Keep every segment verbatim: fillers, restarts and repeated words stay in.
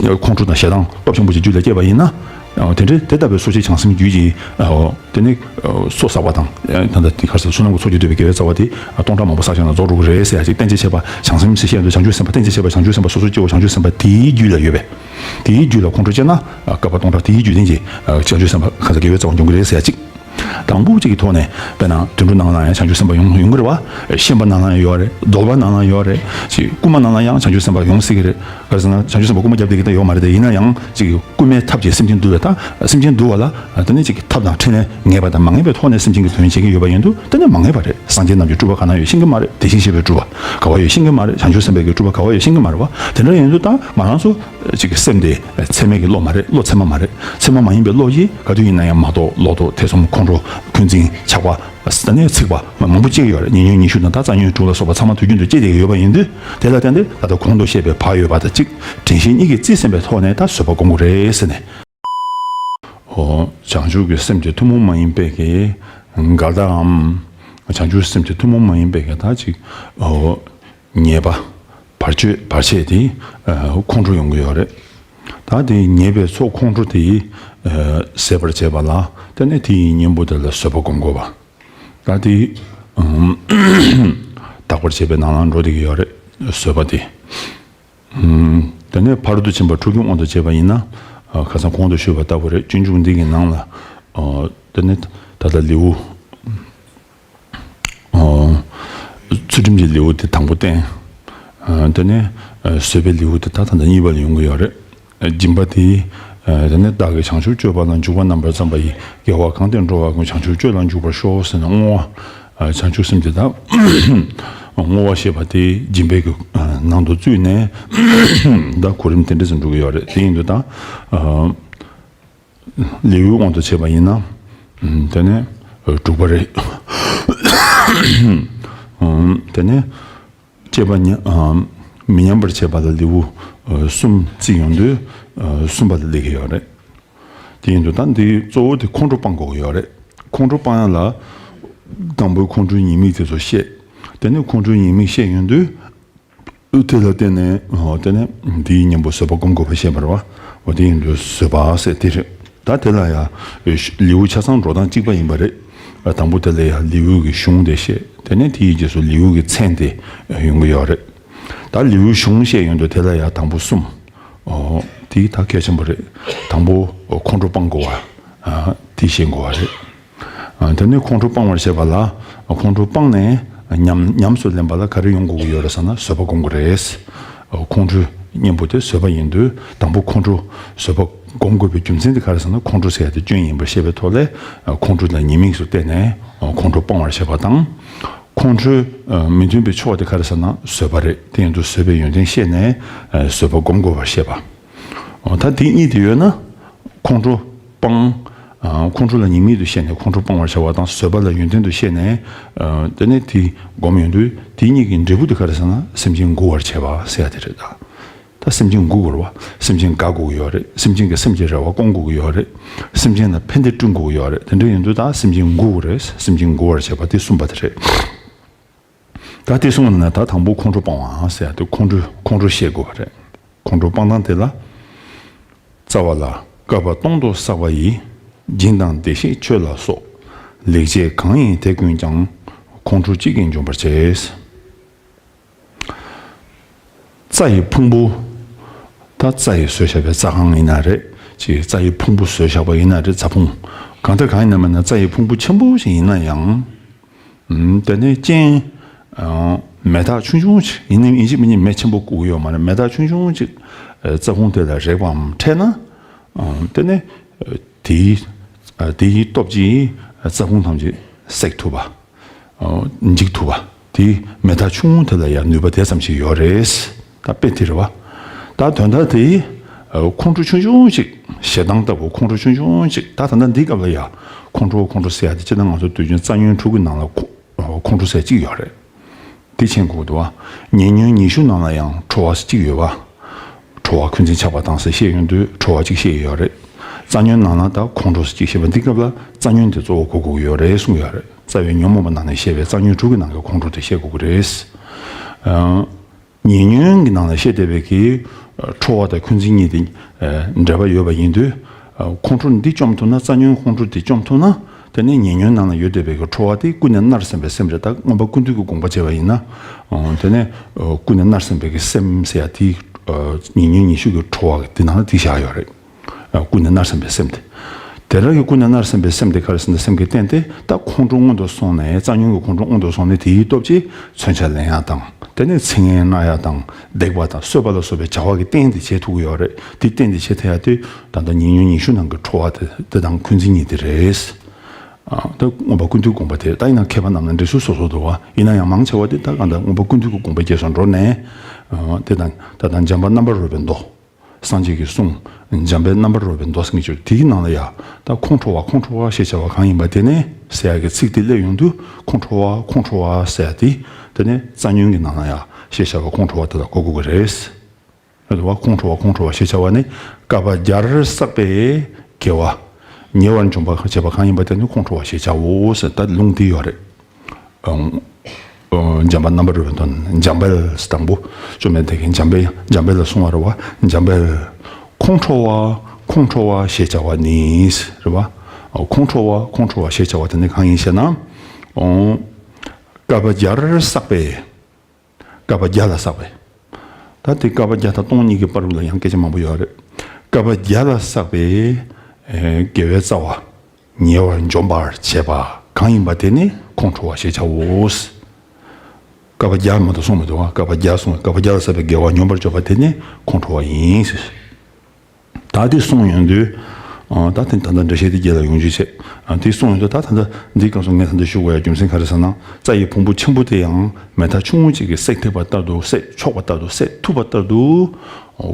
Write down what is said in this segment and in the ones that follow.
ཁོང་ཁྲོ་དང་ཞེ་སྡང་སྟོབས་ཆེན་པོ་ཞིག་རྒྱུད་ལ་སྐྱེས་པ་ཡིན་ན། དེ་འདྲའི་དེ་ལྟ་བུའི་སོ་སྐྱེ་བྱང་སེམས་རྒྱུད་ཀྱི་དེ་ནི་སོ་བསགས་པ་དང་། ད་ལྟ་དེ་ག་རེ་ཟེར། བསོད་ནམས་ཀྱི་ཚོགས་ཀྱིས་བསྡུས་པའི་དགེ་བའི་རྩ་བ་དེ་སྟོང་ཕྲག་མང་པོ་བསགས་བྱས་ན་རྫོགས་འགྲོ་གི་རེད་ཟེར་ཡ་གཅིག། རྟེན་ཅིང་བཅས་པ་བྱང་སེམས་ཟེར་བཤད་འདུག། བྱང་ཆུབ་སེམས་དཔའ་རྟེན་ཅིང་བཅས་པ་བྱང་ཆུབ་སེམས་དཔའ་སོ་སོ་སྐྱེ་བོ་བྱང་ཆུབ་སེམས་དཔའ་དེའི་རྒྱུད་ལ་ཡོད་པས། དེའི་རྒྱུད་ལ་ཁོང་ཁྲོ་སྐྱེས་ན་བསྐལ་པ་སྟོང་ཕྲག་དེའི་རྒྱུད་ལྡན་གྱི་བྱང་ཆུབ་སེམས་དཔའ་ག་ཚོད་དགེ་བའི་རྩ་བ་འབྱུང་གི་རེད་ཟེར་ཡ་གཅིག། དང་པོ་གཅིག་གི་ཐོག་ནས་དཔེར་ན་དུད་འགྲོ་ནང་ལ་ཡང་བྱང་ཆུབ་སེམས་དཔའ་ཡོང་ཡོང་གི་རེད་བ། ཤན་པ་ནང་ལ་ཡང་ཡོད་རེད། གདོལ་པ་ནང་ལ་ཡང་ཡོད་རེད། ཅིག་རྐུན་མ་ནང་ལ་ཡང་བྱང་ཆུབ་སེམས་དཔའ་ཡོང་སྲིད་ཀྱི་རེད། ག་རེ་ཟེར་ན་བྱང་ཆུབ་སེམས་དཔའ་རྐུན་མ་རྒྱབ་བསྡད་ཀྱི་ད་ཡོད་མ་རེད་དེ། ཡིན་ན་ཡང་ཅིག་རྐུན་མའི་ཐབས་ཀྱིས་སེམས་ཅན་འདུལ་བའི་ཐབས། སེམས་ཅན་འདུལ་བ་ལ་དེ་ནི་ཅིག་ཐབས་དང་འཕྲིན་ལས་ངེས་པ་དང་མ་ངེས་པའི་ཐོག་ནས་སེམས་ཅན་གྱི་དོན་བྱེད་ཀྱི་ཡོད་པ་ཡིན་དུས་དེ་ནི་མ་ངེས་པ་རེད། སངས་རྒྱས་རྣམས་ཀྱི་སྤྲུལ་པ་གང་ན་ཡོད་ཤེས་ཀྱི་མ་རེད། དེ་བཞིན་གཤེགས་པའི་སྤྲུལ་པ་ག་བ་ཡོད་ཤེས་ཀྱི་མ་རེད། བྱང་ཆུབ་སེམས་དཔའི་གི་སྤྲུལ་པ་ག་བ་ཡོད་ཤེས་ཀྱི་མ་རེད་བ། དེ་འདྲ་ཡིན་དུས་ད་ང་རང་ཚོ་ཅིག་གི་སེམས་དེ་ཚད་མའི་གི་བློ་མ་རེད། བློ་ཚད་མ་མ་རེད། ཚད་མ་མ་ཡིན་པའི་བློ་ཡིས་ག་དུས་ཡིན་ན་ཡང་མ་རྟོགས་ལོག་རྟོག་ཐེ་ཚོམ་ཁོང་ཁྲོ་འཁོན་འཛིན་ཆགས་པ། ད་ནི་ཚིག་པ་མང་པོ་སྐྱེ་གི་ཡོད་རེད། ཉེ་ཉོན་ཉི་ཤུ་དང་ད་རྩ་ཉོན་དྲུག་ལ་སོགས་པ་ཚང་མ་དུས་རྒྱུན་དུ་སྐྱེ་བསྡད་ཀྱི་ཡོད་པ་ཡིན་དུས་དེ་ལ་བརྟེན་ཏེ་ད་ལྟ་གོང་དུ་བཤད་པའི་བག་ཡོད་པ་དང་གཅིག། དྲན་ཤེས་གཉིས་ཀྱིས་རྩིས་ཟིན་པའི་ཐོག་ནས་ད་བཟོད་པ་སྒོམ་དགོས་རེད་ཟེར་ནས། ཨོ། བྱང་ཆུབ་ཀྱི་སེམས་ཀྱི་ཐུན་མོང་མ་ཡིན་པའི་གི་འགལ་ཟླའམ། བྱང་ཆུབ་སེམས་ཀྱི་ཐུན་མོང་མ་ཡིན་པའི་གི་ད་ཅིག། ཨོ། ཉེས་པ། བར་ཆད་བར་ཆད་དེ་ཨ་ཁོང་ཁྲོ་ཡོང་གི་ཡོད་རེད། ད་དེ་ཉེས་པའི་ཚོགས་ཁོང་ཁྲོ་དེ་ཨ་ཟད་པར་བྱེད་པ་ལ་དེ་ནས་དེའི་གཉེན་པོ་དེ་ལ་བཟོད་པ་སྒོམ་དགོས་པ། ད་དེ་ཨམ་དག་པར་བྱེད་པའི་ནང་ལ་འགྲོ་བསྡད་ཀྱི་ཡོད་རེད། བཟོད་པ་དེ། ཨམ་དེ་ནས་ཕ་རོལ་ཏུ་ཕྱིན་པ་ཕྲུ་གུའི་དབང་དུ་བྱས་པ་ཡིན་ན། ཨ་ཁ་སང་གོང་དུ་ཞུས་པ་ལྟ་བུ་རེད། སྤྱོད་འཇུག་འདི་གི་ནང་ལ་ཨ་དེ་ནས་ད་ལྟ་ལེའུ། ཨོ། ཚུལ་ཁྲིམས་ཀྱི་ལེའུ་དེ་དང་པོ་བསྟན། ཨ་དེ་ནས་ཨ་བཟོད་པའི་ལེའུ་དེ་ད་ད་ལྟ་གཉིས་པ་ལ་ཡོང་གི་ཡོད་རེད། སྦྱིན་པ་དེ་ཨ་དེ་ནས་བདག་གིས་བྱང་ཆུབ་སྤྱོད་པ་ལ་འཇུག་པ་རྣམ་པར་བརྩམས་པ་ཡི། དགེ་བ་གང་དེས་འགྲོ་བ་ཀུན། བྱང་ཆུབ་སྤྱོད་ལ་འཇུག་པར་ཤོག་ཟེར་ནས་བསྔོ་བ། ཨ་བྱང་ཆུབ་སེམས་དེ་དག་བསྔོ་བ་ཞེས་པ་དེ་སྦྱིན་པའི་གི་ཨ་ནང་དུ་བཙུད་ནས་ད་གོ་རིམ་དེ་འདྲ་ཙམ་འགྲོ་གི་ཡོད་རེད། དེ་ཡིན་དུས་ད་ཨ། ལེའུའི་དབང་དུ་བྱས་པ་ཡིན་ན། ཨམ་དེ་ནས་ཨ་དྲུག་པ་རེད། ཨམ་དེ་ནས་སྤྱད་པ་ཉ་ཨམ་མི་ཉམས་པར་བྱེད་པ་ལ་ལེའུ་ཨ་གསུམ་བརྩིས་ཡོང་དུས་ཨ་གསུམ་པ་ལ་སླེབས་ཀྱི་ཡོད་རེད། དེ་ཡིན་དུས་ད་འདི་གཙོ་བོ་དེ་ཁོང་ཁྲོ་སྤང་དགོས་ཀྱི་ཡོད་རེད། ཁོང་ཁྲོ་སྤང་ཡ་ལ་དང་པོའི་ཁོང་ཁྲོའི་ཉེས་དམིགས་དེ་ཚོ་བཤད། དེ་ནས་ཁོང་ཁྲོའི་ཉེས་དམིགས་བཤད་ཡོང་དུས། དེ་ལ་བརྟེན་ནས་ཨོ་དེ་ནས་འདིའི་གཉེན་པོ་བཟོད་པ་སྒོམ་དགོས་པ་བཤད་པ་རེད་བ། འོ་དེ་ཡིན་དུས་བཟོད་པ་ཟེར་དེ་རེད། ད་དེ་ལ་ཡང་ལེའུ་ཆ་ཚང་འགྲོ་སྟངས་གཅིག་པ་ཡིན་པ་རེད། དང་པོ་དེ་ལ་ཡང་ལེའུ་གི་གཞུང་དེ་བཤད། དེ་ནས་དེའི་རྗེས་སུ་ལེའུ་གི་མཚན་དེ་ཡོང་གི་ཡོད་རེད། ད་ལེའུ་གཞུང་བཤད་ཡོང་དུས་དེ་ལ་ཡང་དང་པོ་གསུམ། ཨོ་དེ་ད་གལ་ཆེན་པོ་རེད། དང་པོ་ཁོང་ཁྲོ་སྤང་དགོས་པ། ཨ་དེ་བཤད་དགོས་པ་རེད། ཨ་དེ་ནས་ཁོང་ཁྲོ་སྤང་བར་བྱེད་པ་ལ། ཁོང་ཁྲོ་སྤངས་ནས་ཉམས་ཉམས་སུ་ལེན་པ་ལ་ག་རེ་ཡོང་དགོས་ཀྱི་ཡོད་རེད་ཟེར་ན་བཟོད་པ་སྒོམ་དགོས་རེད། ཁོང་ཁྲོའི་གཉེན་པོ་དེ་བཟོད་པ་ཡིན་དུས་དང་པོ་ཁོང་ཁྲོ་བཟོད་པ་སྒོམ་དགོས་པའི་རྒྱུ་མཚན་དེ་ག་རེ་ཟེར་ན་ཁོང་ཁྲོ་ཟེར་ཡ་དེ་སྐྱོན་ཡིན་པར་བཤད་པའི་ཐོག་ལས་ཁོང་ཁྲོ་ལ་ཉེས་དམིགས་སུ་བལྟས་ནས་ཁོང་ཁྲོ་སྤང་བར་བྱེད་པ་དང་། ཁོང་ཁྲོའི་མི་མཐུན་པའི་ཕྱོགས་དེ་ག་རེ་ཟེར་ན་བཟོད་པ་རེད། དེ་ཡིན་དུས་བཟོད་པའི་ཡོན་ཏན་བཤད་ནས་བཟོད་པ་སྒོམ་དགོས་པར་བཤད་པ། ད་དེ་གཉིས་དེ་ཡོད་ན། ཁོང་ཁྲོ་སྤང་། ཁོང་ཁྲོ་ལ་ཉེས་དམིགས་དུ་བཤད་ནས་ཁོང་ཁྲོ་སྤང་བར་བྱ་བ་དང་བཟོད་པ་ལ་ཡོན་ཏན་དུ་བཤད་ནས། དེ་ནས་དེ་སྒོམ་ཡོང་དུས་དེ་གཉིས་ཀྱི་འབྲས་བུ་དེ་ག་རེ་ཟེར་ན་སེམས་ཅན་མགུ་བར་བྱེད་པ་ཟེར་ཡ་དེ་རེད་ད། ད་སེམས་ཅན་མགུ་དགོས་རེད་བ། སེམས་ཅན་དགའ་དགོས་ཀྱི་ཡོད་རེད། སེམས་ཅན་གྱི་སེམས་ཀྱི་རེ་བ་སྐོང་དགོས་ཀྱི་ཡོད་རེད། སེམས་ཅན་ལ་ཕན་བདེ་བསྐྲུན་དགོས་ཀྱི་ཡོད་རེད། དེ་འདྲ་ཡིན་དུས་ད་སེམས་ཅན་མགུ་དགོས་རེད། སེམས་ཅན་མགུ་བར་བྱེད་པ་དེ་གསུམ་པ་དེ་རེད། ད་དེ་གསུམ་ལ་ན་ད་དང་པོ་ཁོང་ཁྲོ་སྤང་བ་ཟེར་ཡ་དེ་ཁོང་ཁྲོ་ཁོང་ཁྲོ་བཤད་དགོས་པ་རེད། ཁོང་ཁྲོ་སྤང་སྟངས་དེ་ལ། རྩ་བ་ལ་བསྐལ་པ་སྟོང་དུ་བསགས་པ་ཡི། སྦྱིན་དང་བདེ་གཤེགས་མཆོད་ལ་སོགས། ལེགས་སྤྱད་གང་ཡིན་དེ་ཀུན་ཀྱང་། ཁོང་ཁྲོ་གཅིག་གིས་འཇོམས་པར་བྱེད། རྩྭ་ཡི་ཕུང་པོ། ད་རྩྭ་ཡིས་བཟོས་བཞག་པའི་རྩྭ་ཁང་ཡིན་ན་རེད། ཅིག་རྩྭ་ཡི་ཕུང་པོ་བཟོས་བཞག་པ་ཡིན་ན་རེད། རྩྭ་ཕུང་། གང་ལྟར་གང་ཡིན་ན་མིན་ན་རྩྭ་ཡི་ཕུང་པོ་ཆེན་པོ་ཞིག་ཡིན་ན་ཡང་། ཨུམ། དེ་ནས་སྤྱན། ཨ། མེ་སྟག་ཆུང་ཆུང་ཅིག་ཡིན་ནའི་ཡིན་གཅིག་མིན་གཉིས་མེ་ཆེན་པོ་བཀུག་ཡོད་མ་རེད། མེ་སྟག་ཆུང་ཆུང་ཅིག་ཨ། རྩྭ་ཕུང་དེ་ལ་རེག་པའམ་འཕྲད་ན། ཨ། དེ་ནས་ཨ། དེའི་ཨ། དེའི་སྟོབས་ཀྱིས་ཨ། རྩྭ་ཕུང་ཐམས་ཅད་བསྲེག་ཐུབ་པ། ཨ། འཇིག་ཐུབ་པ། དེ་མེ་སྟག་ཆུང་ངུ་དེ་ལ་ཡང་ནུས་པ་དེ་ཙམ་ཞིག་ཡོད་རེད། ད་དཔེ་དེ་རེད་བ། ད་དོན་དག་དེ། ཨ། ཁོང་ཁྲོ་ཆུང་ཆུང་ཅིག་ཞེ་སྡང་ལྟ་བུ་ཁོང་ཁྲོ་ཆུང་ཆུང་ཅིག་ད་ད་ལྟ་འདི་སྐབས་ལ་ཡ། ཁོང་ཁྲོ་ཁོང་ཁྲོ་ཟེར་ཡ་དེ་སྤྱིར་ན་ང་ཚོ་དུས་རྒྱུན་རྩ་ཉོན་དྲུག་གི་ནང་ལ་ཁོ། ཁོང་ཁྲོ་ཟེར་གཅིག་ཡོད་རེད། དེ་མཁྱེན་དགོས་འདུག་བ། ཉེ་ཉོན་ཉི་ཤུ་ནང་ལ་ཡང་ཁྲོ་བ་ཟེར་གཅིག་ཡོད་བ། ཁྲོ་བ་འཁོན་འཛིན་ཆགས་པ་དང་ཟེར་བཤད་ཡོང་དུས་ཁྲོ་བ་གཅིག་བཤད་ཡོད་རེད། རྩ་ཉོན་ནང་ལ་ད་ཁོང་ཁྲོ་ཟེར་གཅིག་བཤད་པ་འདི་སྐབས་ལ་རྩ་ཉོན་དེ་གཙོ་བོ་གོ་དགོས་ཀྱི་ཡོད་རེད་གསུངས་ཡོད་རེད། རྩ་བའི་ཉོན་མོངས་པ་ནང་ནས་བཤད་པའི་རྩ་ཉོན་དྲུག་གི་ནང་གི་ཁོང་ཁྲོ་དེ་བཤད་དགོས་ཀྱི་རེད། ཨང་། ཉེ་ཉོན་གྱི་ནང་ལ་བཤད་བསྡད་པའི་གི་ཁྲོ་བ་དང་འཁོན་འཛིན་གཉིས་དེ་འབྲེལ་བ་ཡོད་པ་ཡིན་དུས། ཁོང་ཁྲོ་འདི་བཅོམ་ཐུབ་ན། རྩ་ཉོན་ཁོང་ཁྲོ་དེ་བཅོམ་ཐུབ་ན། དེ་ནས་ཉེ་ཉོན་ནང་ལ་ཡོད་བསྡད་པའི་གི་ཁྲོ་བ་དེ་ཀུན་ནས་མནར་སེམས་པའི་སེམས་རེད། ད་མངོན་པ་ཀུན་བཏུས་ཀྱི་དགོངས་པ་བྱས་པ་ཡིན་ན། དེ་ནས་ཀུན་ནས་མནར་སེམས་པའི་གི་སེམས་ཟེར་ཡ་དེ་ཉེ་ཉོན་ཉི་ཤུ་གི་ཁྲོ་བ་དེ་ནང་ལ་དེ་བཞག་ཡོད་རེད། ཀུན་ནས་མནར་སེམས་པའི་སེམས་དེ། དེ་རང་གི་ཀུན་ནས་མནར་སེམས་པའི་སེམས་དེ་ག་རེ་ཟེར་ན། སེམས་ཀྱི་རྟེན་དེ་ད་ཁོང་ཁྲོ་སྔོན་དུ་སོང་ནས། རྩ་ཉོན་གྱི་ཁོང་ཁྲོ་སྔོན་དུ་སོང་ནས་དེའི་སྟོབས་ཀྱིས་མཚོན་ཆ་ལེན་ཡ་དང་། དེ་ནས་ཚིག་ངན་སྨྲ་ཡ་དང་། བརྡེག་པ་དང་གསོད་པ་ལ་སོགས་པའི་བྱ་བ་གི་རྟེན་དེ་བྱེད་ཐུབ་ཀྱི་ཡོད་རེད། དེ་རྟེན་དེ་བྱེད་ཐུབ་ཡ་དེ་ད་ལྟ་ཉེ་ཉོན་ཉི་ཤུ་ནང་གི་ཁྲོ་བ་དེ་དེ་དང་འཁོན་འཛིན་གཉིས་དེ་རེད། ད་མངོན་པ་ཀུན་བཏུས་དགོངས་པ་དེ། ད་ཡིན་ན་མཁས་པ་རྣམས་ལ་འགྲེལ་ཚུལ་སོ་སོ་འདུག་བ། ཡིན་ན་ཡང་མང་ཆེ་བ་དེ་ད་གང་ལྟར་མངོན་པ་ཀུན་བཏུས་ཀྱི་དགོངས་པའི་རྗེས་སུ་འགྲོ་ནས། དེ་དང་ད་ལྟ་འཇམ་དཔལ་རྣམ་པར་རོལ་པའི་མདོ། སངས་རྒྱས་ཀྱི་གསུང་། འཇམ་དཔལ་རྣམ་པར་རོལ་པའི་མདོ་ཟེར་མཁན་ཅིག་ཡོད། དེའི་ནང་ལ་ཡ་ད་ཁོང་ཁྲོ་བ་ཁོང་ཁྲོ་བ་ཞེས་བྱ་བ་གང་ཡིན་པ་དེ་ནི་ཟེར་ཡ་གི་ཚིག་དེ་སླེབས་ཡོང་དུས། ཁོང་ཁྲོ་བ་ཁོང་ཁྲོ་བ་ཟེར་ཡ་དེ། དེ་ནི་རྩ་ཉོན་གྱི་ནང་ལ་ཡ་ཞེས་བྱ་བ་ཁོང་ཁྲོ་བ་དེ་ལ་གོ་དགོས་ཀྱི་རེད། རེད་བ། ཁོང་ཁྲོ་བ་ཁོང་ཁྲོ་བ་ཞེས་བྱ་བ་ནི། བསྐལ་པ་བརྒྱར་བསགས་པའི་དགེ་བ་ཉེ་བར་འཇོམས་པར་བྱེད་པ་གང་ཡིན་པ་དེ་ནི་ཁོང་ཁྲོ་བ་ཞེས་བྱའོ་ཟེར། ད་ལུང་འདི་ཡོད་རེད། འཇམ་དཔལ་རྣམ་པར་རོལ་པའི་མདོ་ནས། འཇམ་དཔལ་དང་པོ་བཅོམ་ལྡན་འདས་ཀྱིས་འཇམ་དཔལ་འཇམ་དཔལ་ལ་གསུངས་པ་རེད་བ། འཇམ་དཔལ། ཁོང་ཁྲོ་བ་ཁོང་ཁྲོ་བ་ཞེས་བྱ་བ་ནི་རེད་བ། ཁོང་ཁྲོ་བ་ཁོང་ཁྲོ་བ་ཞེས་བྱ་བ་དེ་ནི་གང་ཡིན་ཞེ་ན། བསྐལ་པ་བརྒྱར་བསགས་པའི། བསྐལ་པ་བརྒྱ་ལ་བསགས་པའི། ད་དེ་བསྐལ་པ་བརྒྱ་དང་སྟོང་གཉིས་ཀྱི་བར་ལ་ཡང་སྐད་ཆ་མང་པོ་ཡོད་རེད། བསྐལ་པ་བརྒྱ་ལ་བསགས་པའི་དགེ་བའི་རྩ་བ་ཉེ་བར་འཇོམས་པར་བྱེད་པ་གང་ཡིན་པ་དེ་ནི་ཁོང་ཁྲོ་བ་ཞེས་བྱའོ། བསྐལ་པ་བརྒྱ་མ་གཏོགས་གསུངས་མི་འདུག་བ། བསྐལ་པ་བརྒྱ་གསུངས། བསྐལ་པ་བརྒྱ་ལ་བསགས་པའི་དགེ་བ་ཉོམས་པར་བྱེད་པ་དེ་ནི་ཁོང་ཁྲོ་བ་ཡིན། ད་དེ་གསུངས་ཡོང་དུས། ཨ། ད་དེ་ད་ལྟ་འགྲེལ་བཤད་དེ་རྒྱས་ལ་ཡོང་རྒྱུ་བྱས། ཨ། དེ་གསུངས་ཡོང་དུས་ད་ད་ལྟ་འདིའི་སྐབས་སུ་ངས་ད་ལྟ་ཞུ་དགོས་ཡ་རྒྱུ་མཚན་ག་རེ་ཟེར་ན། རྩྭ་ཡི་ཕུང་པོ་ཆེན་པོ་དེ་ཡང་མེ་སྟག་ཆུང་ངུ་གཅིག་གིས་བསྲེགས་ཐེག་པ་ལྟར་དུ། བསྲེགས་ཆོག་པ་ལྟར་དུ། བསྲེགས་ཐུབ་པ་ལྟར་དུ།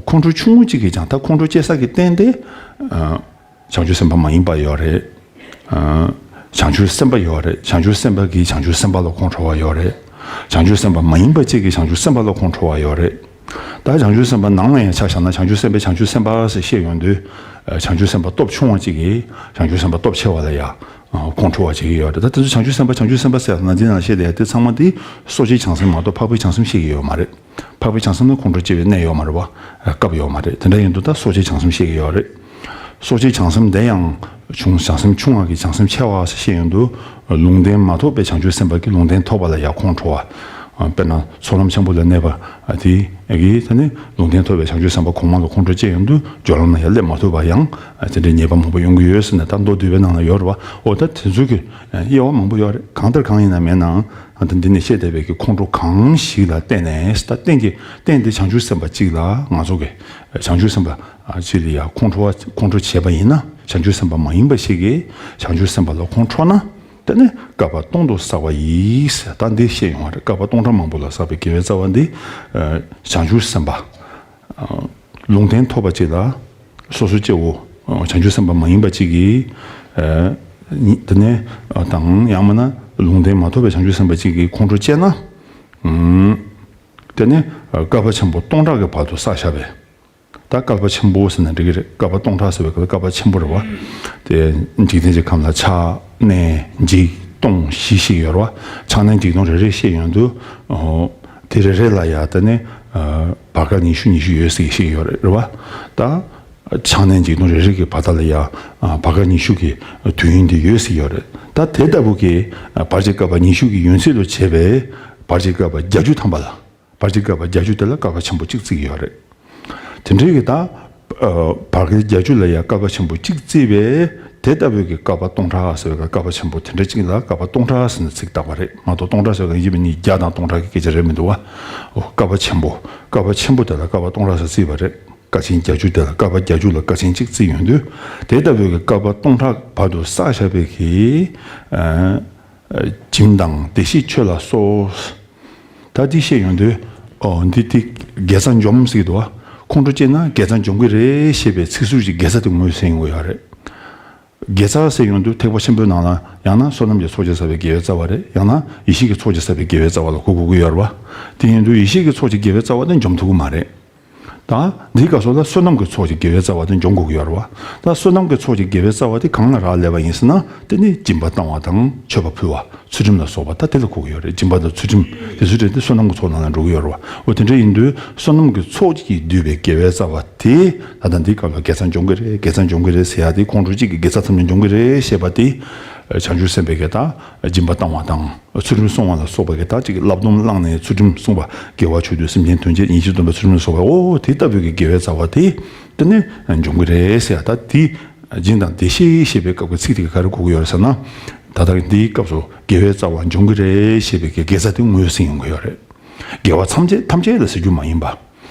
ཁོང་ཁྲོ་ཆུང་ངུ་གཅིག་གིས་ཀྱང་། ད་ཁོང་ཁྲོ་སྐྱེ་ས་གི་རྟེན་དེ། ཨ། བྱང་ཆུབ་སེམས་དཔའ་མ་ཡིན་པ་ཡོད་རེད། ཨ། བྱང་ཆུབ་སེམས་དཔའ་ཡོད་རེད། བྱང་ཆུབ་སེམས་དཔའ་གིས་བྱང་ཆུབ་སེམས་དཔའ་ལ་ཁོང་ཁྲོ་བ་ཡོད་རེད། བྱང་ཆུབ་སེམས་དཔའ་མ་ཡིན་པ་གཅིག་གིས་བྱང་ཆུབ་སེམས་དཔའ་ལ་ཁོང་ཁྲོ་བ་ཡོད་རེད། ད་བྱང་ཆུབ་སེམས་དཔའ་ནང་ལ་ཡང་ཆ་བཞག་ན། བྱང་ཆུབ་སེམས་དཔའ་བྱང་ཆུབ་སེམས་དཔའ་ཟེར་བཤད་ཡོང་དུས། ཨ། བྱང་ཆུབ་སེམས་དཔའ་སྟོབས་ཆུང་བ་གཅིག་གིས་བྱང་ཆུབ་སེམས་དཔའ་སྟོབས་ཆེ་བ་ལ་ཡང་ཁོང་ཁྲོ་བ་བྱེད་ཀྱི་ཡོད་རེད། ད་དེ་ཚོ་བྱང་ཆུབ་སེམས་དཔའ་བྱང་ཆུབ་སེམས་དཔའ་ཟེར་ན། འདི་ནང་བཤད་བསྡད་དེ་ཚང་མ་དེ་སོ་སྐྱེའི་བྱང་སེམས་མ་གཏོགས་འཕགས་པའི་བྱང་སེམས་བཤད་ཀྱི་ཡོད་མ་རེད། འཕགས་པའི་བྱང་སེམས་ལ་ཁོང་ཁྲོ་སྐྱེ་བའི་གནས་ཡོད་མ་རེད་བ། སྐབས་ཡོད་མ་རེད། དེ་འདྲ་ཡིན་དུས་ད་སོ་སྐྱེའི་བྱང་སེམས་བཤད་ཀྱི་ཡོད་རེད། སོ་སྐྱེའི་བྱང་སེམས་དེ་ཡང་ཆུང་། བྱང་སེམས་ཆུང་བ་གིས་བྱང་སེམས་ཆེ་བ་ཟེར་བཤད་ཡོང་དུས། ལུང་བསྟན་མ་ཐོབ་པའི་བྱང་ཆུབ་སེམས་དཔའ་གིས་ལུང་བསྟན་ཐོབ་པ་ལ་ཡང་ཁོང་ཁྲོ་བ། དཔེར་ན་ཚོགས་ལམ་ཆེན་པོ་ལ་གནས་པ་དེ་གིས། དེ་ནི་ལུང་བསྟན་ཐོབ་པའི་བྱང་ཆུབ་སེམས་དཔའ་གོང་མ་ལ་ཁོང་ཁྲོ་སྐྱེ་ཡོང་དུས། སྦྱོར་ལམ་ལ་ཡང་སླེབས་མ་ཐུབ་པ་ཡང་དེ་འདྲའི་ཉེས་པ་མང་པོ་ཡོང་གི་ཡོད་ཟེར་ནས། ད་མདོ་སྡུད་པའི་ནང་ལ་ཡོད་རེད་བ། འོ། ད་དེ་ཚོ་གི་དབྱེ་བ་མང་པོ་ཡོད་རེད། གང་ལྟར་གང་ཡིན་ན་མིན་ནའང་། ད་འདི་ནས་བཤད་བསྡད་པའི་གི་ཁོང་ཁྲོ་གང་ཞིག་ལ་བརྟེན་ནས། ད་རྟེན་གྱི་རྟེན་དེ་བྱང་ཆུབ་སེམས་དཔའ་གཅིག་ལ། ང་ཚོ་གི་བྱང་ཆུབ་སེམས་དཔའ་གཅིག་ལ་ཡང་ཁོང་ཁྲོ་བ། ཁོང་ཁྲོ་བྱས་པ་ཡིན་ན། བྱང་ཆུབ་སེམས་དཔའ་མ་ཡིན་པ་ཞིག་གིས་བྱང་ཆུབ་སེམས་དཔའ་ལ་ཁོང་ཁྲོ་ན། དེ་ནི་བསྐལ་པ་སྟོང་དུ་བསགས་པ་ཡིས། ད་འདི་བཤད་ཡོང་བ་རེད། བསྐལ་པ་སྟོང་ཕྲག་མང་པོ་ལ་བསགས་པའི་དགེ་བའི་རྩ་བ་འདི། ཨ། བྱང་ཆུབ་སེམས་དཔའ། ཨ། ལུང་བསྟན་ཐོབ་པ་གཅིག་ལ། སོ་སོ་སྐྱེ་བོ། ཨ། བྱང་ཆུབ་སེམས་དཔའ་མ་ཡིན་པ་གཅིག་གིས། ཨ། དེ་ནས། ཨ། དང་ཡང་མིན་ན་ལུང་བསྟན་མ་ཐོབ་པའི་བྱང་ཆུབ་སེམས་དཔའ་གཅིག་གིས་ཁོང་ཁྲོ་སྐྱེས་ན། ཨུམ། དེ་ནས་བསྐལ་པ་ཆེན་པོ་སྟོང་ཕྲག་གི་བར་དུ་བསགས་བཞག་པས། ད་བསྐལ་པ་ཆེན་པོ་ཟེར་ན་འགྲིག་གི་རེད། བསྐལ་པ་སྟོང་ཕྲག་ཟེར་བའི་སྐབས་ལ་བསྐལ་པ་ཆེན་པོ་རེད་བ། དེ་འཇིག་རྟེན་གྱི་ཁམས་ལ་ཆགས་གནས་འཇིག་སྟོང་བཞི་ཞིག་ཡོད་རེད་བ། ཆགས་གནས་འཇིག་སྟོང་རེ་རེ་བཤད་ཡོང་དུས། ཨོ། དེ་རེ་རེ་ལ་ཡ་ད་ནི། ཨ། བར་སྐབས་ཉི་ཤུ་ཉི་ཤུ་ཡོད་ཟེར་བཤད་ཡོད་རེད་བ། ད་ཆགས་གནས་འཇིག་སྟོང་རེ་རེ་གི་བར་ཐག་ལ་ཡ། ཨ། བར་སྐབས་ཉི་ཤུ་གི་དུས་ཡུན་དེ་ཡོད་ཟེར་ཡོད་རེད། ད་དེ་ལྟ་བུ་གི། ཨ། བར་གྱི་བསྐལ་པ་ཉི་ཤུ་གི་ཡུན་ཚད་དུ་བྱས་པའི་བར་གྱི་བསྐལ་པ་བརྒྱད་ཅུ་ཐམ་པ་ལ། བར་གྱི་བསྐལ་པ་བརྒྱད་ཅུ་དེ་ལ་བསྐལ་པ་ཆེན་པོ་གཅིག་བརྩི་གི་ཡོད་རེད། དེ་འདྲའི་གི་ད། ཨ། བར་གྱི་བརྒྱད་ཅུ་ལ་ཡང་བསྐལ་པ་ཆེན་པོ་གཅིག་བརྩིས་པས། དེ་ལྟ་བུའི་གི་བསྐལ་པ་སྟོང་ཕྲག་ཟེར་བའི་བསྐལ་པ་ཆེན་པོ་དེ་འདྲ་གཅིག་ལ་བསྐལ་པ་སྟོང་ཕྲག་ཟེར་ནས་ཚིག་བཏགས་པ་རེད་མ་གཏོགས། སྟོང་ཕྲག་ཟེར་བའི་གི་ཡིན་པ་ནི་བརྒྱ་དང་སྟོང་ཕྲག་གི་སྐད་ཆ་རེད་མི་འདུག་བ། ཨོ། བསྐལ་པ་ཆེན་པོ། བསྐལ་པ་ཆེན་པོ་དེ་ལ་བསྐལ་པ་སྟོང་ཕྲག་ཟེར་བརྩིས་པ་རེད། བསྐལ་ཆེན་བརྒྱད་ཅུ་དེ་ལ། བསྐལ་པ་བརྒྱད་ཅུ་ལ་བསྐལ་ཆེན་གཅིག་བརྩིས་ཡོང་དུས། དེ་ལྟ་བུའི་གི་བསྐལ་པ་སྟོང་ཕྲག་བར་དུ་བསགས་བཞག་པའི་གི། ཨ། ཨ། བྱིན་དང་བདེ་གཤེགས་མཆོད་ལ་སོགས། ད་འདི་བཤད་ཡོང་དུས། ཨོ། འདི་དེ་དགེ་རྩ་འཇོམས་ཟེར་གྱི་འདུག་བ། ཁོང་ཁྲོ་སྐྱེས་ན་དགེ་རྩ་འཇོམས་ཀྱི་རེད་ཞེས་པའི་ཚིག་ཟུར་གྱི་དགེ་རྩ་དེ་ངོས་ཟིན་ཡོང་གི་ཡོད་རེད། དགེ་རྩ་ཟེར་ཡོང་དུས་ཐེག་པ་ཆེན་པོའི་ནང་ལ། ཡང་ན་བསོད་ནམས་ཀྱི་ཚོགས་ཀྱིས་བསགས་པའི་དགེ་བའི་རྩ་བ་རེད། ཡང་ན་ཡེ་ཤེས་ཀྱི་ཚོགས་ཀྱིས་བསགས་པའི་དགེ་བའི་རྩ་བ་ལ་གོ་དགོས་ཀྱི་ཡོད་རེད་བ། དེ་ཡིན་དུས་ཡེ་ཤེས་ཀྱི་ཚོགས་ཀྱི་དགེ་བའི་རྩ་བ་དེ་འཇོམས་ཐུབ་ཀྱི་མ་རེད། ད་འདིའི་སྐབས་སུ་ལ་བསོད་ནམས་ཀྱི་ཚོགས་ཀྱི་དགེ་བའི་རྩ་བ་དེ་འབྱུང་དགོས་ཀྱི་ཡོད་རེད་བ། ད་བསོད་ནམས་ཀྱི་ཚོགས་ཀྱི་དགེ་བའི་རྩ་བ་དེ་གང་ལ་རག་ལས་པ་ཡིན་ཟེར་ན། དེ་ནི་སྦྱིན་པ་བཏང་བ་དང་མཆོད་པ་ཕུལ་བ། ཚུལ་ཁྲིམས་ལ་སོགས་པ་ད་དེ་ལ་གོ་གི་ཡོད་རེད། སྦྱིན་པ་དང་ཚུལ་ཁྲིམས་དེ་ཚོའི་གྲས་དེ་བསོད་ནམས་ཀྱི་ཚོགས་ནང་ལ་འགྲོ་གི་ཡོད་རེད་བ། འོ་དེ་འདྲ་ཡིན་དུས་བསོད་ནམས་ཀྱི་ཚོགས་ཀྱིས་བསྡུས་པའི་དགེ་བའི་རྩ་བ་དེ་ད་ལྟ་འདིའི་སྐབས་ལ་དགེ་རྩ་འབྱུང་གི་རེད། དགེ་རྩ་འབྱུང་གི་རེད་ཟེར་ཡ་དེ་ཁོང་ཁྲོ་གཅིག་གི་དགེ་རྩ་ཐམས་ཅད་འབྱུང་གི་རེད་ཞེས་པ་དེ། བྱང་ཆུབ་སེམས་དཔའི་གི་ད་སྦྱིན་པ་བཏང་བ་དང་། ཚུལ་ཁྲིམས་བསྲུང་བ་ལ་སོགས་པ་གི་ད་ཅིག་བསླབ་སྡོམ་བླངས་ནས་ཚུལ་ཁྲིམས་བསྲུངས་པ། དགེ་བ་ཆོས་སྡུད་སེམས་ཅན་དོན་བྱེད་ཡིན་གཅིག་སྡོམ་པའི་ཚུལ་ཁྲིམས་ལ་སོགས་པ། འོ་དེ་ལྟ་བུའི་གི་དགེ་བའི་རྩ་བ་དེ་དེ་ནི་འབྱུང་གི་རེད་ཟེར་ཡ། ད་དེ་སྦྱིན་དང་བདེ་གཤེགས་ཞེས་པའི་སྐབས་ཀྱི་ཚིག་དེ་ག་རེ་གོ་གི་ཡོད་རེད་ཟེར་ན། ད་ལྟ་འདིའི་སྐབས་སུ་དགེ་བའི་རྩ་བ་འབྱུང་གི་རེད་ཞེས་པའི་གི་དགེ་རྩ་དེ་ངོས་ཟིན་ཡོང་གི་ཡོད་རེད། དགེ་བ་ཐམས་ཅད་ཐམས་ཅད་ལ་ཟེར་རྒྱུ་མ་ཡིན་པ།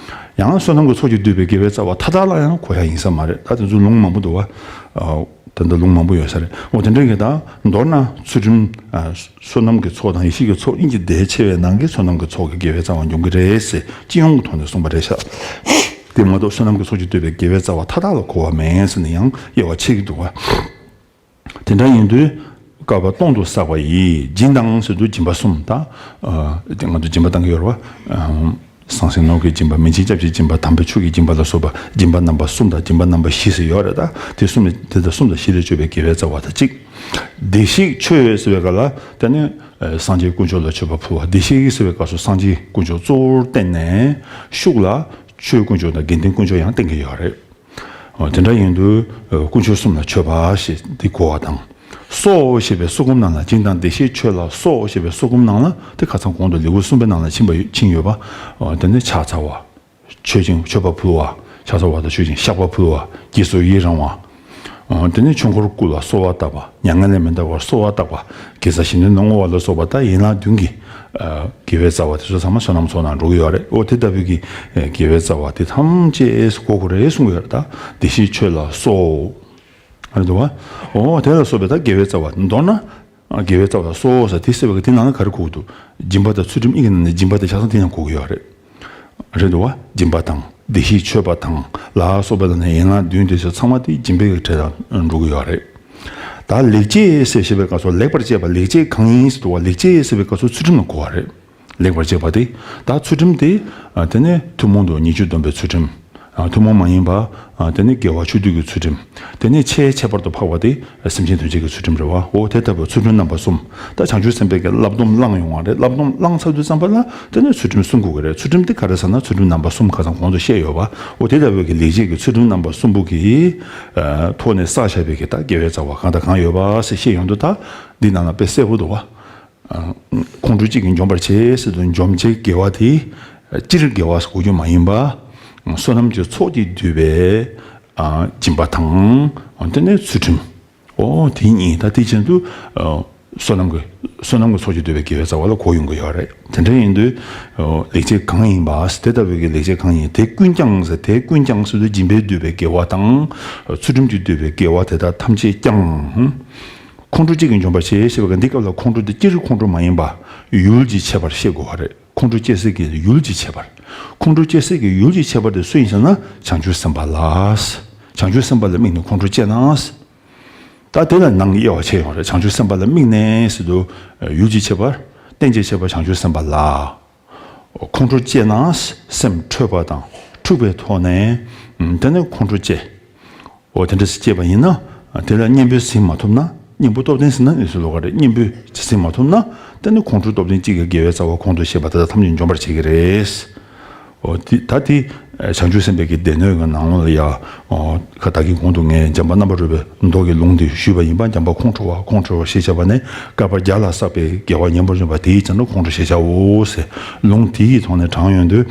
ཡང་བསོད་ནམས་ཀྱི་ཚོགས་ཀྱིས་བསྡུས་པའི་དགེ་བའི་རྩ་བ་མཐའ་དག་ལ་ཡང་གོ་ཡ་ཡིན་ས་མ་རེད། ད་དེ་ཚོ་ལུང་མང་པོ་འདུག་བ། ཨ། ད་ལྟ་ལུང་མང་པོ་ཡོད་ས་རེད། འོ་དེ་འདྲ་གི་ད་མདོར་ན་ཚུལ་ཁྲིམས། ཨ། བསོད་ནམས་ཀྱི་ཚོགས་དང་ཡེ་ཤེས་ཀྱི་ཚོགས་གཉིས་ཀྱི་ཟླས་ཕྱེ་བའི་ནང་གི་བསོད་ནམས་ཀྱི་ཚོགས་ཀྱི་དགེ་བའི་རྩ་བ་འབྱུང་གི་རེད་ཟེར་སྤྱི་ཡོངས་ཀྱི་ཐོག་ནས་གསུངས་པ་རེད་ཤག་དེ་མ་གཏོགས་བསོད་ནམས་ཀྱི་ཚོགས་ཀྱིས་བསྡུས་པའི་དགེ་བའི་རྩ་བ་མཐའ་དག་ལ་གོ་བ་མེད་ཟེར་ནས་ཡང་དབྱེ་བ་ཕྱེ་གི་འདུག་བ། དེ་འདྲ་ཡིན་དུས། བསྐལ་པ་སྟོང་དུ་བསགས་པ་ཡིས། སྦྱིན་དང་ཟེར་དུས་སྦྱིན་པ་གསུམ་དང་། ཨ། ང་ཚོ་སྦྱིན་པ་བཏང་གི་ཡོད་རེད་བ། ཨ། ཟང་ཟིང་ནོར་གྱི་སྦྱིན་པ། མི་འཇིགས་སྐྱབས་ཀྱི་སྦྱིན་པ། དམ་པའི་ཆོས་ཀྱི་སྦྱིན་པ་ལ་སོགས་པ་སྦྱིན་པ་རྣམ་པ་གསུམ་དང་སྦྱིན་པ་རྣམ་པ་བཞི་ཟེར་ཡོད་རེད། ད་དེ་གསུམ་ལ་དེ་དང་གསུམ་དང་བཞི་ལས་སྤྱོད་པའི་དགེ་བའི་རྩ་བ་དང་གཅིག་བདེ་གཤེགས་མཆོད་ཟེར་བའི་སྐབས་ལ་དེ་ནི་སངས་རྒྱས་དཀོན་མཆོག་ལ་མཆོད་པ་ཕུལ་བ། བདེ་གཤེགས་ཟེར་བའི་སྐབས་སུ་སངས་རྒྱས་དཀོན་མཆོག་གཙོ་བོར་བསྟན་ནས་ཤུགས་ལ་ཆོས་དཀོན་མཆོག་དང་དགེ་འདུན་དཀོན་མཆོག་ཡང་བསྟན་གྱི་ཡོད་རེད། འོ་དེ་འདྲ་ཡིན་དུས་དཀོན་མཆོག་གསུམ་ལ་མཆོད་པ་ཞེས་འདི་གོ་བ་དང་། སོགས་ཞེས་པའི་གསུང་འབུམ་ནང་ལ། སྦྱིན་དང་བདེ་གཤེགས་མཆོད་ལ་སོགས་ཞེས་པའི་གསུང་འབུམ་ནང་ལ་དེ་ཁ་སང་གོང་དུ་ལེའུ་གསུམ་པའི་ནང་ལ་ཕྱིན་པ་ཡོད། ཕྱིན་ཡོད་པ། འོ་དེ་ནི་ཕྱག་འཚལ་བ། མཆོད་ཅིང་མཆོད་པ་ཕུལ་བ། ཕྱག་འཚལ་བ་དང་མཆོད་ཅིང་བཤགས་པ་ཕུལ་བ། དགྱེས་སོ་ཡི་རང་བ། འོ་དེ་ནི་ཆོས་འཁོར་བསྐོར་ལ་གསོལ་བ་བཏབ་པ། མྱ་ངན་ལས་མི་འདའ་བར་གསོལ་བ་བཏབ་པ། དགེ་རྩ་བཞི་ནི་བསྔོ་བ་ལ་སོགས་པ་ད་ཡན་ལག་བདུན་གྱི། ཨ། དགེ་བའི་རྩ་བ་དེ་ཚོ་ཚང་མ་བསོད་ནམས་ཚོགས་ནང་འགྲོ་གི་ཡོད་རེད། འོ་དེ་ལྟ་བུའི་གི། ཨ། དགེ་བའི་རྩ་བ་དེ་ཐམས་ཅད་གོ་དགོས་རེད་གསུང་གི་ཡོད་རེད། ད་བདེ་གཤེགས་མཆོད་ལ་སོགས། ཨ་རེད་འདུག་བ། འོ་དེ་ལ་སོགས་པའི་ད་དགེ་བའི་རྩ་བ། མདོར་ན། ཨ། དགེ་བའི་རྩ་བ་ལ་སོགས་ཟེར་དེ་ཟེར་བའི་གི་དེ་ནང་ལ་ག་རེ་གོ་གི་འདུག་སྦྱིན་པ་དང་ཚུལ་ཁྲིམས་གཉིས་ཀྱི་ནང་ནས་སྦྱིན་པ་དེ་ཆ་ཚང་དེ་ཡང་གོ་གི་ཡོད་རེད། རེད་འདུག་བ། སྦྱིན་པ་དང་བདེ་གཤེགས་མཆོད་པ་དང་ལ་སོགས་པ་ལ་ནི་ཡན་ལག་བདུན་དེ་ཚོ་ཚང་མ་དེ་སྦྱིན་པའི་གྲས་དང་འགྲོ་གི་ཡོད་རེད། ད་ལེགས་སྤྱད་ཟེར་བཤད་པའི་སྐབས་སུ་ལེགས་པར་སྤྱད་པ་ལེགས་སྤྱད་གང་ཡིན་ཟེར་འདུག་བ། ལེགས་སྤྱད་ཟེར་བའི་སྐབས་སུ་ཚུལ་ཁྲིམས་ལ་གོ་བ་རེད། ལེགས་པར་སྤྱད་པ་དེ། ད་ཚུལ་ཁྲིམས་དེ། ཨ། དེ་ནས་ཐུན་མོང་དུ་ཉེས་སྤྱོད་སྡོམ་པའི་ཚུལ་ཁྲིམས། ཨ། ཐུན་མོང་མ་ཡིན་པ། ཨ། དེ་ནས་དགེ་བ་ཆོས་སྡུད་ཀྱི་ཚུལ་ཁྲིམས། དེ་ནས་ཆེས་ཁྱད་པར་དུ་འཕགས་པ་དེ་སེམས་ཅན་དོན་བྱེད་ཀྱི་ཚུལ་ཁྲིམས་རེད་བ། འོ་དེ་ལྟ་བུའི་ཚུལ་ཁྲིམས་རྣམ་པ་གསུམ། ད་བྱང་ཆུབ་སེམས་དཔའི་གི་བསླབ་སྡོམ་བླངས་ཡོང་བ་རེད། བསླབ་སྡོམ་བླངས་ཚར་དུས་ཙམ་པ་ལ་དེ་ནས་ཚུལ་ཁྲིམས་སྲུང་དགོས་ཀྱི་རེད། ཚུལ་ཁྲིམས་དེ་ག་རེ་ཟེར་ན་ཚུལ་ཁྲིམས་རྣམ་པ་གསུམ་ཁ་སང་གོང་དུ་བཤད་ཡོད་པ། འོ་དེ་ལྟ་བུའི་གི་ལེགས་སྤྱད་ཀྱི་ཚུལ་ཁྲིམས་རྣམ་པ་གསུམ་པོ་གི། ཨ། ཐོག་ནས་བསགས་བཞག་པའི་གི་ད་དགེ་བའི་རྩ་བ་གང་དང་གང་ཡོད་པ་ཟེར་བཤད་ཡོང་དུས་ད་འདི་ནང་ལ་དཔེ་གསལ་པོ་འདུག་བ། ཨ། ཁོང་ཁྲོ་གཅིག་གིས་འཇོམས་པར་བྱེད་ཟེར་དུས་འཇོམས་བྱེད་དགེ་བ་དེ་སྤྱིར་དགེ་བ་ཟེར་དགོས་རྒྱུ་མ་ཡིན་པ། བསོད་ནམས་ཀྱི་ཚོགས་ཀྱིས་བསྡུས་པའི། ཨ། སྦྱིན་པ་དང་། དེ་ནས་ཚུལ་ཁྲིམས། འོ་དེ་གཉིས་ད་དེ་བཞིན་དུ། ཨ། བསོད་ནམས་ཀྱི་བསོད་ནམས་ཀྱི་ཚོགས་ཀྱིས་བསྡུས་པའི་དགེ་བའི་རྩ་བ་ལ་གོ་ཡོང་གི་ཡོད་རེད། དེ་འདྲ་ཡིན་དུས། ཨ། ལེགས་སྤྱད་གང་ཡིན་པ། དེ་ལྟ་བུའི་གི་ལེགས་སྤྱད་གང་ཡིན། དེ་ཀུན་ཀྱང་ཟེར། དེ་ཀུན་ཀྱང་ཟེར་དུས་སྦྱིན་པས་བསྡུས་པའི་དགེ་བ་དང་། ཚུལ་ཁྲིམས་ཀྱིས་བསྡུས་པའི་དགེ་བ་དེ་དག་ཐམས་ཅད་ཀྱང་། ཁོང་ཁྲོ་གཅིག་གིས་འཇོམས་པར་བྱེད་ཞེས་པ་གི་འདི་སྐབས་ལ་ཁོང་ཁྲོ་དེ་སྤྱིར་ཁོང་ཁྲོ་མ་ཡིན་པ་ཡུལ་གྱི་ཁྱད་པར་བཤད་དགོས་པ་རེད། ཁོང་ཁྲོ་སྐྱེ་སའི་གི་ཡུལ་གྱི་ཁྱད་པར། ཁོང་ཁྲོ་སྐྱེ་སའི་གི་ཡུལ་གྱི་ཁྱད་པར་དེ་སུ་ཡིན་ཟེར་ན་བྱང་ཆུབ་སེམས་དཔའ་ལ། བྱང་ཆུབ་སེམས་དཔའ་ལ་དམིགས་ནས་ཁོང་ཁྲོ་སྐྱེ་ན། ད་དེ་ལ་ནང་དབྱེ་བ་ཕྱེ་ཡོང་རེད། བྱང་ཆུབ་སེམས་དཔའ་ལ་དམིགས་ནས་ཟེར་དུས་ཡུལ་གྱི་ཁྱད་པར། རྟེན་གྱི་ཁྱད་པར་བྱང་ཆུབ་སེམས་དཔའ་ལ། ཁོང་ཁྲོ་སྐྱེས་ན་སེམས་འཕྲོད་པ་དང་འཁྲུག་པའི་ཐོག་ནས། ཨ། དེ་ནས་ཁོང་ཁྲོ་སྐྱེ། འོ་དེ་འདྲ་སྐྱེས་པ་ཡིན་ན། དེ་ལ་གཉེན་པོས་ཟིན་མ་ཐུབ་ན། གཉེན་པོ་སྟོབས་ལྡན་ཟིན་ན་ནི་ཟིན་ལོག་ག་རེད། གཉེན་པོས་ཟིན་མ་ཐུབ་ན། དེ་ནི་ཁོང་ཁྲོ་སྟོབས་ལྡན་གཅིག་གིས་དགེ་བའི་རྩ་བ་གོང་དུ་བཤད་པ་དེ་དག་ཐམས་ཅད་འཇོམས་པར་བྱེད་ཀྱི་རེད། འོ་དེ་ད་དེ་བྱང་ཆུབ་སེམས་དཔའི་གི་སྡེ་སྣོད་ཀྱི་ནང་ལོགས་ལ་ཡ། ཨོ། ཁ་ད་གིན་གོང་དུ་ངས་འཇམ་དཔལ་རྣམ་པར་རོལ་པའི་མདོ་གི་ལུང་འདི་ཞུས་པ་ཡིན་པ། འཇམ་དཔལ་ཁོང་ཁྲོ་བ་ཁོང་ཁྲོ་བ་ཞེས་བྱ་བ་ནི་བསྐལ་པ་བརྒྱ་ལ་བསགས་པའི་དགེ་བ་ངན་པར་འཇོམས་པ་དེའི་ཕྱིར་ན་ཁོང་ཁྲོ་ཞེས་བྱའོ་ཟེར་ལུང་དེའི་ཐོག་ནས་དྲངས་ཡོང་དུས།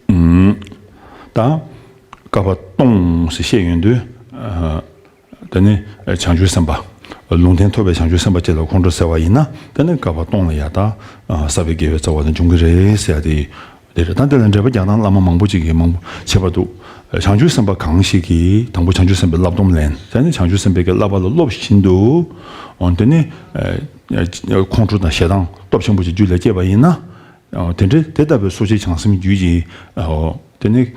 ཨུམ། ད་བསྐལ་པ་སྟོང་ཟེར་བཤད་ཡོང་དུས། ཨ། དེ་ནི་བྱང་ཆུབ་སེམས་དཔའ། ལུང་བསྟན་ཐོབ་པའི་བྱང་ཆུབ་སེམས་དཔའ་ཅིག་ལ་ཁོང་ཁྲོ་ཟེར་བ་ཡིན་ན། དེ་ནི་བསྐལ་པ་སྟོང་ལ་ཡ་ད་བསགས་པའི་དགེ་བའི་རྩ་བ་དེ་འབྱུང་གི་རེད་ཟེར་ཡ་དེ། དེ་རེད། ད་དེ་ལ་འགྲེལ་པ་རྒྱག་སྟངས་བླ་མ་མང་པོ་ཅིག་གིས་མང་པོ་བྱས་པ་འདུག་བྱང་ཆུབ་སེམས་དཔའ་གང་ཞིག་གིས་དང་པོ་བྱང་ཆུབ་སེམས་དཔའི་བསླབ་སྡོམ་ལེན། དེ་ནས་བྱང་ཆུབ་སེམས་དཔའི་གི་བསླབ་པ་ལ་སློབ་བཞིན་དུ། འོ་དེ་ནས་ཁོང་ཁྲོ་དང་ཞེ་སྡང་སྟོབས་ཆེན་པོ་ཞིག་རྒྱུད་ལ་སྐྱེས་པ་ཡིན་ན། འོ་དེ་འདྲའི་དེ་ལྟ་བུའི་སོ་སྐྱེ་བྱང་སེམས་རྒྱུད་ཀྱི། འོ་དེ་ནས་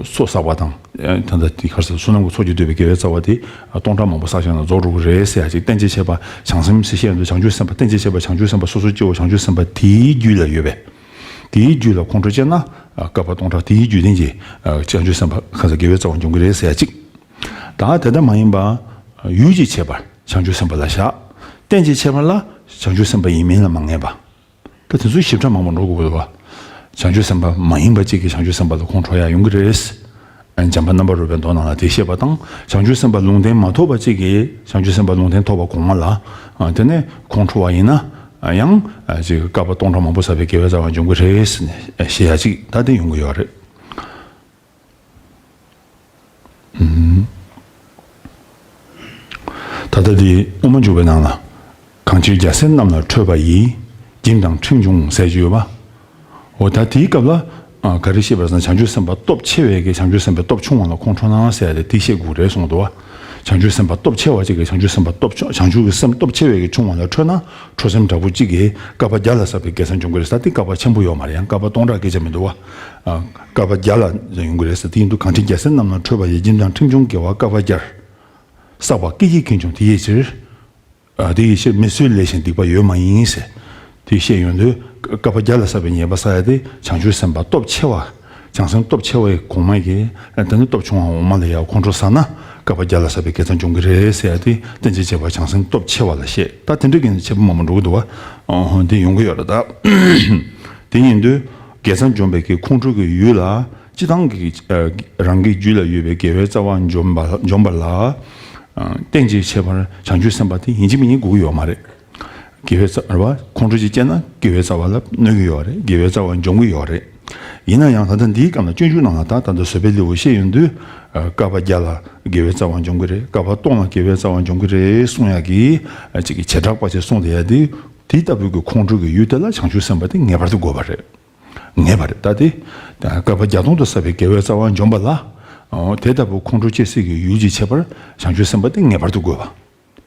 སོ་བསགས་པ་དང་། ད་ལྟ་དེ་ག་རེ་ཟེར། བསོད་ནམས་ཀྱི་ཚོགས་ཀྱིས་བསྡུས་པའི་དགེ་བའི་རྩ་བ་དེ་སྟོང་ཕྲག་མང་པོ་བསགས་བཞག་ན་རྫོགས་འགྲོ་གི་རེད་ཟེར་ཡ་ཅིག་རྟེན་ཅིང་འབྱེད་པ་བྱང་སེམས་ཟེར་བཤད་ཡོང་དུས། བྱང་ཆུབ་སེམས་དཔའ་རྟེན་ཅིང་འབྱེད་པ་བྱང་ཆུབ་སེམས་དཔའ་སོ་སོ་སྐྱེ་བོ་བྱང་ཆུབ་སེམས་དཔའ་དེའི་རྒྱུད་ལ་ཡོད་པས། དེའི་རྒྱུད་ལ་ཁོང་ཁྲོ་སྐྱེས་ན། ཨ། བསྐལ་པ་སྟོང་ཕྲག་དེའི་རྒྱུད་ལྡན་གྱི། ཨ། བྱང་ཆུབ་སེམས་དཔའ་གང་ཟག་དགེ་བའི་རྩ་བ་འབྱུང་གི་རེད་ཟེར་ཡ་གཅིག། ད་དེ་ལྟར་མ་ཡིན་པ། ཡུལ་གྱི་ཁྱད་པར་བྱང་ཆུབ་སེམས་དཔའ་ལ་བཞག། རྟེན་གྱི་ཁྱད་པར་ལ་བྱང་ཆུབ་སེམས་དཔའ་ཡིན་མིན་ལ་མ་ངེས་པ། ད་དེ་ཚོའི་ཞིབ་ཕྲ་མང་པོ་འགྲོ་དགོས་པ། བྱང་ཆུབ་སེམས་དཔའ་མ་ཡིན་པ་གཅིག་གིས་བྱང་ཆུབ་སེམས་དཔའ་ལ་ཁོང་ཁྲོ་ཡང་ཡོང་གི་རེད། ཨ། འཇམ་དཔལ་རྣམ་པར་རོལ་པའི་མདོ་ནང་ལ་དེ་བཤད་པ་དང་། བྱང་ཆུབ་སེམས་དཔའ་ལུང་བསྟན་མ་ཐོབ་པ་གཅིག་གིས་བྱང་ཆུབ་སེམས་དཔའ་ལུང་བསྟན་ཐོབ་པ་གོང་མ་ལ། ཨ། དེ་ནས་ཁོང་ཁྲོ་བ་ཡིན་ན། ཨ། ཡང་། ཨ། ཅིག་བསྐལ་པ་སྟོང་ཕྲག་མང་པོ་བསགས་པའི་དགེ་བའི་རྩ་བ་འབྱུང་གི་རེད་ཟེར་ནས་བཤད་ཡ་གཅིག་ད་དེ་ཡོང་གི་ཡོད་རེད། ད་ལྟ་དེ་དབུ་མ་འཇུག་པའི་ནང་ལ། གང་ཕྱིར་རྒྱལ་སྲས་རྣམས་ལ་ཁྲོས་པ་ཡིས། སྦྱིན་དང་ཁྲིམས་སྦྱོང་ཟེར་གྱི་ཡོད་པ། འོ། ད་དེའི་སྐབས་ལ། ཨ། ག་རེ་བཤད་པ་ཟེར་ན། བྱང་ཆུབ་སེམས་དཔའ་སྟོབས་ཆེ་བས་ཀྱིས་བྱང་ཆུབ་སེམས་དཔའི་སྟོབས་ཆུང་བ་ལ་ཁོང་ཁྲོ་ན་ཟེར་ཡ་དེ་དེ་བཤད་དགོས་རེད་གསུངས་འདུག་བ། བྱང་ཆུབ་སེམས་དཔའ་སྟོབས་ཆེ་བ་གཅིག་གིས་བྱང་ཆུབ་སེམས་དཔའ་སྟོབས་ཆུང་། བྱང་ཆུབ་ཀྱི་སེམས་སྟོབས་ཆེ་བས་ཀྱིས་ཆུང་བ་ལ་ཁྲོས་ན། ཁྲོ་སེམས་དྲག་པོ་གཅིག་གིས་བསྐལ་པ་བརྒྱ་ལ་བསགས་པའི་དགེ་རྩ་འབྱུང་གི་རེད་ཟེར། དེ་བསྐལ་པ་ཆེན་པོ་ཡོད་མ་རེད། ཡང་བསྐལ་པ་སྟོང་ཕྲག་སྐད་ཆ་མི་འདུག་བ། ཨ། བསྐལ་པ་བརྒྱ་ལ་ཡོང་གི་རེད་ཟེར། དེ་ཡིན་དུས་གང་ཕྱིར་རྒྱལ་སྲས་རྣམས་ལ་ཁྲོས་པ་ཡིས། སྦྱིན་དང་ཁྲིམས་སྦྱོང་དགེ་བ་བསྐལ་པ་བརྒྱར། བསགས་པ་སྐད་ཅིག་ཀུན་འབྱུང་དེ་ཡི་ཕྱིར། ཨ། དེ་ཡི་ཕྱིར་མི་བཟོད་ལས་གཞན་སྡིག་པ་ཡོད་མ་ཡིན་ཟེར། དེ་བཤད་ཡོང་དུས། བསྐལ་པ་བརྒྱ་ལ་བསགས་པའི་ཉེས་པ་བསགས་ཡ་དེ་བྱང་ཆུབ་སེམས་དཔའ་སྟོབས་ཆེ་བ། བྱང་སེམས་སྟོབས་ཆེ་བའི་གོང་མ་གིས། ཨ། དེ་ནས་སྟོབས་ཆུང་བ་འོག་མ་ལ་ཡང་ཁོང་ཁྲོ་ཟ་ན། བསྐལ་པ་བརྒྱ་ལ་བསགས་པའི་དགེ་རྩ་འབྱུང་གི་རེད་ཟེར་ཡ་དེ། རྟེན་ཅིང་བཅས་པ་བྱང་སེམས་སྟོབས་ཆེ་བ་ལ་བཤད། ད་དེ་འདྲ་གི་ཁྱད་པར་མང་པོ་འགྲོ་གི་འདུག་བ། ཨོ། དེ་ཡོང་གི་ཡོད་རེད་ད། དེ་ཡིན་དུས། དགེ་རྩ་འཇོམས་པའི་གི་ཁོང་ཁྲོ་གི་ཡུལ་ལ། སྤྱིར་བཏང་གི། ཨ། རང་གི་རྒྱུད་ལ་ཡོད་པའི་དགེ་བའི་རྩ་བ་འཇོམས་པ། འཇོམས་པ་ལ། ཨ། རྟེན་ཅིང་ཁྱད་པར་བྱང་ཆུབ་སེམས་དཔའ་དེ་ཡིན་གཅིག་མིན་གཉིས་དགོས་ཀྱི་ཡོད་མ་རེད། དགེ་བའི་རྩ་བ། ཁོང་ཁྲོ་ཅིག་སྐྱེས་ན་དགེ་བའི་རྩ་བ་ལ་གནོད་ཀྱི་ཡོད་རེད། དགེ་བའི་རྩ་བ་འཇོམས་ཀྱི་ཡོད་རེད། ཡིན་ན་ཡང་ད་ལྟ་འདིའི་སྐབས་ལ་སྤྱོད་འཇུག་ནང་ལ། ད་ད་ལྟ་བཟོད་པའི་ལེའུ་བཤད་ཡོང་དུས། ཨ། བསྐལ་པ་བརྒྱ་ལ་དགེ་བའི་རྩ་བ་འཇོམས་ཀྱི་རེད། བསྐལ་པ་སྟོང་ལ་དགེ་བའི་རྩ་བ་འཇོམས་ཀྱི་རེད་གསུང་ཡ་གི། ཨ། ཅིག་གི་བྱེ་བྲག་པ་ཅིག་གསུངས་བསྡད་ཡ་དེ། དེ་ལྟ་བུའི་གི་ཁོང་ཁྲོ་གི་ཡུལ་དེ་ལ་བྱང་ཆུབ་སེམས་དཔའ་དེ་ངེས་པར་དུ་དགོས་པ་རེད། ངེས་པ་རེད། ད་དེ། ད་བསྐལ་པ་བརྒྱ་སྟོང་དུ་བསགས་པའི་དགེ་བའི་རྩ་བ་འཇོམས་པ་ལ། ཨོ། དེ་ལྟ་བུ་ཁོང་ཁྲོ་སྐྱེ་སྲིད་ཀྱི་ཡུལ་གྱི་ཁྱད་པར་བྱང་ཆུབ་སེམས་དཔའ་དེ་ངེས་པར་དུ་དགོས་པ།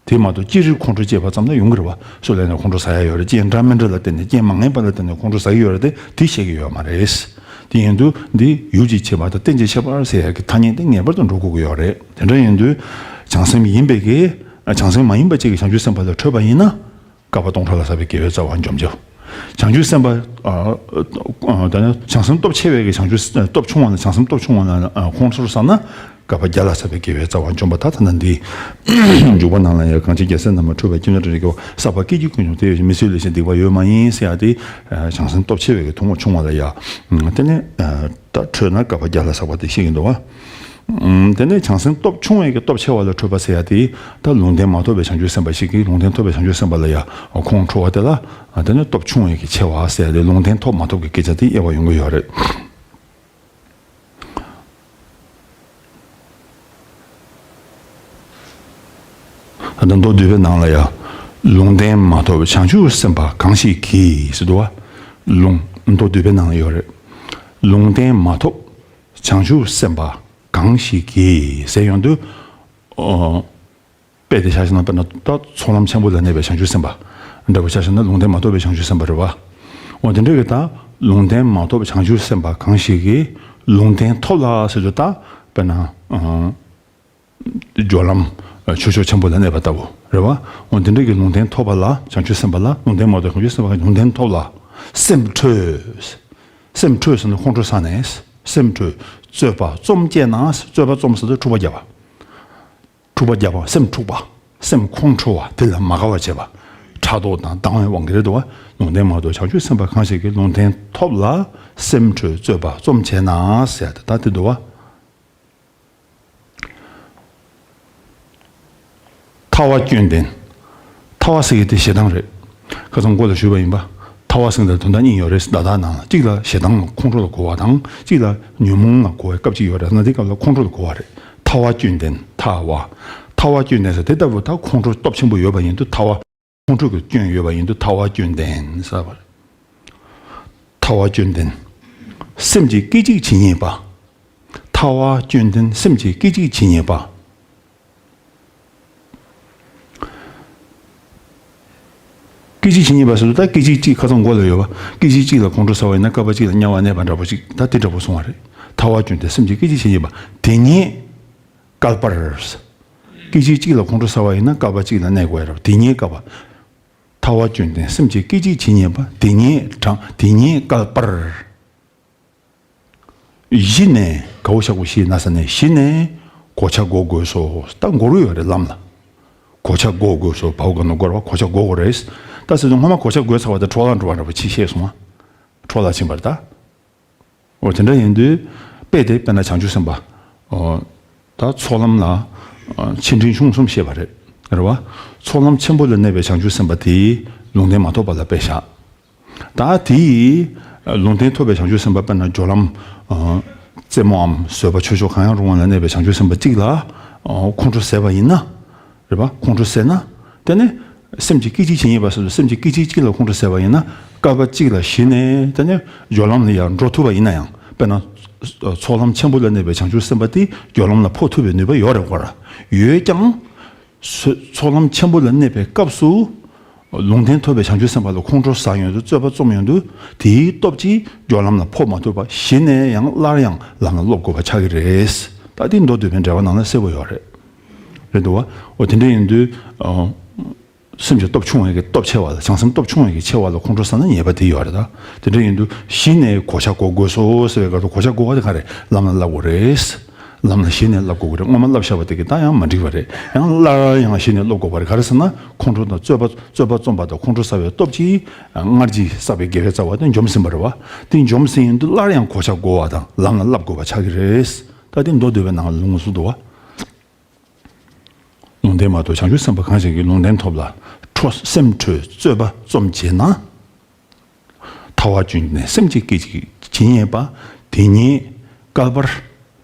དེ་མ་གཏོགས་ཅི་རིགས་ཁོང་ཁྲོ་སྐྱེས་པ་ཙམ་ལ་ཡོང་གི་རེད་བ། སུ་ལ་ཡིན་ན་ཁོང་ཁྲོ་ཟ་ཡ་ཡོད་རེད། རྐྱེན་འདྲ་མི་འདྲ་ལ་བརྟེན་ནས། རྐྱེན་མ་ངེས་པ་ལ་བརྟེན་ནས་ཁོང་ཁྲོ་ཟ་གི་ཡོད་རེད་དེ། དེ་བཤད་ཀྱི་ཡོད་མ་རེད། དེ་ཡིན་དུས་འདི་ཡུལ་གྱི་ཁྱད་པར་དང་རྟེན་གྱི་ཁྱད་པར་ཟེར་ཡ་གི་ཐ་སྙད་དེ་ངེས་པར་དུ་འགྲོ་དགོས་ཀྱི་ཡོད་རེད། དེ་འདྲ་ཡིན་དུས། བྱང་སེམས་ཡིན་པའི་གི། བྱང་སེམས་མ་ཡིན་པ་གཅིག་གིས་བྱང་ཆུབ་སེམས་དཔའ་ལ་ཁྲོས་པ་ཡིན་ན། བསྐལ་པ་སྟོང་ཕྲག་ལ་བསགས་པའི་དགེ་བའི་རྩ་བ་འཇོམས་བྱེད། བྱང་ཆུབ་སེམས་དཔའ། ཨ། ཨ། ད་ནི་བྱང་སེམས་སྟོབས་ཆེ་བས་ཀྱིས་བྱང་ཆུབ་སེམས་སྟོབས་ཆུང་བ་ལ། བྱང་སེམས་སྟོབས་ཆུང་བ་ལ། ཨ། ཁོང་ཁྲོ་ཟ་ན། བསྐལ་པ་བརྒྱ་ལ་བསགས་པའི་དགེ་བའི་རྩ་བ་འཇོམས་པ། ད་ད་ནི་འདི་འཇུག་པ་ནང་ལ་ཡང་། གང་ཕྱིར་རྒྱལ་སྲས་རྣམས་ལ་ཁྲོས་པ་ཅི་ནོར་དྲི་རེག་གོ། བསགས་པ་སྐད་ཅིག་ཀུན་འབྱུང་དེ་ཡི་ཕྱིར། མི་བཟོད་ལས་གཞན་སྡིག་པ་ཡོད་མ་ཡིན་ཟེར་ཡ་དེ། ཨ། བྱང་སེམས་སྟོབས་ཆེ་བས་ཀྱིས་ཐུན་མོང་ཆུང་བ་ལ་ཡང་། དེ་ནས། ཨ། ད་ཁྲོས་ན་བསྐལ་པ་བརྒྱ་ལ་བསགས་པ་དེ་བཤད་ཀྱི་འདུག་བ། ཨུམ། དེ་ནས་བྱང་སེམས་སྟོབས་ཆུང་བས་ཀྱིས་སྟོབས་ཆེ་བ་ལ་ཁྲོས་པ་ཟེར་ཡ་དེ། ད་ལུང་བསྟན་མ་ཐོབ་པའི་བྱང་ཆུབ་སེམས་དཔའ་ཞིག་གིས་ལུང་བསྟན་ཐོབ་པའི་བྱང་ཆུབ་སེམས་དཔའ་ལ་ཡང་ཁོང་ཁྲོ་བ་དེ་ལ། ཨ། དེ་ནི་སྟོབས་ཆུང་བས་ཀྱིས་ཆེ་བ་ཟེར་ཡ་དེ། ལུང་བསྟན་ཐོབ་མ་ཐོབ་ཀྱི་སྐད་ཆ་དེ་དབྱེ་བ་ཡོང་གི་ཡོད་རེད། ད་ལྟ་མདོ་སྡུད་པའི་ནང་ལ་ཡང་། ལུང་བསྟན་མ་ཐོབ་བྱང་ཆུབ་སེམས་དཔའ་གང་ཞིག་གིས་ཟེར་འདུག་བ། ལུང་། མདོ་སྡུད་པའི་ནང་ལ་ཡོད་རེད། ལུང་བསྟན་མ་ཐོབ་བྱང་ཆུབ་སེམས་དཔའ་གང་ཞིག་གིས་ཟེར་ཡོང་དུས། ཨོ། དཔེ་དེ་ཆ་བཞག་ན། དཔེར་ན་ད་ཚོགས་ལམ་ཆེན་པོ་ལ་གནས་པའི་བྱང་ཆུབ་སེམས་དཔའ་འདྲ་པོ་ཆ་བཞག་ན། ལུང་བསྟན་མ་ཐོབ་པའི་བྱང་ཆུབ་སེམས་དཔའ་རེད་བ། འོ། དེ་འདྲ་གི་ད་ལུང་བསྟན་མ་ཐོབ་བྱང་ཆུབ་སེམས་དཔའ་གང་ཞིག་གིས། ལུང་བསྟན་ཐོབ་ལ་ཟེར་དུས་ད་དཔེར་ན། ཨ། སྦྱོར་ལམ་ཆོས་ཕྱོགས་ཆེན་པོ་ལ་གནས་པ་ལྟ་བུ་རེད་བ། འོ། དེ་འདྲ་གི་ལུང་བསྟན་ཐོབ་པ་ལ། བྱང་ཆུབ་སེམས་དཔའ་ལ། ལུང་བསྟན་མ་ཐོབ་བྱང་ཆུབ་སེམས་དཔའ་གིས་ལུང་བསྟན་ཐོབ་ལ། སེམས་ཁྲོས། སེམས་ཁྲོས་ཟེར་ན་ཁོང་ཁྲོ་ཟ་ནས། སེམས་ཁྲོས། རྩོད་པ་རྩོམ་སྐྱེས་ན། རྩོད་པ་རྩོམ་ཟེར་དུས་འཁྲུག་པ་བརྒྱབ་པ། འཁྲུག་པ་བརྒྱབ་པ། སེམས་འཁྲུགས་པ། སེམས་ཁོང་ཁྲོ་བ། དེ་ལ་མ་དགའ་བ་བྱེད་པ། ཕྲག་དོག་དང་སྡང་བའི་དབང་གིས་རེད་འདུག་བ། ལུང་བསྟན་མ་ཐོབ་བྱང་ཆུབ་སེམས་དཔའ་གང་ཞིག་གིས། ལུང་བསྟན་ཐོབ་ལ་སེམས་ཁྲོས་རྩོད་པ་རྩོམ་བྱས་ན་ཟེར་ཡ་དེ་ད་དེ་འདུག་བ། ཐལ་བ་སྐྱོན་ལྡན། ཐལ་བ་ཟེར་གྱི་དེ་ཞེ་སྡང་རེད། ཁ་སང་མགོ་ལ་ཞུས་པ་ཡིན་པ། ཐལ་བ་ཟེར་གྱི་དེ་དོན་དག་གཉིས་ཡོད་རེད། བརྡ་དག་ནང་ལ། གཅིག་ལ་ཞེ་སྡང་ལ་ཁོང་ཁྲོ་ལ་གོ་བ་དང་། གཅིག་ལ་ཉོན་མོངས་ལ་གོ་བའི་སྐབས་གཅིག་ཡོད་རེད། ད་དེ་སྐབས་ལ་ཁོང་ཁྲོ་ལ་གོ་བ་རེད། ཐལ་བ་སྐྱོན་ལྡན། ཐལ་བ། ཐལ་བ་སྐྱོན་ལྡན་ཟེར་དེ་ལྟ་བུ། ད་ཁོང་ཁྲོ་སྟོབས་ཆེན་པོ་ཡོད་པ་ཡིན་དུས་ཐལ་བ། ཁོང་ཁྲོ་གི་སྐྱོན་ཡོད་པ་ཡིན་དུས་ཐལ་བ་སྐྱོན་ལྡན་ཟེར་བ་རེད། ཐལ་བ་སྐྱོན་ལྡན། སེམས་ཀྱི་སྐད་ཅིག་ཇི་སྙེད་པ། ཐལ་བ་སྐྱོན་ལྡན་སེམས་ཀྱི་སྐད་ཅིག་ཇི་སྙེད་པ། སྐད་ཅིག་ཇི་སྙེད་པ་ཟེར་དུས་ད་སྐད་ཅིག་གཅིག་ཁ་སང་མགོ་ལ་ཡོད་པ། སྐད་ཅིག་གཅིག་ལ་ཁོང་ཁྲོ་ཟ་བ་ཡིན་ན་བསྐལ་པ་གཅིག་ལ་དམྱལ་བར་གནས་པ་འདྲ་པོ་ཅིག། ད་དེ་འདྲ་པོ་གསུང་བ་རེད། ཐལ་བ་སྐྱོན་ལྡན་སེམས་ཀྱི་སྐད་ཅིག་ཇི་སྙེད་པ། དེ་སྙེད་བསྐལ་པར། སྐད་ཅིག་གཅིག་ལ་ཁོང་ཁྲོ་ཟ་བ་ཡིན་ན་བསྐལ་པ་གཅིག་ལ་གནས་དགོས་ཡ་རེད། དེ་སྙེད་བསྐལ་པ། ཐལ་བ་སྐྱོན་ལྡན་སེམས་ཀྱི་སྐད་ཅིག་ཇི་སྙེད་པ། དེ་སྙེད་གྲངས། དེ་སྙེད་བསྐལ་པར། གཞི་ནས་གའུ་ཤ་གུ་ཤི་ན་ས་ནས་གཞི་ནས་གོ་ཆ་བགོ་དགོས་སོ། ད་འགོར་ཡོད་རེད་ལམ་ལ། གོ་ཆ་བགོ་དགོས་སོ། བའུ་ག་ན་འགོར་བ་གོ་ཆ་བགོ་དགོས་རེད། ད་ཟེར་དུས་སྔོན་མ་གོ་ཆ་བགོས་ཚར་བ་དེ་འཕྲོ་བརླག་འགྲོ་བ་འདྲ་པོ་ཅིག་བཤད་སོང་ང་། འཕྲོ་བརླག་ཕྱིན་པ་རེད་ད། འོ་དེ་འདྲ་ཡིན་དུས་དཔེ་དེ་དཔེར་ན་བྱང་ཆུབ་སེམས་དཔའ། འོ། ད་ཚོགས་ལམ་ལ། ཨ། ཆེ་འབྲིང་ཆུང་གསུམ་བཤད་པ་རེད། རེད་བ། ཚོགས་ལམ་ཆེན་པོ་ལ་གནས་པའི་བྱང་ཆུབ་སེམས་དཔའ་དེས་ལུང་བསྟན་མ་ཐོབ་པ་ལ་དཔེ་བཞག་ད་དེས་ལུང་བསྟན་ཐོབ་པའི་བྱང་ཆུབ་སེམས་དཔའ་དཔེར་ན་སྦྱོར་ལམ། ཨ། རྩེད་མོའམ་བཟོད་པ་ཆོས་མཆོག་གང་ཡང་རུང་བ་ལ་གནས་པའི་བྱང་ཆུབ་སེམས་དཔའ་གཅིག་ལ། ཨ། ཁོང་ཁྲོ་ཟད་པ་ཡིན་ན། རེད་པ། ཁོང་ཁྲོ་ཟད་ན། དེ་ནི། སེམས་ཀྱི་སྐད་ཅིག་ཇི་སྙེད་པ་སོགས་སུ་སེམས་ཀྱི་སྐད་ཅིག་གཅིག་ལ་ཁོང་ཁྲོ་ཟད་པ་ཡིན་ན། བསྐལ་པ་གཅིག་ལ་གཞི་ནས་དེ་ནི་སྦྱོར་ལམ་ལ་ཡང་འགྲོ་ཐུབ་པ་ཡིན་ན་ཡང་། དཔེར་ན། ཚོགས་ལམ་ཆེན་པོ་ལ་གནས་པའི་བྱང་ཆུབ་སེམས་དཔའ་དེ་སྦྱོར་ལམ་ལ་འཕོ་ཐུབ་པའི་ནུས་པ་ཡོད་རེད་གོ་ར། ཡོད་ཀྱང་། ཚོགས་ལམ་ཆེན་པོ་ལ་གནས་པའི་སྐབས་སུ། ལུང་བསྟན་ཐོབ་པའི་བྱང་ཆུབ་སེམས་དཔའ་ལ་ཁོང་ཁྲོ་ཟ་ཡོང་དུས་རྩོད་པ་རྩོམ་ཡོང་དུས་དེའི་སྟོབས་ཀྱིས་སྦྱོར་ལམ་ལ་འཕོ་མ་ཐུབ་པ་གཞི་ནས་ཡང་སླར་ཡང་ལམ་ལ་སློབ་དགོས་པ་ཆགས་ཀྱི་རེད། ད་དེ་མདོ་སྡུད་པའི་འགྲེལ་པ་ནང་ལ་གསལ་པོ་ཡོད་རེད། རེད་འདུག་བ། འོ་དེ་འདྲ་ཡིན་དུས། ཨ། སེམས་ཀྱི་སྟོབས་ཆུང་བའི་གི་སྟོབས་ཆེ་བ་ལ་བྱང་སེམས་སྟོབས་ཆུང་བའི་གི་ཆེ་བ་ལ་ཁོང་ཁྲོ་ཟ་ན་ཉེས་པ་དེ་ཡོད་རེད་ད། དེ་འདྲ་ཡིན་དུས་གཞི་ནས་གོ་ཆ་བགོ་དགོས་སོ་ཟེར་བའི་སྐབས་སུ་གོ་ཆ་བགོ་བ་དེ་ག་རེད། ལམ་ལ་བསླབ་དགོས་རེད། ལམ་ལ་གཞི་ནས་བསླབ་དགོས་ཀྱི་རེད། སྔོན་མ་བསླབ་བཞག་པ་དེ་གི་ད་ཡང་མ་འགྲིག་པ་རེད། ཡང་སླར་ཡང་གཞི་ནས་སློབ་དགོས་པ་རེད། ག་རེ་ཟེར་ན་ཁོང་ཁྲོ་དང་རྩོད་པ་རྩོད་པ་རྩོམ་པ་དང་ཁོང་ཁྲོ་ཟ་བའི་སྟོབས་ཀྱིས་སྔར་གྱི་བསགས་པའི་དགེ་བའི་རྩ་བ་དེ་འཇོམས་ཟིན་པ་རེད་བ། དེ་འཇོམས་ཟིན་ཡིན་དུས་སླར་ཡང་གོ་ཆ་བགོ་བ་དང་ལམ་ལ་བསླབ་དགོས་པ་ཆགས་ཀྱི་རེད། ད་དེ་མདོ་སྡུད་པའི་ནང་ལ་ལུང་གསུངས་འདུག་བ། ལུང་བསྟན་མ་ཐོབ། བྱང་ཆུབ་སེམས་དཔའ་གང་ཞིག་གིས་ལུང་བསྟན་ཐོབ་ལ་ཁྲོ་སེམས་ཁྲོས་རྩོད་པ་རྩོམ་བྱེད་ན། ཐལ་བ་གྱོན་ནས་སེམས་ཀྱི་སྐད་ཅིག་ཇི་སྙེད་པ། དེ་ཉིད་བསྐལ་པར།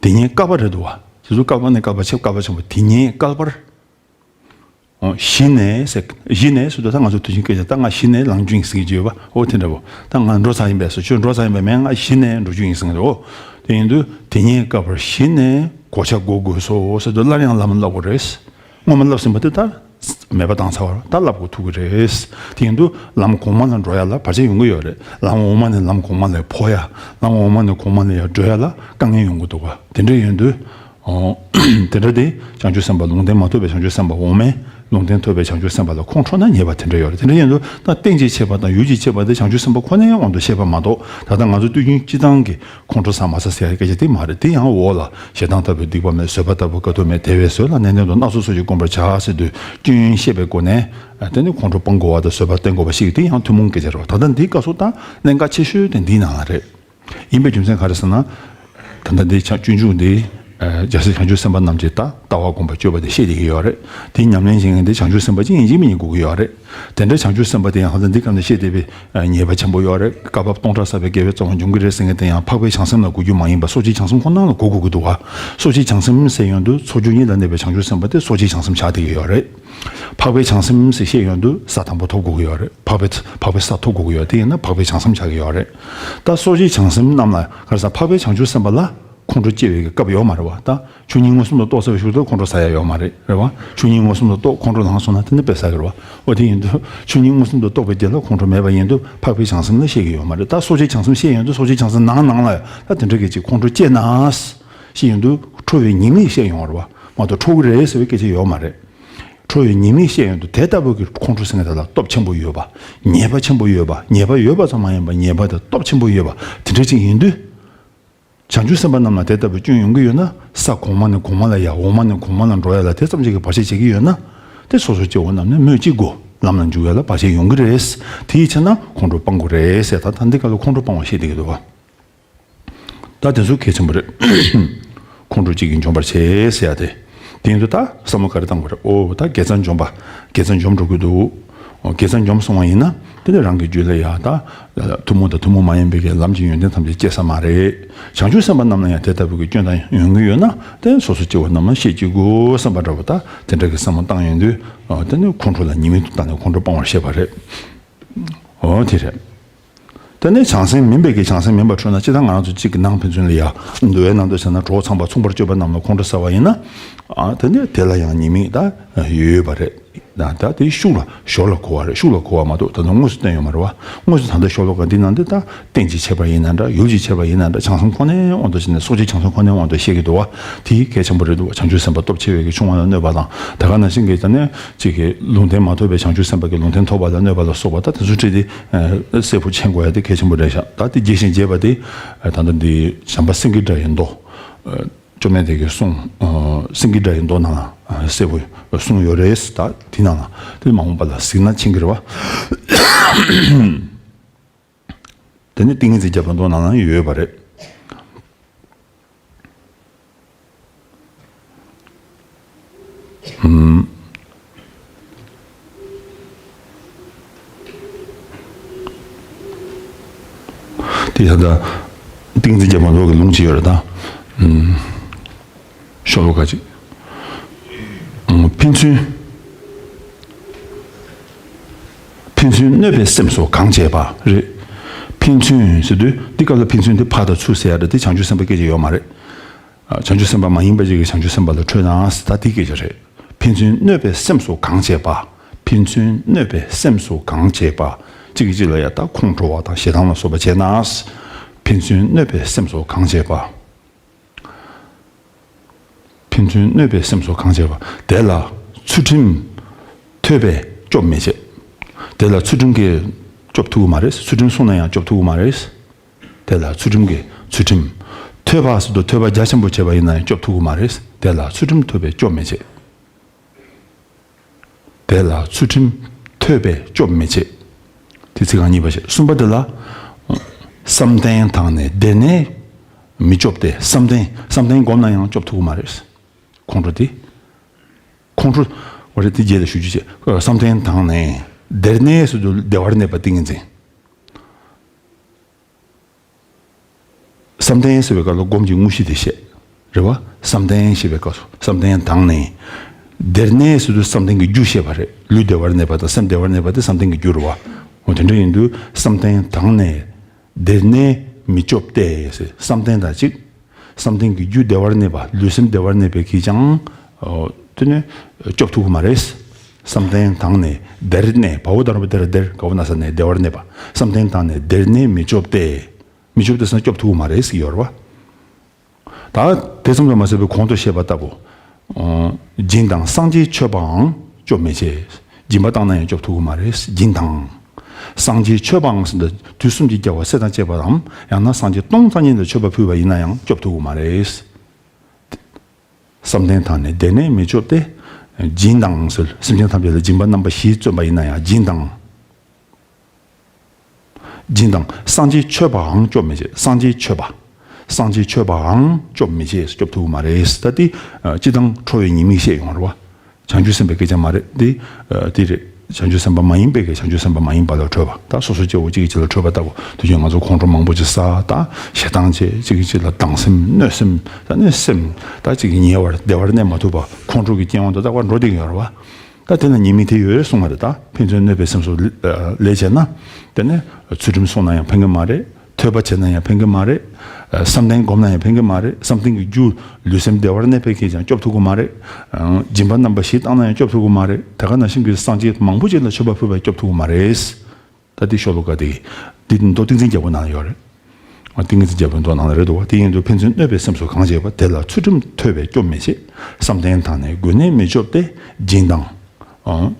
དེ་ཉིད་བསྐལ་པ་རེད་འདུག་བ། དེ་ཚོ་བསྐལ་པ་ནས་བསྐལ་པ་ཆེ་བསྐལ་པ་ཆེན་པོ་དེ་ཉིད་བསྐལ་པར། འོ་གཞི་ནས་ཟེར། གཞི་ནས་ཟེར་དུས་ད་ང་ཚོ་དུས་ཆེན་སྐད་ཆ་ད་ང་གཞི་ནས་ལངས་རྒྱུ་ཡིན་ཟེར་གྱི་ཡོད་པ། འོ་དེ་འདྲ་བོ། ད་ང་འགྲོ་ཚར་ཡིན་པས་སོ། ཁྱོད་འགྲོ་ཚར་ཡིན་པས་མེད། ང་གཞི་ནས་འགྲོ་རྒྱུ་ཡིན་ཟེར་གྱི་འདུག་འོ་དེ་ཡིན་དུས་དེ་ཉིད་བསྐལ་པར་གཞི་ནས་གོ་ཆ་བགོ་དགོས་སོ་ཟེར་དུས་སླར་ཡང་ལམ་བསླབ་དགོས་རེད། སྔོན་མ་བསླབས་ཟིན་པ་དེ་ད་མེད་པ་བཏང་ཚར་བ་ད་བསླབ་དགོས་ཐུག་གི་རེད། དེ་ཡིན་དུས་ལམ་གོང་མ་ལ་འགྲོ་ཡ་ལ་བར་ཆད་ཡོང་གི་ཡོད་རེད། ལམ་འོག་མ་ནས་ལམ་གོང་མ་ལ་འཕོ་ཡ། ལམ་འོག་མ་ནས་གོང་མ་ལ་ཡ་འགྲོ་ཡ་ལ་དཀའ་ངལ་ཡོང་གི་འདུག་བ། དེ་འདྲ་ཡིན་དུས། ཨོ། དེ་འདྲ་དེ་བྱང་ཆུབ་སེམས་དཔའ་ལུང་བསྟན་མ་ཐོབ་པའི་བྱང་ཆུབ་སེམས་དཔའ་འོག་མས་ལུང་བསྟན་ཐོབ་པའི་བྱང་ཆུབ་སེམས་དཔའ་ལ་ཁོང་ཁྲོ་ན་ཉེས་པ་དེ་འདྲ་ཡོད་རེད། དེ་འདྲ་ཡིན་དུས་ད་རྟེན་ཅིང་བཅས་པ་དང་ཡུལ་གྱིས་བསྐྱེད་པ་དེ་བྱང་ཆུབ་སེམས་དཔའ་ཁོ་ནའི་དབང་དུ་བཤད་པ་མ་གཏོགས། ད་ལྟ་ང་ཚོ་དུས་རྒྱུན་སྤྱི་བཏང་གི་ཁོང་ཁྲོ་ཟ་མ་ཟ་ཟེར་ཡ་སྐད་ཆ་དེ་མ་རེད། དེ་ཡང་འོག་ལ་ཞེ་སྡང་ལྟ་བུའི་སྡིག་པ་མེད། བཟོད་པ་ལྟ་བུའི་དཀའ་ཐུབ་མེད། དེ་བས་བཟོད་ལ་ནན་ཏན་དུ་སྣ་ཚོགས་ཚོགས་ཀྱིས་བསྒོམ་པར་བྱ་ཟེར་དུས་སྐྱོན་ཤེས་པའི་སྒོ་ནས་དེ་ནི་ཁོང་ཁྲོ་སྤང་དགོས་པ་དང་བཟོད་པ་བསྟེན་དགོས་པ་ཞིག་དེ་ཡང་ཐུན་མོང་སྐད་ཆ་རེད། ད་ལྟ་འདིའི་སྐབས་སུ་ད་གནད་འགག་ཆེ་ཤོས་དེ་འདིའི་ནང་ལ་རེད། ཡིན་པའི་རྒྱུ་མཚན་ག་རེ་ཟེར་ན། ད་ལྟ་འདི་བྱང་སྤྱོད་འཇུག་འདི། ཨ། རྒྱལ་སྲས་བྱང་ཆུབ་སེམས་དཔའ་རྣམས་ཀྱིས་ད་ལྟ་བ་བསྒོམ་པ་སྤྱོད་པ་དེ་བཤད་བསྡད་ཀྱི་ཡོད་རེད། དེ་ཉམས་ལེན་བྱེད་མཁན་དེ་བྱང་ཆུབ་སེམས་དཔའ་ཅིག་ཡིན་གཅིག་མིན་གཉིས་དགོས་ཀྱི་ཡོད་རེད། དེ་འདྲའི་བྱང་ཆུབ་སེམས་དཔའ་དེ་ཡང་ཧ་ལམ་འདི་སྐབས་ནས་བཤད་བསྡད་པའི་ཉེས་པ་ཆེན་པོ་ཡོད་རེད། བསྐལ་པ་སྟོང་ཕྲག་བསགས་པའི་དགེ་བའི་རྩ་བ་འཇོམས་ཀྱི་རེད་ཟེར་མཁན་དེ་ཡང་འཕགས་པའི་བྱང་སེམས་ལ་གོ་རྒྱུ་མ་ཡིན་པར་སོ་སྐྱེའི་བྱང་སེམས་ཁོ་ན་ལ་གོ་དགོས་ཀྱི་འདུག་བ། སོ་སྐྱེའི་བྱང་སེམས་ཟེར་ཡོང་དུས་ཚོགས་རྒྱུ་གཉིས་ལ་གནས་པའི་བྱང་ཆུབ་སེམས་དཔའ་དེ་སོ་སྐྱེའི་བྱང་སེམས་ཆགས་བསྡད་ཀྱི་ཡོད་རེད། འཕགས་པའི་བྱང་སེམས་ཟེར་བཤད་ཡོང་དུས་ས་དང་པོ་ཐོབ་དགོས་ཀྱི་ཡོད་རེད། འཕགས་པའི་འཕགས་པའི་ས་ཐོབ་དགོས་ཀྱི་ཡོད། དེ་ཡིན་ན་འཕགས་པའི་བྱང་སེམས་ཆགས་ཀྱི་ཡོད་རེད། ད་སོ་སྐྱེའི་བྱང་སེམས་རྣམས་ལ་ག་རེ་ཟེར། འཕགས་པའི་བྱང་ཆུབ་སེམས་དཔའ་ལ་ཁོང་ཁྲོ་སྐྱེ་བའི་སྐབས་ཡོད་མ་རེད་བ། ད་ཆོས་ཉིད་མངོན་སུམ་དུ་རྟོགས་ཚར་བའི་ཤུགས་དེ་ཁོང་ཁྲོ་ཟ་ཡ་ཡོད་མ་རེད། རེད་བ། ཆོས་ཉིད་མངོན་སུམ་དུ་རྟོགས། ཁོང་ཁྲོ་ལངས་སོང་ན་དེ་ནི་དཔེ་ཟ་གི་རེད་བ། འོ་དེ་ཡིན་དུས་ཆོས་ཉིད་མངོན་སུམ་དུ་རྟོགས་པའི་རྗེས་ལ་ཁོང་ཁྲོ་མེད་པ་ཡིན་དུས་འཕགས་པའི་བྱང་སེམས་ལ་བཤད་ཀྱི་ཡོད་མ་རེད། ད་སོ་སྐྱེའི་བྱང་སེམས་བཤད་ཡོང་དུས་སོ་སྐྱེའི་བྱང་སེམས་ནང་ནང་ལ་ད་དེ་འདྲ་གི་ཅིག་ཁོང་ཁྲོ་སྐྱེས་ན། བཤད་ཡོང་དུས་ཁྲོ་བའི་ཉེས་དམིགས་བཤད་ཡོང་བ་རེད་བ། མ་གཏོགས་ཁྲོ་གི་རེད་ཟེར་བའི་སྐད་ཆ་ཡོད་མ་རེད། ཁྲོ་བའི་ཉེས་དམིགས་བཤད་ཡོང་དུས་དེ་ལྟ་བུ་གི་ཁོང་ཁྲོ་ཟེར་མཁན་དེ་ལ་སྟོབས་ཆེན་པོ་ཡོད་པ། ཉེས་པ་ཆེན་པོ་ཡོད་པ། ཉེས་པ་ཡོད་པ་ཙམ་མ་ཡིན་པར་ཉེས་པ་དེ་སྟོབས་ཆེན་པོ་ཡོད་པ་དེ་འདྲ་ཅིག་ཡིན་དུས། བྱང་ཆུབ་སེམས་དཔའ་རྣམས་ལ་དེ་ལྟ་བུའི་སྐྱོན་ཡོང་གི་ཡོད་ན་ས་གོང་མ་ནས་གོང་མ་ལ་ཡ། འོག་མ་ནས་གོང་མ་ལ་འགྲོ་ཡ་ལ་དེ་ཙམ་ཅིག་གི་བར་ཆད་བྱེད་ཀྱི་ཡོད་ན། དེ་སོ་སོ་སྐྱེ་བོ་རྣམས་ནི་སྨོས་ཅི་དགོས། ལམ་ལ་འཇུག་ཡ་ལ་བར་ཆད་ཡོང་གི་རེད། དེའི་ཕྱིར་ན་ཁོང་ཁྲོ་སྤང་དགོས་རེད་ཟེར། ད་ད་འདི་ག་ལ་ཁོང་ཁྲོ་སྤང་བ་བཤད་བསྡད་ཀྱི་འདུག་བ། ད་དེ་ཚོ་གལ་ཆེན་པོ་རེད། ཁོང་ཁྲོ་གཅིག་གིས་འཇོམས་པར་བྱེད་ཟེར་ཡ་དེ། དེ་ཡིན་དུས་ད་བསམ་བློ་ག་རེ་བཏང་དགོས་རེད། ཨོ་ད་དགེ་རྩ་འཇོམས་པ། དགེ་རྩ་འཇོམས་འགྲོ་གི་འདུག་ཨོ་དགེ་རྩ་འཇོམས་སོང་བ་ཡིན་ན་དེ་ནི་རང་གི་རྒྱུད་ལ་ཡ་ད་ཐུན་མོང་དང་ཐུན་མོང་མ་ཡིན་པའི་གི་ལམ་གྱི་ཡོན་ཏན་ཐམས་ཅད་སྐྱེ་ས་མ་རེད། བྱང་ཆུབ་སེམས་དཔའ་རྣམས་ལ་ཡང་དེ་ལྟ་བུའི་གི་སྐྱོན་དང་ཡོང་གི་ཡོད་ན་དེ་སོ་སོ་སྐྱེ་བོ་རྣམས་ལ་བཤད་ཅི་དགོས་བསམ་པ་འདྲ་བོ། ད་དེ་འདྲ་གི་བསམ་བློ་བཏང་ཡོང་དུས་ཨོ་དེ་ནི་ཁོང་ཁྲོ་ལ་ཉེས་དམིགས་དུ་བཏང་ནས་ཁོང་ཁྲོ་སྤང་བར་བཤད་པ་རེད། ཨོ་དེ་རེད། དེ་ནས་བྱང་སེམས་མིན་པའི་གི་བྱང་སེམས་མིན་པར་འཕྲོད་ན། སྤྱིར་བཏང་ང་རང་ཚོ་གཅིག་གི་ནང་ཕན་ཚུན་ལ་ཡ་འདུལ་བའི་ནང་དུ་བྱས་ན་གྲོགས་ཚངས་པ་མཚུངས་པར་སྤྱོད་པ་རྣམས་ལ་ཁོང་ཁྲོ་ཟ་བ་ཡིན་ན། ཨ་དེ་ནས་དེ་ལ་ཡང་ཉེས་དམིགས་ད་ཡོད་པ་རེད། ད་ད་དེ་ཤུགས་ལ་ཞོར་ལ་གོ་བ་རེད། ཤུགས་ལ་གོ་བ་མ་གཏོགས་ད་དུང་དངོས་སུ་བསྟན་ཡོད་མ་རེད་བ། དངོས་སུ་ད་ལྟ་ཤོ་ལོ་ཀ་འདི་ནང་འདི་ད་རྟེན་ཅིང་འབྱེད་པ་ཡིན་ན་འདྲ། ཡུལ་གྱིས་བྱས་པ་ཡིན་ན་འདྲ། བྱང་སེམས་ཁོ་ནའི་དབང་དུ་བྱས་ནས་སོ་སྐྱེ་བྱང་སེམས་ཁོ་ནའི་དབང་དུ་བཤད་ཀྱི་འདུག་བ། དེ་གལ་ཆེན་པོ་རེད་འདུག་བ། བྱང་ཆུབ་སེམས་དཔའ་སྟོབས་ཆེ་བའི་གི་ཆུང་བ་ལ་གནོད་པ་དང་། ད་ག་ནང་བཞིན་གྱི་ད་ནས་ཅིག་གི་ལུང་བསྟན་མ་ཐོབ་པའི་བྱང་ཆུབ་སེམས་དཔའ་གི་ལུང་བསྟན་ཐོབ་པ་ལ་གནོད་པ་ལ་སོགས་པ། ད་དེ་ཚོ་ཁྲིད་དེ་གསལ་པོ་མཁྱེན་དགོས་ཡ་དེ་གལ་ཆེན་པོ་རེད་ཤག་ད་དེ་རྒྱས་ཤིང་རྒྱས་པ་དེ་ད་ལྟ་འདི་བྱམས་པ་སེང་གེ་སྒྲ་ཡི་མདོ། བཅོམ་ལྡན་འདས་ཀྱིས་གསུངས། ཨ། སེང་གེ་སྒྲ་ཡི་མདོ་ནང་ལ་གསལ་པོ་གསུངས་ཡོད་རེད། ད་དེ་ནང་ལ་དེ་མ་འོངས་པ་ལ་གཟིགས་ན་མཁྱེན་གྱི་རེད་བ། དེ་ནི་ཏིང་ངེ་འཛིན་རྒྱ་མཚོའི་མདོ་ནང་ལ་ཡོད་པ་རེད། ཨུམ། དེ་ད་ལྟ་ཏིང་འཛིན་རྒྱ་མཚོའི་མདོ་གི་ལུང་ཅིག་ཡོད་རེད་ད། ཨུམ། ཤོ་ལོ་ཀ་ཅིག་ཨུམ། ཕན་ཚུན། ཕན་ཚུན་གནོད་པའི་སེམས་སུ་གང་བྱེད་པ་རེད། ཕན་ཚུན་ཟེར་དུས་འདི་སྐབས་ལ་ཕན་ཚུན་དེ་ཕ་དང་ཚུ་ཟེར་ཡ་རེད། དེ་བྱང་ཆུབ་སེམས་དཔའི་སྐད་ཆ་ཡོད་མ་རེད། བྱང་ཆུབ་སེམས་དཔའ་མ་ཡིན་པ་ཅིག་གིས་བྱང་ཆུབ་སེམས་དཔའ་ལ་ཁྲོས་ན་ཟེར། ད་དེ་སྐད་ཆ་རེད། ཕན་ཚུན་གནོད་པའི་སེམས་སུ་གང་བྱེད་པ། ཕན་ཚུན་གནོད་པའི་སེམས་སུ་གང་བྱེད་པ། གཅིག་གིས་གཅིག་ལ་ཡ་ད་ཁོང་ཁྲོ་བ་དང་ཞེ་སྡང་ལ་སོགས་པ་བྱེད་ན། ཕན་ཚུན་གནོད་པའི་སེམས་སུ་གང་བྱེད་པ། ཕན་ཚུན་གནོད་པའི་སེམས་སུ་གང་བྱེད་པ། དེ་ལ་ཚུལ་ཁྲིམས་ཐོས་པས་སྐྱོབ་མི་བྱེད། དེ་ལ་ཚུལ་ཁྲིམས་ཀྱིས་སྐྱོབ་ཐུབ་ཀྱི་མ་རེད། ཚུལ་ཁྲིམས་བསྲུངས་ན་ཡང་སྐྱོབ་ཐུབ་ཀྱི་མ་རེད། དེ་ལ་ཚུལ་ཁྲིམས་ཀྱིས། ཚུལ་ཁྲིམས། ཐོས་པ་ཟེར་དུས་ཐོས་པ་རྒྱ་ཆེན་པོ་བྱས་པ་ཡིན་ན་ཡང་སྐྱོབ་ཐུབ་ཀྱི་མ་རེད། དེ་ལ་ཚུལ་ཁྲིམས་ཐོས་པས་སྐྱོབ་མི་བྱེད། དེ་ལ་ཚུལ་ཁྲིམས་ཐོས་པས་སྐྱོབ་མི་བྱེད། དེ་ཚིག་རྐང་གཉིས་པ་བྱས། གསུམ་པ་དེ་ལ། བསམ་གཏན་དང་ནི་བདེར་གནས་མི་སྐྱོབ་སྟེ། བསམ་གཏན། བསམ་གཏན་བསྒོམས་ན་ཡང་སྐྱོབ་ཐུབ་ཀྱི་མ་རེད། ཁོང་ཁྲོ་དེ། ཁོང་ཁྲོ། འོ་རེད། དེ་རྗེས་ལ་ཞུ་རྒྱུ་བྱས། བསམ་གཏན་དང་ནི། བདེར་གནས་ཟེར་དུས་བདེ་བར་གནས་པ་ཏིང་ངེ་འཛིན། བསམ་གཏན་ཟེར་བའི་སྐབས་ལ་སྒོམ་གྱི་དངོས་གཞི་དེ་བཤད། རེད་བ། བསམ་གཏན་ཞེས་པའི་སྐབས་སུ་བསམ་གཏན་དང་ནི། བདེར་གནས་ཟེར་དུས་བསམ་གཏན་གྱི་རྒྱུ་བཤད་པ་རེད། ལུས་བདེ་བར་གནས་པ་དང་སེམས་བདེ་བར་གནས་པ་དེ་བསམ་གཏན་གྱི་རྒྱུ་རེད་བ། འོ་དེ་འདྲ་ཡིན་དུས་བསམ་གཏན་དང་ནི། བདེར་གནས་མི་སྐྱོབ་སྟེ་ཟེར། བསམ་གཏན་དང་གཅིག་བསམ་གཏན་གྱི་རྒྱུ་བདེ་བར་གནས་པ། ལུས་སེམས་བདེ་བར་གནས་པའི་གིས་ཀྱང་། ཨོ། དེ་ནི་སྐྱོབ་ཐུབ་ཀྱི་མ་རེད། བསམ་གཏན་དང་ནི་བདེར་གནས། བ་འོག་ད་རོ་པའི་བདེར། བདེར། ག་འོག་ན་ས་ནས་བདེ་བར་གནས་པ། བསམ་གཏན་དང་ནི་བདེར་གནས་མི་སྐྱོབ་སྟེ། མི་སྐྱོབ་སྟེ་ཟེར་ན་སྐྱོབ་ཐུབ་ཀྱི་མ་རེད་ཟེར་གྱི་ཡོད་རེད་བ། ད་དེ་ཙམ་དུ་མ་ཟད་པའི་གོང་དུ་བཤད་པ་ལྟ་བུ། ཨོ། སྦྱིན་དང་སངས་རྒྱས་མཆོད་པའང་སྐྱོབ་མི་བྱེད། སྦྱིན་པ་བཏང་ན་ཡང་སྐྱོབ་ཐུབ་ཀྱི་མ་རེད། སྦྱིན་དང་། སངས་རྒྱས་མཆོད་པའང་ཟེར་འདི་དུས་གསུམ་གྱི་རྒྱལ་བ་སྲས་དང་བཅས་པ་དང་། ཡང་ན་སངས་རྒྱས་སྟོང་རྩ་གཉིས་ལ་མཆོད་པ་ཕུལ་བ་ཡིན་ན་ཡང་སྐྱོབ་ཐུབ་ཀྱི་མ་རེད། བསམ་གཏན་དང་ནི་བདེར་གནས་མི་སྐྱོབ་སྟེ། སྦྱིན་དང་ཟེར། སེམས་ཅན་ཐམས་ཅད་ལ་སྦྱིན་པ་རྣམ་པ་བཞི་བརྩོན་པ་ཡིན་ན་ཡང་སྦྱིན་དང་། སྦྱིན་དང་། སངས་རྒྱས་མཆོད་པའང་སྐྱོབ་མི་བྱེད། སངས་རྒྱས་མཆོད་པ། སངས་རྒྱས་མཆོད་པའང་སྐྱོབ་མི་བྱེད། སྐྱོབ་ཐུབ་ཀྱི་མ་རེད། ད་འདི། ཨ། སྤྱིར་བཏང་ཁྲོ་བའི་ཉེས་དམིགས་བཤད་ཡོང་རེད་བ། བྱང་ཆུབ་སེམས་དཔའི་སྐད་ཆ་མ་རེད་འདི། ཨ། འདི་རེད། བྱང་ཆུབ་སེམས་དཔའ་མ་ཡིན་པའི་གི་བྱང་ཆུབ་སེམས་དཔའ་མ་ཡིན་པ་ལ་ཁྲོས་པ། ད་སོ་སོ་སྐྱེ་བོ་གཅིག་གིས་གཅིག་ལ་ཁྲོས་པ་ལྟ་བུ། དུས་རྒྱུན་ང་ཚོ་ཁོང་ཁྲོ་མང་པོ་ཅིག་ཟ། ད་ཞེ་སྡང་བྱེད། གཅིག་གིས་གཅིག་ལ་སྡང་སེམས་གནོད་སེམས། ད་གནོད་སེམས། ད་གཅིག་གིས་ཉེ་བར་བདེ་བར་གནས་མ་ཐུབ་པ། ཁོང་ཁྲོ་གི་རྐྱེན་དབང་དུ་ད་ཀ་འགྲོ་བསྡད་ཀྱི་ཡོད་རེད་བ། ད་དེ་ན་ཉེས་དམིགས་དེ་ཡོད་རེད་གསུངས་པ་རེད། ད་ཕན་ཚུན་གནོད་པའི་སེམས་སུ་ལས་བྱས་ན། དེ་ནས་ཚུལ་ཁྲིམས་བསྲུངས་ན་ཡང་ཕན་གྱི་མ་རེད། ཐོས་པ་བྱས་ན་ཡང་ཕན་གྱི་མ་རེད། བསམ་གཏན་བསྒོམས་ན་ཡང་ཕན་གྱི་མ་རེད། བསམ་གཏན་གྱི་རྒྱུ་ལུས་སེམས་བདེ་བར་གནས་པའི་གིས་ཀྱང་སྐྱོབ་ཐུབ་ཀྱི་མ་རེད། སྦྱིན་པ་རྣམ་པ་བཞི་བཏང་ན་ཡང་སྐྱོབ་ཐུབ་ཀྱི་མ་རེད། དེ་ག་ནང་བཞིན་གྱི་སངས་རྒྱས་མང་པོ་ཅིག་ལ་མཆོད་པ་ཕུལ་བས་སྐྱོབ་ཐུབ་ཀྱི་མ་རེད། ད་འདི་ཤོ་ལོ་ཀ་དེ། འདི་མདོ་ཏིང་འཛིན་རྒྱལ་པོ་ནང་ཡོད་རེད། ཏིང་འཛིན་རྒྱལ་པོའི་མདོ་ནང་ལ་རེད་འདུག་བ། དེ་ཡིན་དུས་ཕན་ཚུན་གནོད་པའི་སེམས་སུ་གང་བྱེད་པ། དེ་ལ་ཚུལ་ཁྲིམས་ཐོས་པས་སྐྱོབ་མི་བྱེད། བསམ་གཏན་དང་ནི་བདེར་གནས་མི་སྐྱོབ་སྟེ། སྦྱིན་དང་།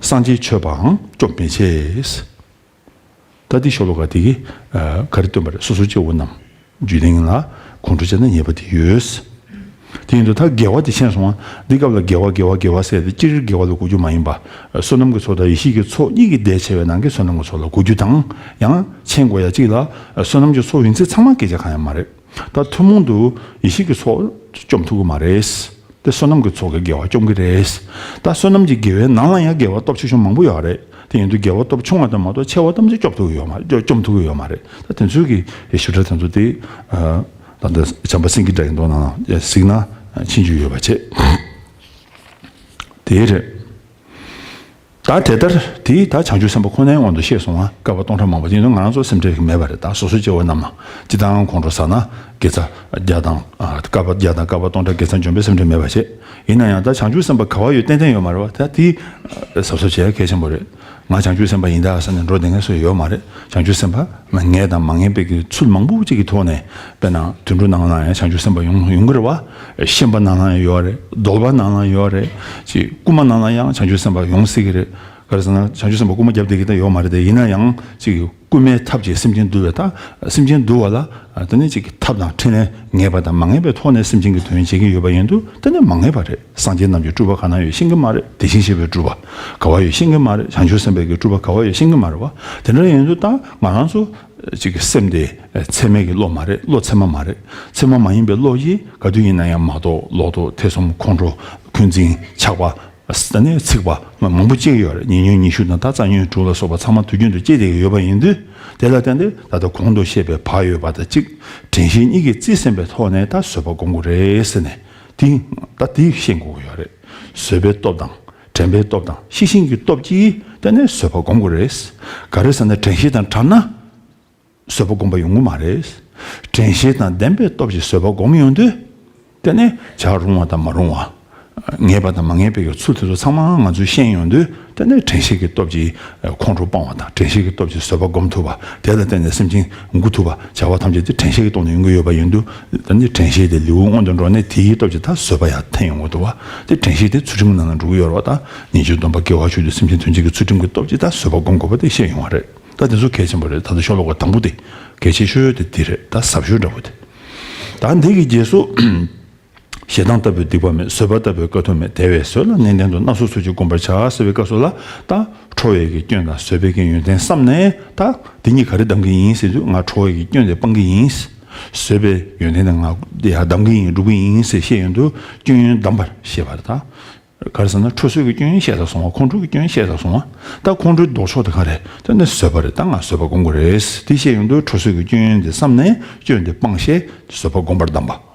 སངས་རྒྱས་མཆོད་པའང་སྐྱོབ་མི་བྱེད། ད་འདི་ཤོ་ལོ་ཀ་དེ་གིས། ཨ། ག་རེ་སྟོན་པ་རེད། སོ་སོ་སྐྱེ་བོ་རྣམས་རྒྱུད་ལྡན་ལ་ཁོང་ཁྲོ་བྱས་ན་ཉེས་པ་དེ་ཡོད། དེ་ཡིན་དུས་ད་དགེ་བ་དེ་མཁྱེན་སོང་བ། འདི་སྐབས་ལ་དགེ་བ་དགེ་བ་དགེ་བ་ཟེར་ཏེ་སྤྱིར་དགེ་བ་ལ་གོ་རྒྱུ་མ་ཡིན་པ། བསོད་ནམས་ཀྱི་ཚོགས་དང་ཡེ་ཤེས་ཀྱི་ཚོགས་གཉིས་ཀྱི་ཟླས་ཕྱེ་བའི་ནང་གི་བསོད་ནམས་ཀྱི་ཚོགས་ལ་གོ་རྒྱུ་དང་། ཡང་མཁྱེན་དགོས་ཡ་གཅིག་ལ། བསོད་ནམས་ཀྱི་ཚོགས་ཡིན་ཚད་ཚང་མ་སྐད་ཆ་གང་ཡང་མ་རེད། ད་ཐུན་མོང་དུ་ཡེ་ཤེས་ཀྱི་ཚོགས་བཅོམ་ཐུབ་ཀྱི་མ་རེད། དེ་བསོད་ནམས་ཀྱི་ཚོགས་ཀྱིས་དགེ་བ་བཅོམ་གྱི་རེད། ད་བསོད་ནམས་ཀྱི་དགེ་བའི་ནང་ལ་ཡང་དགེ་བ་སྟོབས་ཆེ་ཆུང་མང་པོ་ཡོད་རེད། དེ་ཡིན་དུས་དགེ་བ་སྟོབས་ཆུང་བ་དེ་མ་གཏོགས་ཆེ་བ་ཐམས་ཅད་བཅོམ་ཐུབ་ཀྱི་ཡོད་མ། བཅོམ་ཐུབ་ཀྱི་ཡོད་མ་རེད། ད་དེ་ཚོའི་གི་ཞིབ་ཕྲ་དེ་ཚོ་དེ། ད་ལྟ་བྱམས་པ་སེང་གེ་སྒྲ་ཡི་མདོ་ནང་གཟིགས་ན་ཕྱིན་རྒྱུ་ཡོད་པ་བྱས། དེ་རེད། ད་དེ་ལྟར་དེ་ད་བྱང་ཆུབ་སེམས་དཔའ་ཁོ་ནའི་དབང་དུ་བཤད་སོང་ང་། བསྐལ་པ་སྟོང་ཕྲག་མང་པོ་ཅིག་ནང་ང་རང་ཚོ་སེམས་ཁྲལ་གྱི་མེད་པ་རེད། ད་སོ་སོའི་སྐྱེ་བོ་རྣམས་ལ་ཅི་ལྟར་ཁོང་ཁྲོ་ཟ་ན། དགེ་རྩ་བརྒྱ་དང་། ཨ། བསྐལ་པ་བརྒྱ་དང་བསྐལ་པ་སྟོང་ཕྲག་དགེ་རྩ་འཇོམས་པའི་སེམས་ཁྲལ་མེད་པ་བྱེད། ཡིན་ན་ཡང་ད་བྱང་ཆུབ་སེམས་དཔའ་ག་བ་ཡོད་ཏན་ཏན་ཡོད་མ་རེད་བ། ད་དེ་གཟབ་གཟབ་བྱེད་ཡ་གལ་ཆེན་པོ་རེད། ང་བྱང་ཆུབ་སེམས་དཔའ་ཡིན་ད་ཟེར་ནས་འགྲོ་བསྡད་མཁན་སུ་ཡོད་མ་རེད། བྱང་ཆུབ་སེམས་དཔའ་ངེས་དང་མ་ངེས་པའི་གི་ཚུལ་མང་པོ་ཅིག་གི་ཐོག་ནས། དཔེར་ན་དུད་འགྲོ་ནང་ལ་ཡང་བྱང་ཆུབ་སེམས་དཔའ་ཡོང་ཡོང་གི་རེད་བ། ཤན་པ་ནང་ལ་ཡང་ཡོད་རེད། གདོལ་པ་ནང་ལ་ཡང་ཡོད་རེད། ཅིག་རྐུན་མ་ནང་ལ་ཡང་བྱང་ཆུབ་སེམས་དཔའ་ཡོང་སྲིད་ཀྱི་རེད། ག་རེ་ཟེར་ན་བྱང་ཆུབ་སེམས་དཔའ་རྐུན་མ་རྒྱབ་བསྡད་ཀྱི་ད་ཡོད་མ་རེད་དེ། ཡིན་ན་ཡང་ཅིག་རྐུན་མའི་ཐབས་ཀྱིས་སེམས་ཅན་འདུལ་བའི། ད་སེམས་ཅན་འདུལ་བ་ལ་དེ་ནི་ཅིག་གི་ཐབས་དང་འཕྲིན་ལས་ངེས་པ་དང་མ་ངེས་པའི་ཐོག་ནས་སེམས་ཅན་གྱི་དོན་བྱེད་ཀྱི་ཡོད་པ་ཡིན་དུས། དེ་ནི་མ་ངེས་པ་རེད། སངས་རྒྱས་རྣམས་ཀྱི་སྤྲུལ་པ་ག་ན་ཡོད་ཤེས་ཀྱི་མ་རེད། དེ་བཞིན་གཤེགས་པའི་སྤྲུལ་པ་ག་བ་ཡོད་ཤེས་ཀྱི་མ་རེད། བྱང་ཆུབ་སེམས་དཔའི་གི་སྤྲུལ་པ་ག་བ་ཡོད་ཤེས་ཀྱི་མ་རེད་བ། དེ་འདྲ་ཡིན་དུས་ད་ང་རང་ཚོ་ཅིག་གི་སེམས་དེ་ཚད་མེད་ཀྱི་བློ་མ་རེད། བློ་ཚད་མ་མ་རེད། ཚད་མ་མ་ཡིན་པའི་བློ་ཡིས་ག་དུས་ཡིན་ན་ཡང་མ་རྟོགས་ལོག་རྟོག་ཐེ་ཚོམ་ཁོང་ཁྲོ་འཁོན་འཛིན་ཆགས་པ། ཨ། ད་ནི་ཚིག་པ་མང་པོ་སྐྱེ་གི་ཡོད་རེད། ཉེ་ཉོན་ཉི་ཤུ་དང་ད་རྩ་ཉོན་དྲུག་ལ་སོགས་པ་ཚང་མ་དུས་རྒྱུན་དུ་སྐྱེ་བསྡད་ཀྱི་ཡོད་པ་ཡིན་དུས། དེ་ལ་བརྟེན་ཏེ་ད་ལྟ་གོང་དུ་བཤད་པའི་བག་ཡོད་པ་དང་གཅིག་དྲན་ཤེས་གཉིས་ཀྱིས་རྩིས་ཟིན་པའི་ཐོག་ནས་ད་བཟོད་པ་སྒོམ་དགོས་རེད་ཟེར་ནས། དེ་ད་དེ་ཤེས་དགོས་ཀྱི་ཡོད་རེད། བཟོད་པའི་སྟོབས་དང་། དྲན་པའི་སྟོབས་དང་། ཤེས་བཞིན་གྱི་སྟོབས་ཀྱིས་དེ་ནས་བཟོད་པ་སྒོམ་དགོས་རེད། ག་རེ་ཟེར་ན་དྲན་ཤེས་དང་བྲལ་ན། བཟོད་པ་སྒོམ་པ་ཡོང་གི་མ་རེད། དྲན་ཤེས་དང་ལྡན་པའི་སྟོབས་ཀྱིས་བཟོད་པ་སྒོམ་ཡོང་དུས། དེ་ནས་བྱ་རུང་བ་དང་མ་རུང་བ། ངེས་པ་དང་མ་ངེས་པའི་ཚུལ་དེ་ཚོ་ཚང་མ་ང་ཚོས་ཤེས་ཡོང་དུས། དེ་ནས་དྲན་ཤེས་ཀྱི་སྟོབས་ཀྱིས་ཁོང་ཁྲོ་སྤང་བ་དང་། དྲན་ཤེས་ཀྱི་སྟོབས་ཀྱིས་བཟོད་པ་སྒོམ་ཐུབ་པ། དེ་ལ་བརྟེན་ནས་སེམས་ཅན་མགུ་ཐུབ་པ། བྱ་བ་ཐམས་ཅད་དེ་དྲན་ཤེས་ཀྱི་སྟོབས་ནས་ཡོང་གི་ཡོད་པ་ཡིན་དུས། དེ་ནས་དྲན་ཤེས་དེ་ལེའུ་སྔོན་དུ་འགྲོ་ནས་དེའི་སྟོབས་ཀྱིས་ད་བཟོད་པ་ཡར་འཐེན་ཡོང་གི་འདུག་བ། དེ་དྲན་ཤེས་དེ་ཚུལ་ཁྲིམས་ནང་ལ་འགྲོ་གི་ཡོད་རེད་བ། ད་ཉེས་སྤྱོད་སྡོམ་པ་དགེ་བ་ཆོས་སྡུད་སེམས་ཅན་དོན་བྱེད་ཀྱི་ཚུལ་ཁྲིམས་ཀྱི་སྟོབས་ཀྱིས་ད་བཟོད་པ་སྒོམ་དགོས་པ་དེ་ཤེས་ཡོང་བ་རེད། ད་དེ་ཚོ་གལ་ཆེན་པོ་རེད། ད་ལྟ་ཤོ་ལོ་ཀ་དང་པོ་དེ་གལ་ཆེ་ཤོས་དེ་དེ་རེད། ད་ཟབ་ཤོས་འདྲ་པོ་དེ། ད་འདི་གི་རྗེས་སུ། ཞེ་སྡང་ལྟ་བུའི་སྡིག་པ་མེད། བཟོད་པ་ལྟ་བུའི་དཀའ་ཐུབ་མེད། དེ་བས་བཟོད་ལ་ནན་ཏན་དུ། སྣ་ཚོགས་ཚུལ་གྱིས་བསྒོམ་པར་བྱ། ཟེར་བའི་སྐབས་སུ་ལ་ད་ཁྲོ་བའི་གི་སྐྱོན་དང་བཟོད་པའི་གི་ཡོན་ཏན་བསམ་ནས། ད་དེ་གཉིས་ག་རེ་སྡང་གི་ཡིན་ཟེར་དུས། ང་ཁྲོ་བའི་གི་སྐྱོན་དེ་སྤང་གི་ཡིན། བཟོད་པའི་ཡོན་ཏན་དེ་ང་ཡར་སྡང་གི་ཡིན། སྒྲུབ་ཀྱི་ཡིན་ཟེར་བཤད་ཡོང་དུས། སྐྱོན་ཡོན་བསྡམས་པར་བཤད་པ་རེད་ད། ག་རེ་ཟེར་ན་ཁྲོ་བཟོད་ཀྱི་སྐྱོན་ཡོན་བཤད་ཚར་སོང་བ། ཁོང་ཁྲོ་གི་སྐྱོན་ཡོན་བཤད་ཚར་སོང་བ། ད་ཁོང་ཁྲོའི་ལྡོག་ཕྱོགས་དེ་ག་རེ། དེ་ནི་བཟོད་པ་རེད། ད་ང་བཟོད་པ་སྒོམ་དགོས་རེད། དེ་བཤད་ཡོང་དུས་ཁྲོ་བཟོད་ཀྱི་སྐྱོན་ཡོན་དེ་བསམ་ནས་སྐྱོན་དེ་སྤངས་ཤེས། བཟོད་པ་སྒོམ་པར་གདམས་པ།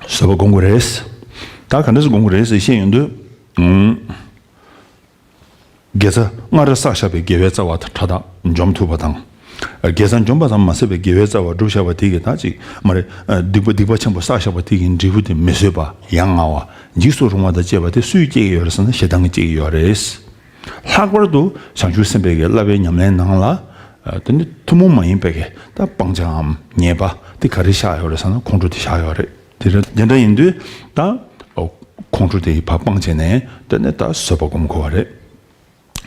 བཟོད་པ་སྒོམ་དགོས་རེད། ད་ག་འདྲ་སེ་སྒོམ་དགོས་རེད་ཟེར་བཤད་ཡོང་དུས། ཨུམ། དགེ་རྩ་སྔར་བསགས་བཞག་པའི་དགེ་བའི་རྩ་བ་ཕྲ་དག་འཇོམས་ཐུབ་པ་དང་། དགེ་རྩ་འཇོམས་པ་ཙམ་མ་ཟད་པའི་དགེ་བའི་རྩ་བ་བསྒྲུབས་བཞག་པ་དེ་གིས་ད་ཅིག་མ་རེད། སྡིག་པ་སྡིག་པ་ཆེན་པོ་བསགས་བཞག་པ་དེ་གི་འབྲས་བུ་དེ་མི་བཟོད་པ། ཡ་ང་བ། འཇིགས་སུ་རུང་བ་དང་བཅས་པ་དེ་སུས་བསྐྱེད་ཀྱི་ཡོད་རེད་ཟེར་ན་ཞེ་སྡང་གིས་བསྐྱེད་ཀྱི་ཡོད་རེད། ལྷག་པར་དུ་བྱང་ཆུབ་སེམས་དཔའི་གི་བསླབ་པའི་ཉམས་ལེན་ནང་ལ། ཨ། དེ་ནི་ཐུན་མོང་མ་ཡིན་པའི་གི་ད་སྤང་བྱའམ་ཉེས་པ་དེ་ག་རེ་བཞག་ཡོད་རེད་ཟེར་ན་ཁོང་ཁྲོ་དེ་བཞག་ཡོད་རེད། དེ་རེད། དེ་འདྲ་ཡིན་དུས་ད། ཨོ། ཁོང་ཁྲོ་དེ་ཕར་སྤངས་བྱས་ནས་དེ་ནས་ད་བཟོད་པ་སྒོམ་དགོས་པ་རེད།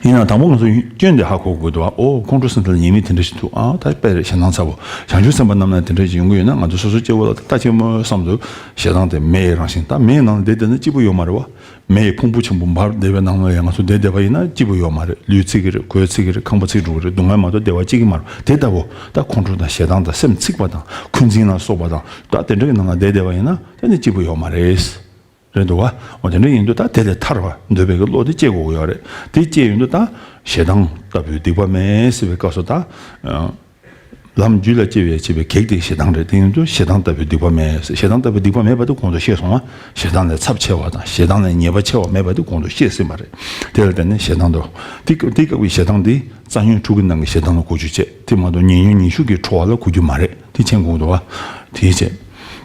ཡིན་ན་དང་པོ་ང་ཚོ་སྐྱོན་དེ་ཧ་གོ་དགོས་འདུག་བ། ཨོ། ཁོང་ཁྲོ་སེམས་ཐག་ལ་ཉེས་དམིགས་དེ་འདྲ་ཞིག་འདུག། ཨ། ད་དཔེ་རེད། ཞེ་སྡང་ཚ་པོ། བྱང་ཆུབ་སེམས་དཔའ་རྣམས་ལ་དེ་འདྲ་ཞིག་ཡོང་གི་ཡོད་ན་ང་ཚོ་སོ་སོ་སྐྱེ་བོ་ལ་ད་ལྟ་ཆེན་མོ་བསམ་དུ་ཞེ་སྡང་དེ་མེའི་རང་བཞིན། ད་མེའི་ནང་ལ་བསྡད་བསྡད་ན་སྐྱིད་པོ་ཡོད་མ་རེད་བ། མེ་ཡི་ཕུང་པོ་ཆེན་པོ་འབར་བསྡད་པའི་ནང་ལ་ཡང་ང་ཚོ་བསྡད་བསྡད་པ་ཡིན་ན་སྐྱིད་པོ་ཡོད་མ་རེད། ལུས་ཚིག་གི་རེད། གོས་ཚིག་གི་རེད། ཁང་པ་ཚིག་འགྲོ་གི་རེད། སྡུག་བསྔལ་མ་གཏོགས་བདེ་བ་སྐྱེ་གི་མ་རེད། དེ་ལྟ་བུ་ད་ཁོང་ཁྲོ་དང་ཞེ་སྡང་དང་སེམས་ཚིག་པ་དང་འཁོན་འཛིན་ལ་སོགས་པ་དང་ད་དེ་འདྲ་གི་ནང་ལ་བསྡད་བསྡད་པ་ཡིན་ན་ད་ནི་སྐྱིད་པོ་ཡོད་མ་རེད། རེད་འདུག་བ། འོ་དེ་འདྲ་ཡིན་དུས་ད་དེ་ལས་ཐར་བར་འདོད་པའི་གི་བློ་དེ་སྐྱེ་དགོས་ཀྱི་ཡོད་རེད། དེ་སྐྱེ་ཡོང་དུས་ད་ཞེ་སྡང་ལྟ་བུའི་སྡིག་པ་མེད་ཟེར་བའི་སྐབས་སུ་ད། ལམ་རྒྱུད་ལ་སྐྱེ་བའི་བྱེད་པའི་གེགས་དེ་ཞེ་སྡང་རེད། དེ་ཡིན་དུས་ཞེ་སྡང་ལྟ་བུའི་སྡིག་པ་མེད། ཞེ་སྡང་ལྟ་བུའི་སྡིག་པ་མེད་པ་དེ་གོང་དུ་བཤད་སོང་བ། ཞེ་སྡང་ལས་ཚབས་ཆེ་བ་དང་ཞེ་སྡང་ལས་ཉེས་པ་ཆེ་བ་མེད་པ་དེ་གོང་དུ་བཤད་ཟིན་པ་རེད། དེ་ལ་བརྟེན་ནས་ཞེ་སྡང་དུ། དེ་དེ་སྐབས་ཀྱི་ཞེ་སྡང་དེ་རྩ་ཉོན་དྲུག་གི་ནང་གི་ཞེ་སྡང་ལ་གོ་རྒྱུ་བྱས། དེ་མ་གཏོགས་ཉེ་ཉོན་ཉི་ཤུ་གི་ཁྲོ་བ་ལ་གོ་རྒྱུ་མ་རེད། དེ་མཁྱེན་དགོས་འདུག་བ། དེའི་ཆེད།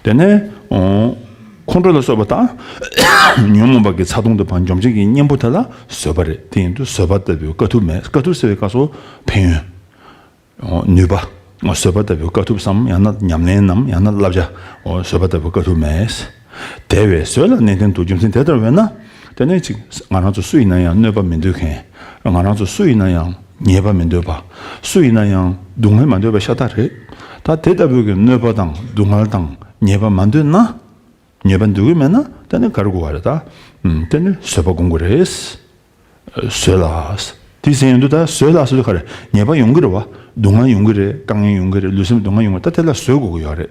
དེ་ནས། ཁོང་ཁྲོ་ལ་སོགས་པ་དང་། ཉོན་མོངས་པ་གི་ཚ་གདུང་དེ་ཕར་འཇོམས་བྱེད་ཀྱི་གཉེན་པོ་དེ་ལ་བཟོད་པ་རེད། དེ་ཡིན་དུས་བཟོད་པ་ལྟ་བུའི་དཀའ་ཐུབ་མེད། དཀའ་ཐུབ་ཟེར་བའི་སྐབས་སུ་ཕན་ཡོན། ནུས་པ། བཟོད་པ་ལྟ་བུའི་དཀའ་ཐུབ་སམ། ཡང་ན་ཉམས་ལེན་ནམ། ཡང་ན་བསླབ་བྱ། བཟོད་པ་ལྟ་བུའི་དཀའ་ཐུབ་མེད། དེ་བས་བཟོད་ལ་ནན་ཏན་དུ། རྒྱུ་མཚན་དེ་ལྟར་བས་ན། དེ་ནས་ཅིག་ང་རང་ཚོ་སུ་ཡིན་ན་ཡང་གནོད་པ་མི་འདོད་མཁན། ང་རང་ཚོ་སུ་ཡིན་ན་ཡང་ཉེས་པ་མི་འདོད་པ། སུ་ཡིན་ན་ཡང་སྡུག་བསྔལ་མ་འདོད་པ་ཤ་སྟག་རེད། ད་དེ་ལྟ་བུའི་གི་གནོད་པ་དང་སྡུག་བསྔལ་དང་ཉེས་པ་མ་འདོད་ན། ཉེས་པ་འདོད་ཀྱི་མེད་ན་དེ་ནི་ག་རེ་དགོས་པ་རེད་ད། ཨུམ། དེ་ནི་བཟོད་པ་སྒོམ་དགོས་རེད། བཟོད་ལ། དེ་ཟེར་ཡོང་དུས་ད་བཟོད་ལ་ཟེར་དུས་ག་རེ། ཉེས་པ་ཡོང་གི་རེད་བ། སྡུག་བསྔལ་ཡོང་གི་རེད། དཀའ་ངལ་ཡོང་གི་རེད། ལུས་སེམས་སྡུག་བསྔལ་ཡོང་གི་རེད། ད་དེ་ལ་བཟོད་དགོས་ཀྱི་ཡོད་རེད།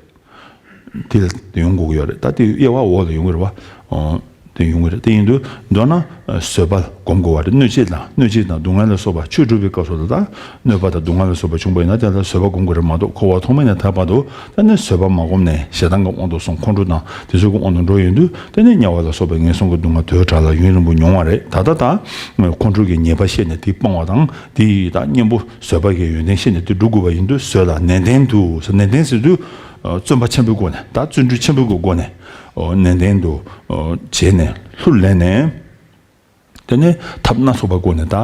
དེ་ལ་ཡོང་དགོས་ཀྱི་ཡོད་རེད། ད་དེ་དབྱེ་བ་འོག་ལ་ཡོང་གི་རེད་བ། ཨོ། དེ་ཡོང་གི་རེད། དེ་ཡིན་དུས་མདོར་ན་བཟོད་པ་སྒོམ་དགོས་པ་རེད། གནོད་བྱེད་དང་གནོད་བྱེད་དང་སྡུག་བསྔལ་ལ་སོགས་པ་ཆོས་སྒྲུབ་པའི་སྐབས་སུ་ལ་ད་གནོད་པ་དང་སྡུག་བསྔལ་ལ་སོགས་པ་བྱུང་བ་ཡིན་ན་དེ་ལ་བཟོད་པ་སྒོམ་དགོས་རེད་མ་གཏོགས། འཁོར་བ་ཐོག་མེད་ནས་ད་བར་དུ་དེ་ནས་བཟོད་པ་མ་སྒོམ་ནས་ཞེ་སྡང་གི་དབང་དུ་སོང་། ཁོང་ཁྲོ་དང་དེ་ཚོའི་དབང་དུ་འགྲོ་ཡོང་དུས་དེ་ནས་དམྱལ་བ་ལ་སོགས་པའི་ངན་སོང་གི་སྡུག་བསྔལ་དོས་དྲག་ལ་ཡུན་རིང་པོ་མྱོང་བ་རེད། ད་ལྟ་ད་ཁོང་ཁྲོ་གི་ཉེས་པ་ཤེས་ནས་དེ་སྤང་བ་དང་། དེ་ཡི་ད་གཉེན་པོ་བཟོད་པ་གི་ཡོན་ཏན་ཤེས་ནས་དེ་སྒྲུབ་དགོས་པ་ཡིན་དུས། བཟོད་ལ་ནན་ཏན་དུ། ནན་ཏན་ཟེར་དུས་བརྩོན་པ་ཆེན་པོའི་སྒོ་ནས། ད་བརྩོན་འགྲུས་ཆེན་པོའི་སྒོ་ནས་ནན་ཏན་དུ་བྱས་ནས་ལྷུར་ལེན་ནས། དེ་ནས་ཐབས་སྣ་ཚོགས་པའི་སྒོ་ནས་ད་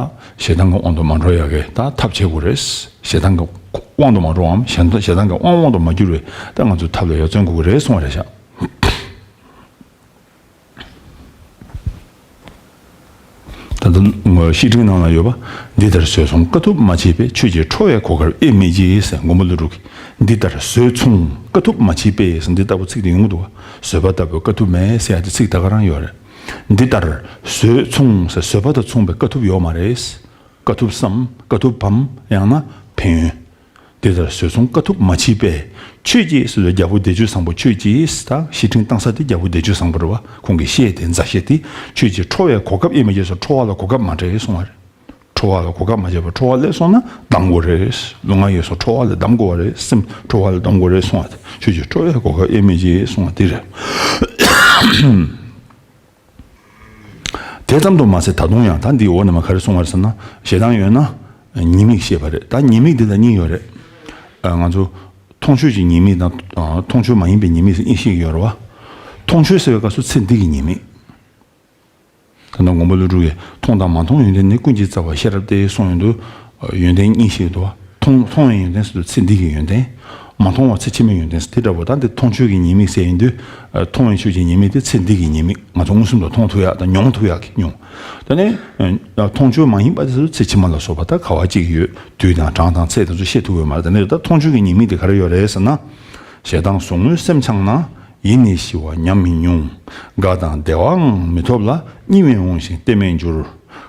ཞེ་སྡང་གི་དབང་དུ་མ་འགྲོ་ཡག་གི་ད་ཐབས་བྱེད་དགོས་རེད། ཞེ་སྡང་གི་དབང་དུ་མ་འགྲོ་བའམ་ཞེ་སྡང་གི་དབང་དབང་དུ་མ་འགྱུར་བའི་ད་ང་ཚོས་ཐབས་ལ་ཡ་བརྩོན་དགོས་ཀྱི་རེད་གསུངས་པ་རེད་ཤག་ད་ལྟ་བཤེས་སྤྲིང་ནང་ལ་ཡོད་པ། འདི་ལྟར་བཟོད་མཚུངས་དཀའ་ཐུབ་མ་མཆིས་པས། ཆོས་ཀྱི་ཁྲོ་བའི་གོ་སྐབས་དབྱེ་མེད་ཀྱིས་ཟེར། མགོན་པོ་ཀླུ་སྒྲུབ་ཀྱིས། འདི་ལྟར་བཟོད་མཚུངས་དཀའ་ཐུབ་མ་མཆིས་པས་ཟེར། འདི་ལྟ་བུ་ཚིག་དེ་ཡོང་གི་འདུག་བ། བཟོད་པ་ལྟ་བུ་དཀའ་ཐུབ་མེད་ཟེར་ཡ་དེ་ཚིག་ད་ག་རང་ཡོད་རེད། འདི་ལྟར་བཟོད་མཚུངས་ཟེར། བཟོད་པ་དང་མཚུངས་པའི་དཀའ་ཐུབ་ཡོད་མ་རེད། དཀའ་ཐུབ་སམ་དཀའ་ཐུབ་བམ། ཡང་ན་ཕན་ཡོན། དེ་ལྟར་བཟོད་མཚུངས་དཀའ་ཐུབ་མ་མཆིས་པས། ཁྱོད་ཀྱིས་ཟེར་དུས་རྒྱལ་པོ་བདེ་སྤྱོད་བཟང་པོ་ཁྱོད་ཀྱིས། ད་བཤེས་སྤྲིང་བཏང་ས་དེ་རྒྱལ་པོ་བདེ་སྤྱོད་བཟང་པོ་རེད་བ། ཁོང་གི་བཤད་དེ་མཛའ་བཤད་དེ། ཆོས་ཀྱི་ཁྲོ་བའི་གོ་སྐབས་དབྱེ་མེད་ཀྱིས་ཟེར། ཁྲོ་བ་ལ་གོ་སྐབས་མ་སྤྲད་གསུང་བ་རེད། ཁྲོ་བ་ལ་གོ་སྐབས་མ་སྤྲད་པར་ཁྲོ་བ་སླེབས་སོང་ན་སྡང་དགོས་རེད། ལུས་ངག་ཡིད་གསུམ་ཁྲོ་བ་ལས་སྡམ་དགོས་པ་རེད། སེམས་ཁྲོ་བ་ལས་སྡོམ་དགོས་རེད་གསུང་བ་དེ། ཆོས་ཀྱི་ཁྲོ་བའི་གོ་སྐབས་དབྱེ་མེད་ཀྱིས་གསུང་བ་དེ་རེད། དེ་ཙམ་དུ་མ་ཟད། ད་དུང་ཡང་ད་འདིའི་འོག་ནས་མར་ག་རེ་གསུངས་པ་རེད་ཟེར་ན། ཞེ་སྡང་ཡོད་ན་ཉེས་དམིགས་ཤེས་པ་རེད། ད་ཉེས་དམིགས་འདི་ལ་གཉིས་ཡོད་རེད། ཨ། ང་ཚོ་མཐོང་ཆོས་ཀྱི་ཉེས་དམིགས་དང་། ཨ། མཐོང་ཆོས་མ་ཡིན་པའི་ཉེས་དམིགས་ཟེར་གཉིས་བཤད་ཀྱི་ཡོད་རེད་བ། མཐོང་ཆོས་ཟེར་བའི་སྐབས་སུ་ཚེ་འདི་གི་ཉེས་དམིགས། ད་ལྟ་མགོན་པོ་ཀླུ་སྒྲུབ་ཀྱིས། མཐོང་དང་མ་མཐོང་ཡོན་ཏན་ནི། ཀུན་གྱི་རྩ་བ་ཤེས་རབ་སྟེ། གསུངས་ཡོང་དུས་ཡོན་ཏན་གཉིས་བཤད་ཀྱི་འདུག་བ། མཐོང་མཐོང་བའི་ཡོན་ཏན་ཟེར་དུས་ཚེ་འདི་གི་ཡོན་ཏན། མ་མཐོང་བ་ཚེ་ཕྱི་མའི་ཡོན་ཏན་ཟེར། དེ་འདྲ་བོ། ད་འདི་མཐོང་ཆོས་ཀྱི་ཉེས་དམིགས་ཟེར་ཡོང་དུས། ཨ། མཐོང་བའི་ཆོས་ཀྱི་ཉེས་དམིགས་དེ་ཚེ་འདི་གི་ཉེས་དམིགས། ང་ཚོ་མངོན་སུམ་དུ་མཐོང་ཐུབ་ཡག་དང་མྱོང་ཐུབ་ཡག་གི་མྱོང་། དེ་ནས། ཨ། མཐོང་ཆོས་མ་ཡིན་པ་དེ་ཚོ་ཚེ་ཕྱི་མ་ལ་སོགས་པ་ད་ག་བ་གཅིག་ཡོད། དུས་དང་གྲངས་དང་ཚད་དེ་ཚོ་ཤེས་ཐུབ་ཡོད་མ་རེད། དེ་ནས་ད་མཐོང་ཆོས་ཀྱི་ཉེས་དམིགས་དེ་ག་རེ་ཡོད་རེད་ཟེར་ན། ཞེ་སྡང་ཟུག་རྔུས་སེམས་འཆང་ན། ཡིད་ནི་ཞི་བ་ཉམས་མི་མྱོང་། དགའ་དང་བདེ་བའང་མི་ཐོབ་ལ། གཉིད་མི་འོང་ཞིང་བརྟན་མི་འགྱུར།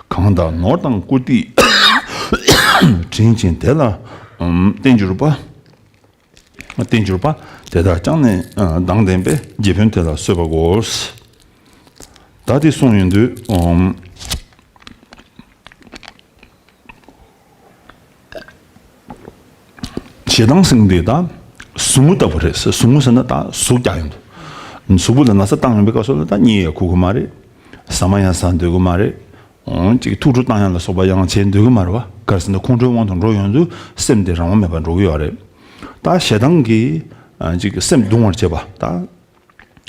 གང་དག་ནོར་དང་བཀུར་སྟི། བྲིན་ཅིང་དེ་ལ་བརྟེན་གྱུར་པ། བརྟེན་གྱུར་པ། དེ་དག་ཀྱང་ནི་སྡང་ལྡན་པས། རྗེ་དཔོན་དེ་ལ་གསོད་པ་དགོས། ད་དེ་གསུངས་ཡོང་དུས། ཞེ་སྡང་ཟེར་མཁན་དེ་ད་ཟུག་རྔུ་ལྟ་བུ་རེད་ཟེར། ཟུག་རྔུ་ཟེར་ན་ད་ཟུག་རྒྱག་ཡོང་དུས། གཟུགས་པོ་ལ་ན་ཚ་བཏང་ཡོང་པའི་སྐབས་སུ་ལ་ད་གཉིད་ཡང་ཁུག་གི་མ་རེད། ཟ་མ་ཡང་ཟ་འདོད་གི་མ་རེད། འོང་ཅིག་ཐུགས་སྤྲོ་བཏང་ཡག་ལ་སོགས་པ་ཡང་བྱེད་འདོད་གི་མ་རེད་བ། ག་རེ་ཟེར་ན་ཁོང་ཁྲོའི་དབང་དུ་འགྲོ་ཡོང་དུས་སེམས་དེ་རང་དབང་མེད་པར་འགྲོ་གི་ཡོད་རེད། ད་ཞེ་སྡང་གིས་ཅིག་སེམས་གདུང་བར་བྱེད་པ། ད་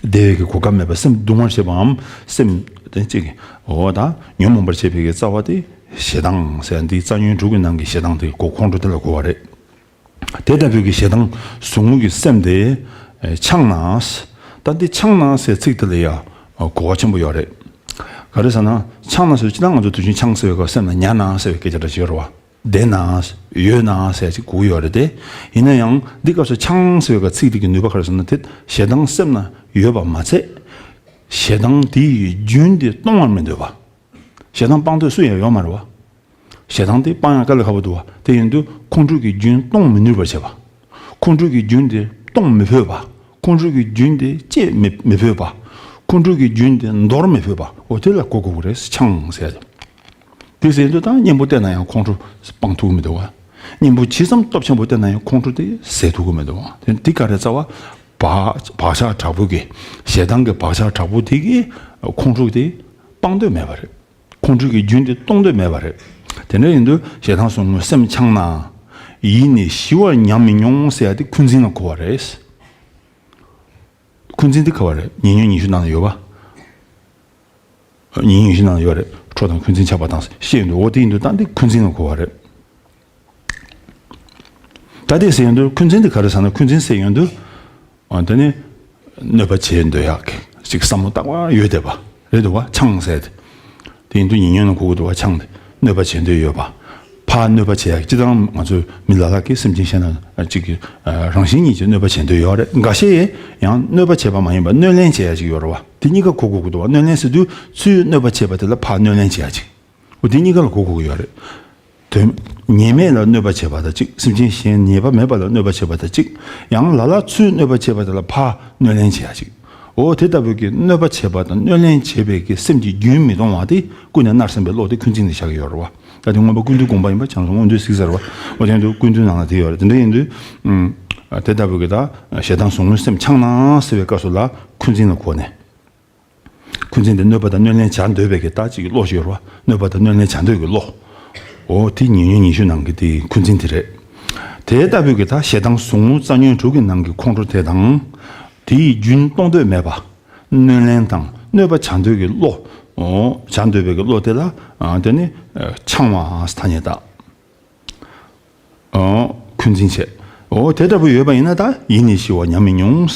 བདེ་བའི་གི་གོ་སྐབས་མེད་པར་སེམས་གདུང་བར་བྱེད་པའམ། སེམས་དེ་ཅིག་འོ་ད་ཉོན་མོངས་པར་བྱེད་པའི་གི་རྩ་བ་དེ་ཞེ་སྡང་ཟེར། འདི་རྩ་ཉོན་དྲུག་གི་ནང་གི་ཞེ་སྡང་དེ་གོ། ཁོང་ཁྲོ་དེ་ལ་གོ་བ་རེད། དེ་ལྟ་བུའི་གི་ཞེ་སྡང་ཟུག་རྔུ་གི་སེམས་དེ་འཆང་ན། ད་འདི་འཆང་ན་ཟེར་ཚིག་དེ་ལ་ཡང་གོ་བ་ཆེན་པོ་ཡོད་རེད། ག་རེ་ཟེར་ན། འཆང་ན་ཟེར་སྤྱིར་ན་ང་ཚོ་དུས་རྒྱུན་འཆང་ཟེར་བའི་སྐབས་སེམས་ལ་ཉར་ན་ཟེར་བའི་སྐད་ཆ་འདྲ་ཞིག་ཡོད་རེད་བ། བསྡད་ན། ཡོད་ན་ཟེར་ཅིག་གོ་གི་ཡོད་རེད་དེ། ཡིན་ན་ཡང་འདི་སྐབས་སུ་འཆང་ཟེར་བའི་སྐབས་ཚིག་དེ་གི་ནུས་པ་ག་རེ་ཟེར་ན། དེ་ཞེ་སྡང་སེམས་ན་ཡོད་པ་མ་ཚད། ཞེ་སྡང་དེའི་རྒྱུན་དེ་གཏོང་བར་མི་འདོད་པ། ཞེ་སྡང་སྤང་འདོད་སུ་ཡང་ཡོད་མ་རེད་བ། ཞེ་སྡང་དེ་སྤང་ཡག་དཀའ་ལས་ཁག་པོ་འདུག་བ། དེ་ཡིན་དུས་ཁོང་ཁྲོ་གི་རྒྱུན་གཏོང་མི་ནུས་པར་བྱེད་པ། ཁོང་ཁྲོ་གི་རྒྱུན་དེ་གཏོང་མི་ཕོད་པ། ཁོང་ཁྲོ་གི་རྒྱུན་དེ་བཅད་མི་མི་ཕོད་པ། ཁོང་ཁྲོ་གི་རྒྱུན་དེ་འདོར་མི་ཕོད་པ། འོ་དེ་ལ་གོ་དགོས་ཀྱི་རེད། འཆང་ཟེར་ཡ་དེ། དེ་ཟེར་དུས་ད་གཉེན་པོ་བསྟེན་ན་ཡང་ཁོང་ཁྲོ་སྤང་ཐུབ་ཀྱི་མི་འདུག་བ། གཉེན་པོ་ཇི་ཙམ་སྟོབས་ཆེན་པོ་བསྟེན་ན་ཡང་ཁོང་ཁྲོ་དེ་ཟད་ཐུབ་ཀྱི་མི་འདུག་བ། དེ་འདི་ག་རེ་རྩ་བ། བག་བག་ཆགས་དྲག་པོ་གི། ཞེ་སྡང་གི་བག་ཆགས་དྲག་པོ་དེ་གིས་ཁོང་ཁྲོ་དེ་སྤང་འདོད་མེད་པ་རེད། ཁོང་ཁྲོ་གི་རྒྱུན་དེ་གཏོང་འདོད་མེད་པ་རེད། དེ་འདྲ་ཡིན་དུས་ཞེ་སྡང་ཟུག་རྔུ་སེམས་འཆང་ན། ཡིད་ནི་ཞི་བར་ཉམས་མི་མྱོང་ཟེར་ཡ་དེ་འཁོན་འཛིན་ལ་གོ་བ་རེད། འཁོན་འཛིན་དེ་ག་བ་རེད། ཉེ་སྔོན་ཉི་ཤུ་ནང་ལ་ཡོད་པ། ཉེ་སྔོན་ཉི་ཤུ་ནང་ལ་ཡོད་རེད། ཁྲོ་དང་འཁོན་འཛིན་ཆགས་པ་དང་ཞེས་ཡོང་དུས། འོ་དེ་ཡིན་དུས་ད་འདི་འཁོན་འཛིན་ལ་གོ་བ་རེད། ད་དེ་ཟེར་ཡོང་དུས་འཁོན་འཛིན་དེ་ག་རེ་ཟེར་ན། འཁོན་འཛིན་ཟེར་ཡོང་དུས། ཨ། དེ་ནི་གནོད་པ་བྱེད་འདོད་ཡག་གི་ཅིག་བསམ་བློ་རྟག་པར་ཡོད་བསྡད་པ་རེད་འདུག་བ། འཆང་ཟེར་དེ། དེ་ཡིན་དུས་ཉེ་སྔོན་ལ་གོ་དགོས་འདུག་བ། འཆང་དེ་གནོད་པ་བྱེད་འདོད་ཡོད་པ། ཕར་གནོད་པ་བྱེད་ཡག་གི། སྤྱིར་བཏང་ང་ཚོ་མི་ལ་ལ་གིས་སེམས་ཅན་གཞན་ལ་ཅིག་གི་རང་བཞིན་ཉིད་ཀྱིས་གནོད་པ་བྱེད་འདོད་ཡོད་རེད། འགའ་ཤས་ཡང་གནོད་པ་བྱེད་པ་མ་ཡིན་པར་གནོད་ལན་བྱེད་ཡག་ཅིག་ཡོད་རེད་བ། དེ་གཉིས་ཀ་གོ་དགོས་ཀྱི་འདུག་བ། གནོད་ལན་ཟེར་དུས་ཚུར་གནོད་པ་བྱེད་པ་དེ་ལ་ཕར་གནོད་ལན་བྱེད་ཡག་ཅིག་འོ་དེ་གཉིས་ཀ་ལ་གོ་དགོས་ཀྱི་ཡོད་རེད། དོན། ཉེས་མེད་ལ་གནོད་པ་བྱེད་པ་དང་གཅིག་སེམས་ཅན་གཞན་ཉེས་པ་མེད་པ་ལ་གནོད་པ་བྱེད་པ་དང་གཅིག་ཡང་ལ་ལ་ཚུར་གནོད་པ་བྱེད་པ་དེ་ལ་ཕར་གནོད་ལན་བྱེད་ཡག་ཅིག་འོ་དེ་ལྟ་བུའི་གི་གནོད་པ་བྱེད་པ་དང་གནོད་ལན་བྱེད་པའི་གི་སེམས་ཀྱི་རྒྱུན་མི་གཏོང་བ་དེ་ཀུན་ནས་མནར་སེམས་པའི་བློ་དེ་འཁོན་འཛིན་དེ་བཞག་གི་ཡོད་རེད་བ། ད་དེ་མངོན་པ་ཀུན་བཏུས་དགོངས་པ་ཡིན་པ་བྱང་སེམས་མངོན་བཏུས་གཟིགས་ཟེར་བ། འོ་དེ་ཚོ་ཀུན་བཏུས་ནང་ལ་དེ་ཡོད་རེད། དེ་འདྲ་ཡིན་དུས། ཨུམ། དེ་ལྟ་བུའི་གི་ད་ཞེ་སྡང་ཟུག་རྔུའི་སེམས་འཆང་ན་ཟེར་བའི་སྐབས་སུ་ལ་འཁོན་འཛིན་ལ་གོ་ནས། འཁོན་འཛིན་དེ་གནོད་པ་དང་གནོད་ལན་བྱ་འདོད་པའི་གི་ད་ཅིག་བློ་ཞིག་ཡོད་རེད་བ། གནོད་པ་དང་གནོད་ལན་བྱ་འདོད་ཀྱི་བློ། འོ་དེ་ཉེ་ཉོན་ཉེ་ཞུ་ནང་གི་དེ་འཁོན་འཛིན་དེ་རེད། དེ་ལྟ་བུའི་གི་ད་ཞེ་སྡང་ཟུག་རྔུ་རྩ་ཉོན་དྲུག་གི་ནང་གི་ཁོང་ཁྲོ་དེ་དང་། དེའི་རྒྱུན་གཏོང་འདོད་མེད་པ། གནོད་ལན་དང་གནོད་པ་བྱ་འདོད་ཀྱི་བློ། འོ་བྱ་འདོད་པའི་གི་བློ་དེ་ལ། ཨ། དེ་ནི་ཨ་འཆང་བའམ་ཐ་སྙད་བཏགས། ཨོ། འཁོན་འཛིན་བྱེད། ཨོ་དེ་ལྟ་བུ་ཡོད་པ་ཡིན་ན་ད་ཡིད་ནི་ཞི་བ་ཉམས་མི་མྱོང་།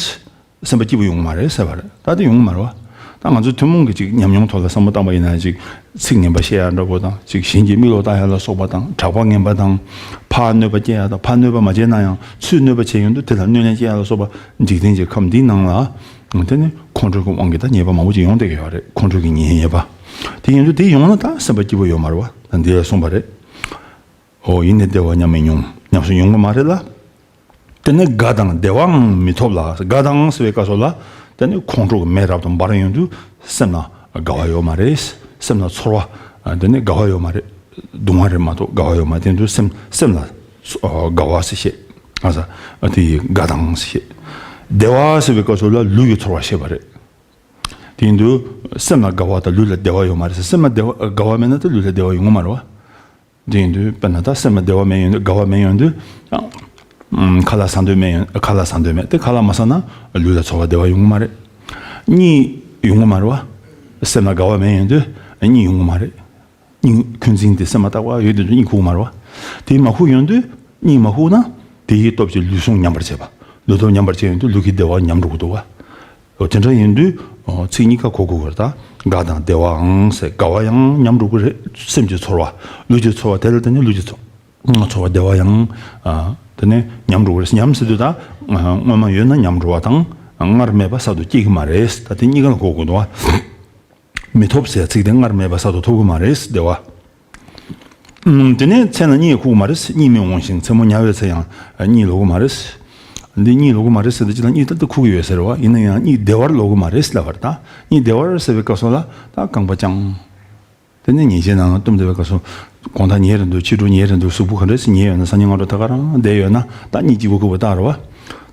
སེམས་པ་སྐྱིད་པོ་ཡོང་གི་མ་རེད་ཟེར་བ་རེད། ད་དེ་ཡོང་གི་མ་རེད་བ། ད་ང་ཚོ་ཐུན་མོང་གི་ཅིག་ཉམས་མྱོང་ཐོག་ལ་བསམ་བློ་བཏང་པ་ཡིན་ན་ཅིག་ཚིག་ངན་པ་བཤད་ཡ་འདྲ་པོ་དང་། ཅིག་གཞན་གྱི་མིག་ལོག་ལྟ་ཡ་ལ་སོགས་པ་དང་། གྲགས་པ་ངན་པ་དང་། ཕར་གནོད་པ་སྐྱེལ་ཡ་དང་། ཕར་གནོད་པ་མ་བྱས་ན་ཡང་ཚུར་གནོད་པ་བྱས་ཡོང་དུས་དེ་ལ་གནོད་ལན་སྐྱེལ་ཡ་ལ་སོགས་པ་འཇིག་རྟེན་གྱི་ཁམས་འདིའི་ནང་ལ། དེ་ནི་ཁོང་ཁྲོ་གི་དབང་གིས་ད་ཉེས་པ་མང་པོ་ཅིག་ཡོང་བསྡད་ཀྱི་ཡོད་རེད། ཁོང་ཁྲོ་གི་ཉེས་ཉེས་པ། དེ་ཡིན་དུས་དེ་ཡོང་ན་ད་སེམས་པ་སྐྱིད་པོ་ཡོད་མ་རེད་བ། ད་འདི་ལ་གསུངས་པ་རེད། འོ་ཡིད་ནི་བདེ་བ་ཉམས་མི་མྱོང་། ཉམས་སུ་མྱོང་གི་མ་རེད་ལ། དེ་ནི་དགའ་དང་བདེ་བའང་མི་ཐོབ་ལ། དགའ་དང་ཟེར་བའི་སྐབས་སུ་ལ། དེ་ནི་ཁོང་ཁྲོ་གི་མེ་རབ་ཏུ་འབར་ཡོང་དུས་སེམས་ལ་དགའ་བ་ཡོད་མ་རེད། སེམས་ལ་ཚོར་བ། དེ་ནི་དགའ་བ་ཡོད་མ་རེད། སྡུག་བསྔལ་རེད་མ་གཏོགས་དགའ་བ་ཡོད་མ་རེད། དེ་དུས་སེམས་སེམས་ལ་དགའ་བ་ཟེར་བཤད། ཨ་ས། དེ་ཡི་དགའ་དང་ཟེར་བཤད། བདེ་བ་ཟེར་བའི་སྐབས་སུ་ལ་ལུས་ཀྱི་ཚོར་བ་བཤད་པ་རེད། དེ་ཡིན་དུས་སེམས་ལ་དགའ་བ་དང་ལུས་ལ་བདེ་བ་ཡོད་མ་རེད་ཟེར། སེམས་ལ་བདེ་བ་དགའ་བ་མེད་ན་ད་ལུས་ལ་བདེ་བ་ཡོང་གི་མ་རེད་བ། དེ་ཡིན་དུས་དཔེར་ན་ད་སེམས་ལ་བདེ་བ་མེད་ཡོང་དུས། དགའ་བ་མེད་ཡོང་དུས། ཨང་། ཁ་ལག་ཟ་འདོད་མེད་ཡོང་། ཁ་ལག་ཟ་འདོད་མེད་དེ། ཁ་ལག་མ་ཟ་ན་ལུས་ལ་ཚོར་བ་བདེ་བ་ཡོང་གི་མ་རེད། གཉིད་ཡོང་གི་མ་རེད་བ། སེམས་ལ་དགའ་བ་མེད་ཡོང་དུས་གཉིད་ཡོང་གི་མ་རེད། གཉིད། འཁོན་འཛིན་དེ་སེམས་ལ་བཏགས་པ་ཡོད་དུས་གཉིད་ཁུག་མ་རེད་བ། དེ་མ་ཁུག་ཡོང་དུས། གཉིད་མ་ཁུག་ན་དེའི་སྟོབས་ཀྱིས་ལུས་ཟུངས་ཉམས་པར་བྱེད་པ། ལུས་སྟོབས་ཉམས་པར་བྱེད་ཡོང་དུས་ལུས་ཀྱི་བདེ་བ་ཉམས་འགྲོ་གི་འདུག་བ། འོ་དེ་འདྲ་ཡིན་དུས། ཨོ། ཚིག་གཉིས་ཀ་གོ་དགོས་པ་རེད་ད། དགའ་དང་བདེ་བའང་ཟེར། དགའ་བ་ཡང་ཉམས་འགྲོ་གི་རེད། སེམས་ཀྱི་ཚོར་བ། ལུས་ཀྱི་ཚོར་བ་དེ་ལ་བརྟེན་ནས་ལུས་ཀྱི་ཚོ་ཚོར་བ། བདེ་བ་ཡང་། ཨ། དེ་ནས་ཉམས་འགྲོ་གི་རེད། ཉམས་ཟེར་དུས་ད། ཨ། སྔོན་མ་ཡོད་ན་ཉམས་འགྲོ་བ་དང་། སྔར་མེད་པ་གསར་དུ་སྐྱེ་གི་མ་རེད། ད་དེ་གཉིས་ཀ་ལ་གོ་དགོས་འདུག་བ། མི་ཐོབ་ཟེར་ཚིག་དེ་སྔར་མེད་པ་གསར་དུ་ཐོབ་གི་མ་རེད། བདེ་བ། ཨུམ། དེ་ནས་མཚན་ལ་གཉིད་ཁུག་མ་རེད། གཉིད་མི་འོང་ཞིང་མཚན་མོ་ཉལ་བའི་ཚེ་ཡང་གཉིད་ལོག་གི་མ་རེད། འདི་གཉིད་ལོག་གི་མ་རེད་ཟེར་དུས་ཅི་ལ་གཉིད་ཏན་ཏན་ཁུག་གི་ཡོད་ཟེར་བ་ཡིན་ན་ཡང་གཉིད་བདེ་བར་ལོག་གི་མ་རེད་ལབ་པ་རེད་ད། གཉིད་བདེ་བར་ཟེར་བའི་སྐབས་སུ་ལ་ད་རྐང་པ་བརྐྱངས། དེ་ནས་ཉལ་ཆས་ནང་ལ་བཏུམས་བསྡད་པའི་སྐབས་སུ་དགོང་དག་ཉལ་རན་འདུག་ཕྱི་དྲོ་ཉལ་རན་འདུག་གཟུགས་པོ་ག་འདྲ་ཞིག་ཉལ་ཡོད་ན། སང་ཉིན་སྔ་དྲོ་ད་ག་རང་བསྡད་ཡོད་ན་ད་གཉིད་སྐྱིད་པོ་ཁུག་པ་རྟགས་རེད་བ།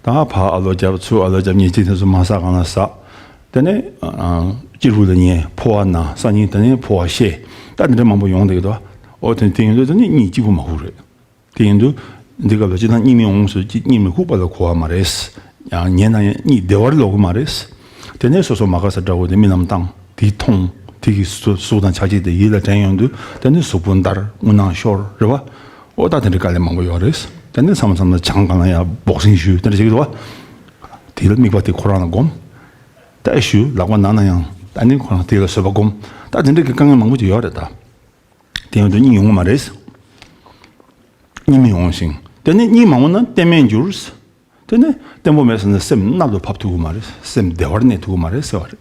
ད་ཕར་ཨ་ལོ་རྒྱབ་ཚུར་ཨ་ལོ་རྒྱབ། ཉལ་ཆས་དེ་ཚོ་མ་ཟག་གོང་ལ་ཟག་དེ་ནས་ཨ་སྐྱིད་པོ་ལ་ཉལ། ཕོ་བ་ན། སང་ཉིན་དེ་ནས་ཕོ་བ་བཤལ། ད་དེ་འདྲ་མང་པོ་ཡོང་བསྡད་ཀྱི་འདུག་ཨོ་དེ་དེ་ཡིན་དུས་དེ་ནི་གཉིད་སྐྱིད་པོ་མ་ཁུག་རེད། དེ་ཡིན་དུས་འདི་སྐབས་ལ་སྤྱིར་བཏང་གཉིད་མི་འོང་ཟེར་གྱི་གཉིད་མི་ཁུག་པ་ལ་གོ་བ་མ་རེད། ཡང་ཉལ་ན་ཡང་གཉིད་བདེ་བར་ལོག་གི་མ་རེད། དེ་ནས་སོ་སོ་མ་དགའ་ས་འདྲ་བོ་དེ་རྨི་ལམ་བཏང་། དེ་མཐོང་། དེ་གི་གཟུགས་དང་ཆ་བྱད་དེ་ཡིད་ལ་དྲན་ཡོང་དུས་དེ་ནས་གཟུགས་པོ་འདར། རྔུལ་ནག་ཤོར་རེད་བ། ཨོ་ད་དེ་འདྲའི་དཀའ་ལས་མང་པོ་ཡོད་རེད། དེ་ནས་མཚམས་མཚམས་ལ་བྱང་གང་ལ་ཡང་སྦོག་སིང་ཞུ། དེ་འདྲ་བྱེད་ཀྱི་འདུག་བ། དེ་ལ་དམིགས་པ་དེ་ཁོ་རང་ལ་སྒོམ། ད་ཞུ་ལག་པ་ན་ན་ཡང་ད་ནི་ཁོ་རང་དེ་ལ་བཟོད་པ་སྒོམ། ད་དེ་འདྲ་གི་དཀའ་ངལ་མང་པོ་ཅིག་ཡོད་རེད་ད། དེ་ཡང་དུ་གཉིད་ཡོང་གི་མ་རེད། གཉིད་མི་འོང་ཞིང་། དེ་ནས་གཉིད་མ་འོང་ན་གཏན་མེད་འགྱུར། དེ་ནས་བརྟན་པོ་མེད་ཟེར་ན་སེམས་གནག་ཏུ་ཕབ་ཐུབ་ཀྱི་མ་རེད། སེམས་བདེ་བར་གནས་ཐུབ་ཀྱི་མ་རེད་ཟེར་བ་རེད།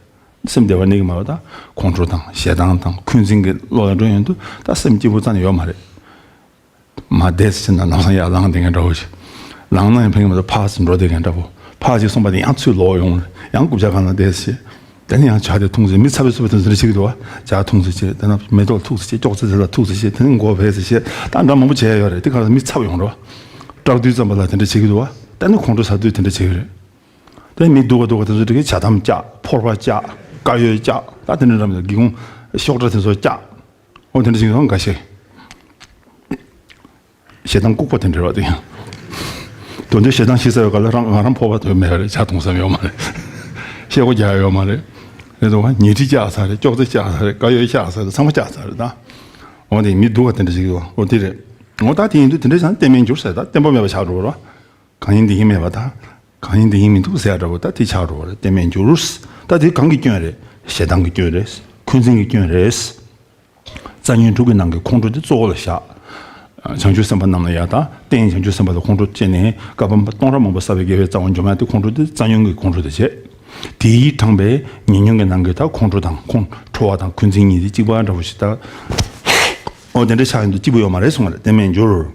སེམས་བདེ་བར་གནས་ཀྱི་མ་རེད་ད། ཁོང་ཁྲོ་དང་ཞེ་སྡང་དང་འཁོན་འཛིན་གྱི་བློ་ལ་འགྲོ་ཡོང་དུས་ད་སེམས་སྐྱིད་པོ་རྩ་ནས་ཡོད་མ་རེད། མ་བསྡད་ཟེར་ན་ལམ་སང་ཡར་ལངས་བསྡད་མཁན་འདྲ་བོ་ཞིག་ལངས་ན་ཡང་ཕན་གྱི་མ་རེད། ཕར་ཚུར་འགྲོ་བསྡད་མཁན་འདྲ་བོ། ཕར་ཅིག་སོང་པ་དེ་ཡང་ཚུར་ལོག་ཡོང་། ཡང་རྐུབ་བཀྱག་སྒང་ལ་བསྡད་ཟེར། དེ་ནས་ཡང་ཇ་དེ་འཐུང་ཟེར། མི་ཚ་བའི་བཟོ་བའི་དོན་ཟེར་ཞིག་འདུག་བ། ཇ་འཐུང་ཟེར་བྱས། དེ་ན་མེ་ཏོག་འཐུང་ཟེར་བྱས། ཅོག་ཙེ་དེ་ལ་འཐུང་ཟེར་བྱས། དེ་ནས་མགོ་བོས་ཟེར་བྱས། ད་འདྲ་མང་པོ་བྱས་ཡོད་རེད། དེ་ག་ལ་མི་ཚ་བ་ཡོང་རོགས། སྐྲག་དུས་ཙམ་པ་ལ་དེ་འདྲ་བྱེད་ཀྱི་འདུག་བ། དེ་ནས་ཁོང་ཁྲོ་ཟ་དུས་དེ་འདྲ་བྱེད་ཀྱི་རེད། དེ་མི་སྡུག་ག་སྡུག་ག་དེ་ཚོ་འགྲིག་གི། ཇ་དམ་བཀྱག་ཕོར་པ་བཀྱག་དཀར་ཡོལ་བཀྱག་ད་དེ་འདྲ་འདྲ་མི་འདུག་སྒེའུ་ཁུང་ཤོག་དྲ་དེ་ཚོ་བཀྱག་ཨོ་དེ་འདྲ་ཞིག་ཡོང་འགའ་ཤས། ཞེ་སྡང་ལྐུགས་པ་དེ་འདྲ་བ་དེ་ཡང་། དོན་དུ་ཞེ་སྡང་ཞིག་ཟ་བའི་སྐབས་ལ་རང་ང་རང་ཕོར་པ་དོན་མེད་རེད། ཇ་འཐུང་བསམ་ཡོད་མ་རེད། ཤེལ་སྒོ་རྒྱག་ཡོད་མ་རེད། རེད་དོ། ཉལ་ཁྲི་བཀྱག་ཚར་རེད། ཅོག་ཙེ་བཀྱག་ཚར་རེད། དཀར་ཡོལ་བཀྱག་ཚར་རེད། ཚང་མ་བཀྱག་ཚར་རེད་ད། འོ་དེ་མི་སྡུག་པ་དེ་འདྲ་ཞིག་ཡོད། འོ་དེ་རེད། འོ་ད་དེ་ཡིན་དུས་དེ་འདྲ་བྱས་ན་གཏན་མེད་འགྱུར་ཟེར། ད་བརྟན་པོ་མེད་པ་ཆགས་འགྲོ་བ་རེད། གང་ཡིན་འདི་ཡིན་མེད་པ་དང་། གང་ཡིན་འདི་ཡིན་མི་འདུག་ཟེར་ཡ་འདྲ་བོ་ད་དེ་ཆགས་འགྲོ་བ་རེད། གཏན་མེད་འགྱུར། ད་དེ་གང་གི་སྐྱོན་རེད། ཞེ་སྡང་གི་སྐྱོན་རེད། འཁོན་འཛིན་གྱི་སྐྱོན་རེད། རྩ་ཉོན་དྲུག་གི་ནང་གི་ཁོང་ཁྲོ་དེ་གཙོ་བོ་ལ་བཞག་བྱང་ཆུབ་སེམས་དཔའ་རྣམས་ལ་ཡ་ད་རྟེན་བྱང་ཆུབ་སེམས་དཔའ་ལ་ཁོང་ཁྲོ་སྐྱེས་ནས་བསྐལ་པ་སྟོང་ཕྲག་མང་པོ་བསགས་པའི་དགེ་བའི་རྩ་བ་འཇོམས་ཡ་དེ་ཁོང་ཁྲོ་དེ་རྩ་ཉོན་གྱི་ཁོང་ཁྲོ་དེ་བྱས། དེའི་དྲངས་པའི་ཉེ་ཉོན་གྱི་ནང་གི་ད་ཁོང་ཁྲོ་དང་ཁོང་ཁྲོ་བ་དང་འཁོན་འཛིན་གཉིས་དེ་གཅིག་པ་འདྲ་བོ་ཞིག་ད། ཨོ་དེ་འདྲ་ཆགས་ཡོང་དུས་སྐྱིད་པོ་ཡོད་མ་རེད་གསུངས་པ་རེད། གཏན་མེད་འགྱུར།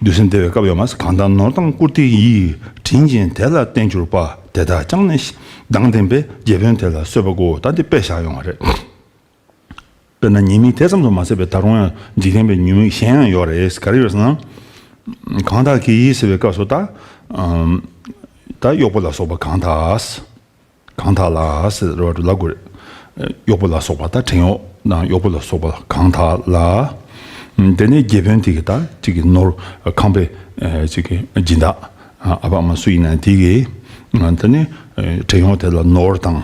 བདུད་སེམས་བདེ་བའི་སྐབས་ཡོད་མ་ཟད། གང་དག་ནོར་དང་བཀུར་སྟི་ཡིས། དྲིན་ཅན་དེ་ལ་བརྟེན་གྱུར་པ། དེ་དག་ཀྱང་ནི་སྡང་ལྡན་པས། རྗེ་དཔོན་དེ་ལ་གསོད་པ་དགོས། ད་འདི་དཔེ་བཞག་ཡོང་བ་རེད། དཔེར་ན་ཉེས་དམིགས་དེ་ཙམ་དུ་མ་ཟད་པའི་ད་རུང་ཡང་འཇིག་རྟེན་པའི་ཉེས་དམིགས་གཞན་ཡང་ཡོད་རེད། ག་རེ་ཡོད་ཟེར་ན། གང་དག་གིས་ཟེར་བའི་སྐབས་སུ་ད། ཨམ། ད་གཡོག་པོ་ལ་སོགས་པ་གང་དག་གང་དག་ལ་ཟེར་བ་ལ་དགོས་རེད། གཡོག་པོ་ལ་སོགས་པ་ད་བྲན་གཡོག་དང་གཡོག་པོ་ལ་སོགས་པ་གང་དག་ལ། དེ་ནས་རྗེ་དཔོན་དེ་གི་ད་གཅིག་གི་ནོར་ཁང་པའི་གཅིག་གི་སྦྱིན་བདག་ཨ་ཕ་ཨ་མ་སུ་ཡིན་ན་དེ་གི་དེ་ནས་བྲན་གཡོག་དེ་ལ་ནོར་དང་།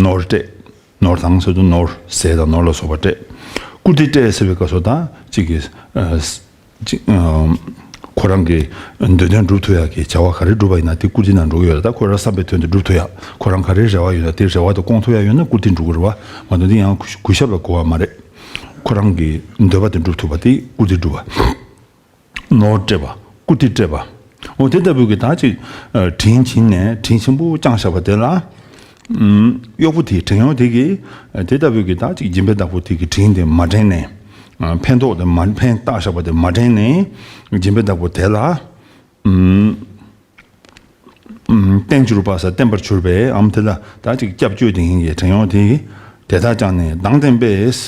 ནོར་སྤྲད། ནོར་དང་ཟེར་དུས་ནོར་ཟས་དང་ནོར་ལ་སོགས་པ་སྤྲད། བཀུར་སྟི་སྤྲད་ཟེར་བའི་སྐབས་སུ་ད་གཅིག་གི་ཅིག་ཁོ་རང་གི་འདོད་དོན་སྒྲུབ་ཐུབ་ཡག་གི་བྱ་བ་ག་རེ་སྒྲུབ་པ་ཡིན་ན་དེ་བཀུར་སྟི་ནང་འགྲོ་གི་ཡོད་རེད། ད་ཁོ་རང་བསམ་པའི་དོན་དེ་འགྲུབ་ཐུབ་ཡག་ཁོ་རང་ག་རེ་རེ་བ་ཡོད་ན་དེ་རེ་བ་དེ་སྐོང་ཐུབ་ཡག་ཡོད་ན་བཀུར་སྟི་འགྲུབ་ཀྱི་རེད་བ། མ་གཏོགས་དེ་ཡང་གུས་གུས་ཞབས་ལ་གོ་བ་མ་རེད། ཁོ་རང་གི་འདོད་པ་དེ་འགྲུབ་ཐུབ་པ་དེ་བཀུར་སྟི་འགྲུབ་པ། ནོར་སྤྲད་པ། བཀུར་སྟི་སྤྲད་པ། འོ་དེ་ལྟ་བུའི་གི་ད་ཅིག་དྲིན་བྱིན་ནས་དྲིན་ཆེན་པོ་བསྐྱངས་བཞག་པ་དེ་ལ། གཡོག་པོ་དེ་བྲན་གཡོག་དེ་གིས་དེ་ལྟ་བུའི་གི་ད་ཅིག་སྦྱིན་པའི་བདག་པོ་དེ་གི་དྲིན་དེ་མ་དྲན་ནས། ཕན་ཐོགས་དེ་མ་ཕན་བཏགས་བཞག་པ་དེ་མ་དྲན་ནས། སྦྱིན་པའི་བདག་པོ་དེ་ལ། བསྟེན་གྱུར་པ་ཟེར་བསྟེན་པར་གྱུར་པའི་ཨམ་དེ་ལ་ད་ཅིག་སྐྱབས་བཅོལ་དེ་ཡིན་གྱི་བྲན་གཡོག་དེ་གིས་དེ་དག་ཀྱང་ནི་སྡང་ལྡན་པས།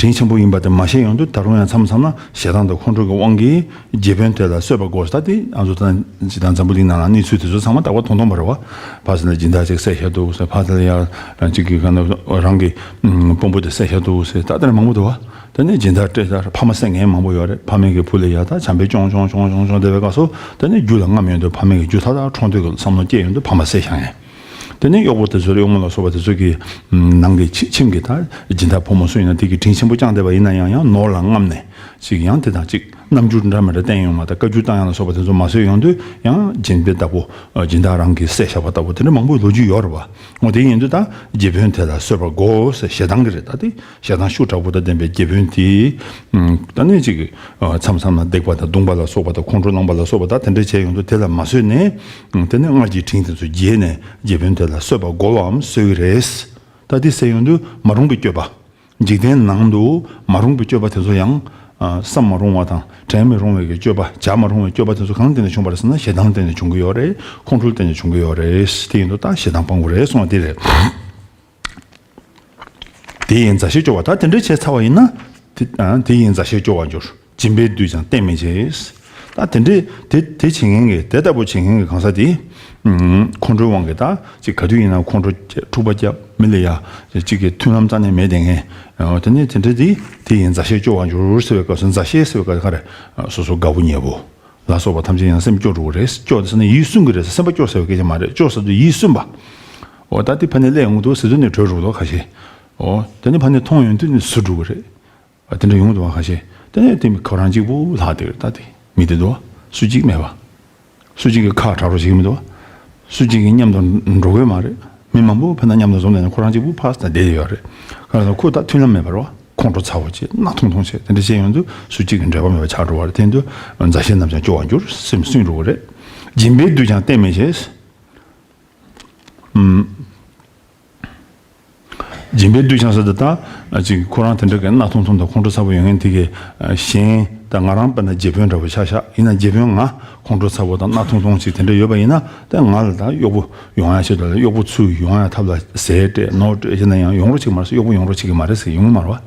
དྲིན་ཆེན་པོ་ཡིན་པ་དེ་མ་ཤེས་ཡོང་དུས་ད་རུང་ཡང་མཚམས་མཚམས་ན་ཞེ་སྡང་དང་ཁོང་ཁྲོ་གི་དབང་གིས་རྗེ་དཔོན་དེ་ལ་གསོད་པ་དགོས། ད་དེ་ང་ཚོ་ད་ཇི་ལྟར་འཛམ་བུ་གླིང་ནང་ལ་གནས་ཚུལ་དེ་ཚོ་ཚང་མ་རྟག་པར་མཐོང་མཐོང་མ་རེད་བ། ཕར་ཚུར་ལ་སྦྱིན་བདག་ཅིག་བསད་བཞག་འདུག་ཟེར། ཕར་ཚུར་ལ་ཡང་གཅིག་གིས་ག་ན་རང་གི་དཔོན་པོ་དེ་བསད་བཞག་འདུག་ཟེར། ད་དེ་འདྲ་མང་པོ་འདུག་བ། དེ་ནས་སྦྱིན་བདག་སྤྲད་ད་ཕ་མ་བསད་མཁན་མང་པོ་ཡོད་རེད། ཕ་མེས་ཀྱི་བུ་ལ་ཡ་ད་བྱམས་པས་སྐྱོང་སྐྱོང་སྐྱོང་སྐྱོང་སྐྱོང་བསྡད་པའི་སྐབས་སུ་དེ་ནས་རྒྱུ་ལ་རྔམ་ཡོང་དུས་ཕ་མེས་ཀྱི་རྒྱུ་ད་ད་འཕྲོག་འདོད་ཀྱི་བསམ་བློ་སྐྱེས་ཡོང་དུས་ཕ་མ་བསད་བཞག་མཁན། དེ་ནས་གཡོག་པོ་དེ་ཚོ་གཡོག་མོ་ལ་སོགས་པ་དེ་ཚོ་གི་ནང་གི་ཁྱིམ་གྱི་ད་སྦྱིན་བདག་ཕོ་མོ་སུ་ཡིན་ན་དེ་གི་དྲིན་ཆེན་པོ་བསྐྱངས་བསྡད་པ་ཡིན་ན་ཡང་ཡང་ནོར་ལ་རྔམ་ནས་ཅིག་ཡང་དེ་དང་ཅིག་རྣམ་འགྱུར་འདྲ་མི་འདྲ་བསྟན་ཡོང་བ་དང་བཀའ་བཀྱོན་བཏང་ཡག་ལ་སོགས་པ་དེ་ཚོ་མ་བཟོད་ཡོང་དུས་ཡང་སྦྱིན་པའི་བདག་པོ་སྦྱིན་བདག་རང་གིས་བསད་བཞག་པ་ལྟ་བུ་དེ་འདྲ་མང་པོའི་ལོ་རྒྱུས་ཡོད་རེད་བ། འོ་དེ་ཡིན་དུས་ད་རྗེ་དཔོན་དེ་ལ་གསོད་པར་དགོ་ཟེར་ཞེ་སྡང་གི་རེད། ད་དེ་ཞེ་སྡང་ཤུགས་དྲག་པོ་དང་ལྡན་པའི་རྗེ་དཔོན་དེས་ད་ནི་ཅིག་མཚམས་མཚམས་ན་སྡིག་པ་དང་བརྡུང་པ་ལ་སོགས་པ་དང་ཁོང་ཁྲོ་ལངས་པ་ལ་སོགས་པ་ད་དེ་འདྲ་བྱས་ཡོང་དུས་དེ་ལ་མ་བཟོད་ནས་དེ་ནས་སྔར་གྱི་དྲིན་དེ་ཚོ་བརྗེད་ནས་རྗེ་དཔོན་དེ་ལ་གསོད་པར་དགོ་བའམ་གསོད་ཀྱི་རེད། ད་དེ་ཟེར་ཡོང་དུས་མ་རུངས་པའི་སྤྱོད་པ། འཇིག་རྟེན་ནང་དུ་མ་རུངས་པའི་སྤྱོད་པ་དེ་ཚོ་ཡང་བསམ་མ་རུང་བ་དང་དྲན་མི་རུང་བའི་གི་སྤྱོད་པ་བྱ་མ་རུང་བའི་སྤྱོད་པ་དེ་ཚོ་གང་སྟེང་ནས་བྱུང་བ་རེད་ཟེར་ན་ཞེ་སྡང་སྟེང་ནས་བྱུང་གི་ཡོད་རེད། ཁོང་ཁྲོ་སྟེང་ནས་བྱུང་གི་ཡོད་རེད། དེ་ཡིན་དུས་ད་ཞེ་སྡང་སྤང་དགོས་རེད་གསུངས་པ་དེ་རེད། དེ་ཡི་མཛའ་བཤེས་སྐྱོ་བ་ད་དེ་འདྲ་བྱས་ཚར་བ་ཡིན་ན་དེ་དེ་ཡི་མཛའ་བཤེས་སྐྱོ་བར་འགྱུར། སྦྱིན་པས་བསྡུས་ཀྱང་བརྟན་མི་བྱེད། ད་དེ་འདྲའི་དེ་དེ་བྱེད་མཁན་གྱི་དེ་ལྟ་བུ་བྱེད་མཁན་གྱི་གང་ཟག་དེ། ཁོང་ཁྲོའི་དབང་གིས་ད་ཅིག་ག་དུས་ཡིན་ན་ཁོང་ཁྲོ་སྐྱེ་འཁྲུག་པ་སྐྱེ་མི་ལ་ཡ་ཅིག་གི་མཐུན་ལམ་རྩ་ནས་མེད་བསྡད་མཁན། དེ་ནས་དེ་འདྲ་དེ་དེ་ཡི་མཛའ་བཤེས་སྐྱོ་བར་འགྱུར་ཟེར་བའི་སྐབས་སུ་མཛའ་བཤེས་ཟེར་བའི་སྐབས་སུ་ག་རེ། སོ་སོ་དགའ་བོ་ཉེ་བོ་ལ་སོགས་པ་ཐམས་ཅད་ཡང་སེམས་སྐྱོ་འགྲོ་གི་རེད། སྐྱོ་ཟེར་ན་ཡིད་སུན་གི་རེད། སེམས་པ་སྐྱོ་ཟེར་བའི་སྐད་ཆ་མ་རེད། སྐྱོ་ཟེར་དུས་ཡིད་སུན་པ། འོ་ད་དེ་ཕ་ནས་སླེབས་ཡོང་གི་འདུག་ཟེར་དུས་ནས་བྲོས་འགྲོ་གི་འདུག་ཁ་ཤས། འོ་དེ་ནས་ཕ་ནས་མཐོང་ཡོང་དུས་ནས་སུ་འགྲོ་གི་རེད། དེ་འདྲ་ཡོང་འདུག་བ། ཁ་ཤས་དེ་ནས་དེ་མི་ཁོ་རང་གཅིག་པུ་ལྷག་དེ་རེད། ད་དེ་མི་དེ་འདུག་བ། སུ་གཅིག་མེད་པ། སུ་གཅིག་གི་ཁ་གྲག་རོགས་བྱེད་ཀྱི་མི་འདུག་བ། སུ་གཅིག་གི་མཉམ་དུ་འགྲོ་གི་མ་རེད། མི་མང་པོ་ཕན་ན་མཉམ་དུ་འཛོམས་ནས་ཁོ་རང་གཅིག་པུ་ཕར་ད་བསྡད་ཡོད་རེད། ག་རེ་ཟེར་ཁོ་ད་མཐུན་ལམ་མེད་པ་རེད་བ། ཁོང་ཁྲོ་ཚ་བོ་བྱེད། གནག་ཐུང་ཐུང་བྱེད། དེ་འདྲ་བྱས་ཡོང་དུས་སུ་གཅིག་གི་འབྲེལ་བ་མེད་པ་ཆགས་འགྲོ་བ་རེད། དེ་ཡིན་དུས་མཛའ་བཤེས་རྣམས་ཀྱང་སྐྱོ་བར་འགྱུར། སེམས་སུན་འགྲོ་གི་རེད། སྦྱིན་པས་བསྡུས་ཀྱང་བརྟན་མི་བྱེད། སྦྱིན་པས་བསྡུས་ཀྱང་ཟེར་དུས་ད་ཅིག་ཁོ་རང་དེ་འདྲ་གི་གནག་ཐུང་ཐུང་དང་ཁོང་ཁྲོ་ཚ་པོ་ཡོད་མཁན་དེ་གི་གཞན་ད་ང་རང་དཔེར་ན་རྗེ་དཔོན་འདྲ་པོ་ཆ་བཞག་ཡིན་ན་རྗེ་དཔོན་ང་ཁོང་ཁྲོ་ཚ་པོ་དང་གནག་ཐུང་ཐུང་ཅིག་དེ་འདྲ་ཡོད་པ་ཡིན་ན་ད་ང་ལ་ད་གཡོག་པོ་ཡོང་ཡ་ཆེད་དུ་ལ་གཡོག་པོ་ཚུར་ཡོང་ཡ་ཐབས་ལ་ཟས་སྤྲད་ནོར་སྤྲད་བྱས་ན་ཡང་ཡོང་རོགས་བྱེད་ཀྱི་མ་རེད་ཟེར། གཡོག་པོ་ཡོང་རོགས་བྱེད་ཀྱི་མ་རེད་ཟེར། ཡོང་གི་མ་རེད་བ།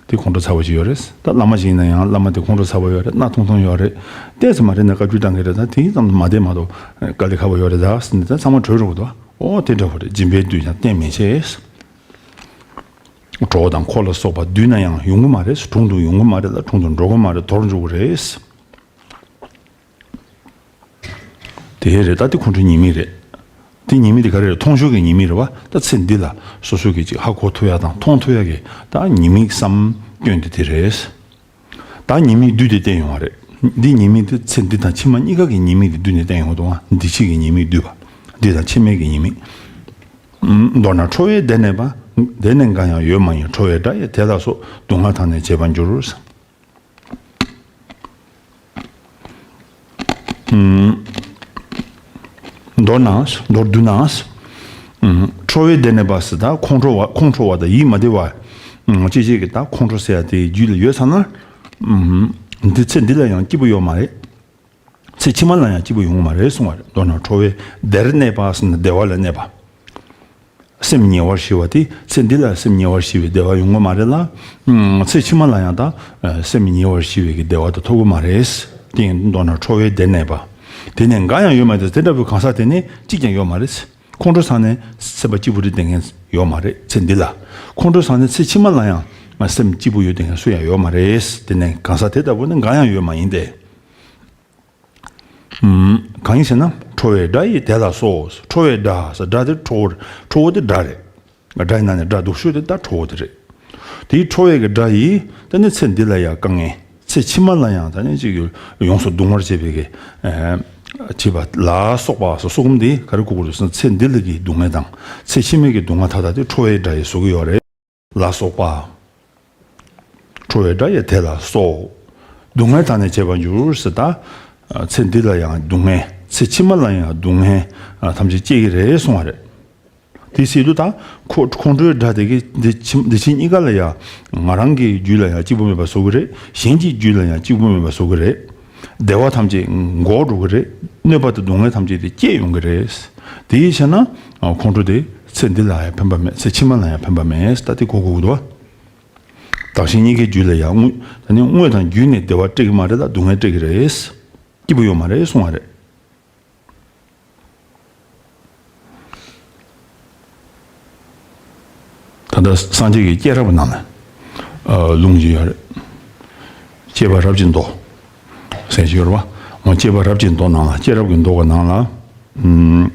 དེ་ཁོང་ཁྲོ་ཚ་པོ་ཅིག་ཡོད་རེད། ད་བླ་མ་ཞིག་ཡིན་ན་ཡང་བླ་མ་དེ་ཁོང་ཁྲོ་ཚ་པོ་ཡོད་རེད། གནག་ཐུང་ཐུང་ཡོད་རེད། ཏོག་ཙམ་མ་རེད་ན་བཀའ་བཀྱོན་བཏང་གི་རེད། ད་དེ་ཙམ་མ་བསྡད་མ་གཏོགས་དཀའ་ལས་ཁག་པོ་ཡོད་རེད། ད་ཟེར་ནས་ད་ཚང་མ་བྲོས་འགྲོ་གི་འདུག་འོ་དེ་འདྲ་བོ་རེད། སྦྱིན་པས་བསྡུས་ཀྱང་བརྟན་མི་བྱེད། གྲོགས་དང་འཁོར་ལ་སོགས་པ་བསྡུས་ན་ཡང་ཡོང་གི་མ་རེད། དྲུང་དུ་ཡོང་གི་མ་རེད་ལ་དྲུང་དུ་འགྲོ་གི་མ་རེད། དོར་འགྲོ་གི་རེད། དེ་རེད། ད་དེ་ཁོང་ཁྲོའི་ཉེས་དམིགས་རེད། དེ་ཉེས་དམིགས་དེ་ག་རེ་རེད། མཐོང་ཆོས་ཀྱི་ཉེས་དམིགས་རེད་བ། ད་ཚེ་འདི་ལ་སོ་སོ་གིས་ཅིག་ཧ་གོ་ཐུབ་ཡ་དང་མཐོང་ཐུབ་ཡ་གི་ད་ཉེས་དམིགས་སམ་སྐྱོན་དེ་དེ་རེད། ད་ཉེས་དམིགས་བསྡུས་ཏེ་བསྟན་ཡོང་བ་རེད། འདི་ཉེས་དམིགས་དེ་ཚེ་འདི་དང་ཕྱི་མ་གཉིས་ཀ་གི་ཉེས་དམིགས་དེ་བསྡུས་ནས་བསྟན་ཡོང་བ་དང་། འདི་ཕྱི་གི་ཉེས་དམིགས་བསྡུས་པ། འདི་དང་ཕྱི་མའི་གི་ཉེས་དམིགས། མདོར་ན་ཁྲོ་བས་བདེ་གནས་པ། བདེ་གནས་འགའ་ཡང་ཡོད་མ་ཡིན། ཁྲོ་བའི་དགྲ་ཡིས་དེ་ལ་སོགས། སྡུག་བསྔལ་དག་ནི་བྱེད་པར་འགྱུར། མདོར་ན། མདོར་བསྡུ་ན། ཁྲོ་བས་བདེ་གནས་པ་ཟེར་ད་ཁོང་ཁྲོ་བ་ཁོང་ཁྲོ་བ་དང་ཡིད་མ་བདེ་བ། ཅི་ཞིག་གིས་ད་ཁོང་ཁྲོ་ཟེར་ཡ་དེ་རྒྱུད་ལ་ཡོད་ཚར་ན། འདི་ཚེ་འདི་ལ་ཡང་སྐྱིད་པོ་ཡོད་མ་རེད། ཚེ་ཕྱི་མ་ལ་ཡང་སྐྱིད་པོ་ཡོང་གི་མ་རེད་གསུང་བ་རེད། མདོར་ན་ཁྲོ་བས་བདེར་གནས་པ་ཟེར་ན་བདེ་བ་ལ་གནས་པ། སེམས་ཉེ་བར་ཞི་བ་དེ་ཚེ་འདི་ལ་སེམས་ཉེ་བར་ཞི་བའི་བདེ་བ་ཡོང་གི་མ་རེད་ལ། ཚེ་ཕྱི་མ་ལ་ཡང་ད་སེམས་ཉེ་བར་ཞི་བའི་གི་བདེ་བ་དེ་ཐོབ་གི་མ་རེད། དེ་ཡིན་མདོར་ན་ཁྲོ་བས་བདེར་གནས་པ། དེ་ནས་འགའ་ཡང་ཡོད་མ་རེད། དེ་འདྲ་བའི་གང་ཟག་དེ་ནི་གཅིག་ཀྱང་ཡོད་མ་རེད། ཁོང་ཁྲོ་ཟ་ནས་སེམས་པ་སྐྱིད་པོ་རེ་བསྡད་མཁན་ཡོད་མ་རེད་ཚེ་འདི་ལ། ཁོང་ཁྲོ་ཟ་ནས་ཚེ་ཕྱི་མ་ལ་ཡང་སེམས་སྐྱིད་པོ་ཡོད་བསྡད་མཁན་སུ་ཡང་ཡོད་མ་རེད། དེ་ནས་གང་ཟག་དེ་ལྟ་བུ་ནི་འགའ་ཡང་ཡོད་མ་ཡིན་ཏེ། གང་ཡིན་ཟེར་ན། ཁྲོ་བའི་དགྲ་ཡིས་དེ་ལ་སོགས། ཁྲོ་བའི་དགྲ་ཟེར། དགྲ་དེ་ཁྲོ་བོ་རེད། ཁྲོ་བོ་དེ་དགྲ་རེད། དགྲ་ཡི་ནང་ནས་དགྲ་སྡུག་ཤོས་དེ་ད་ཁྲོ་བོ་དེ་རེད། དེའི་ཁྲོ་བའི་གི་དགྲ་ཡིས་ད་ནི་ཚེ་འདི་ལ་ཡང་དཀའ་ངལ། ཚེ་ཕྱི་མ་ལ་ཡང་ད་ནི་ཅིག་ཡོངས་སུ་གདུང་བར་བྱེད་པའི་གི་བྱེད་པ་ལ་སོགས་པ་སོགས་སུ་གུམ་དེ་ག་རེ་གོ་དགོས་རེད་ཟེར་ན། ཚེ་འདི་ལ་གི་སྡུག་བསྔལ་དང་ཚེ་ཕྱི་མའི་གི་སྡུག་བསྔལ་མཐའ་དག་དེ་ཁྲོ་བའི་དགྲ་ཡིས་བཟོ་གི་ཡོད་རེད། ལ་སོགས་པ། ཁྲོ་བའི་དགྲ་ཡིས་དེ་ལ་སོགས། སྡུག་བསྔལ་དག་ནི་བྱེད་པར་འགྱུར་ཟེར། ད་ཚེ་འདི་ལ་ཡང་སྡུག་བསྔལ། ཚེ་ཕྱི་མ་ལ་ཡང་སྡུག་བསྔལ་ཐམས་ཅད་སྐྱེ་གི་རེད་གསུང་བ་རེད། དེ་སྲིད་དུ་ད་ཁོ་ཁོང་ཁྲོའི་དགྲ་དེ་གིས་འདི་ཕྱི་འདི་ཕྱི་གཉིས་ཀ་ལ་ཡང་ང་རང་གི་རྒྱུད་ལ་ཡང་སྐྱིད་པོ་མེད་པ་བཟོ་གི་རེད། གཞན་གྱི་རྒྱུད་ལ་ཡང་སྐྱིད་པོ་མེད་པ་བཟོ་གི་རེད། བདེ་བ་ཐམས་ཅད་འགོག་འགྲོ་གི་རེད། གནོད་པ་དང་སྡུག་བསྔལ་ཐམས་ཅད་དེ་སྐྱེ་ཡོང་གི་རེད། དེ་ཡིས་བྱས་ན་ཁོང་ཁྲོ་དེ་ཚེ་འདི་ལ་ཡང་ཕན་པ་མེད། ཚེ་ཕྱི་མ་ལ་ཡང་ཕན་པ་མེད། ད་དེ་གོ་དགོས་ཀྱི་འདུག་བ། བདག་གཞན་གཉིས་ཀའི་རྒྱུད་ལ་ཡང་དངོས་ད་ནི་དངོས་དང་བརྒྱུད་ནས་བདེ་བ་སྤྲད་ཀྱི་མ་རེད་ལ། སྡུག་བསྔལ་སྤྲད་ཀྱི་རེད། སྐྱིད་པོ་ཡོད་མ་རེད་གསུང་བ་རེད། ད་ལྟ་སངས་རྒྱས་ཀྱི་སྐྱེས་རབས་ནང་ལ་ལུང་ཅིག་ཡོད་རེད། སྐྱེས་པ་རབས་ཀྱི་མདོ་ཟེར་ཞིག་ཡོད་རེད་བ། འོ་སྐྱེས་པ་རབས་ཀྱི་མདོ་ནང་ལ། སྐྱེས་རབས་ཀྱི་མདོ་གི་ནང་ལ། ཨམ།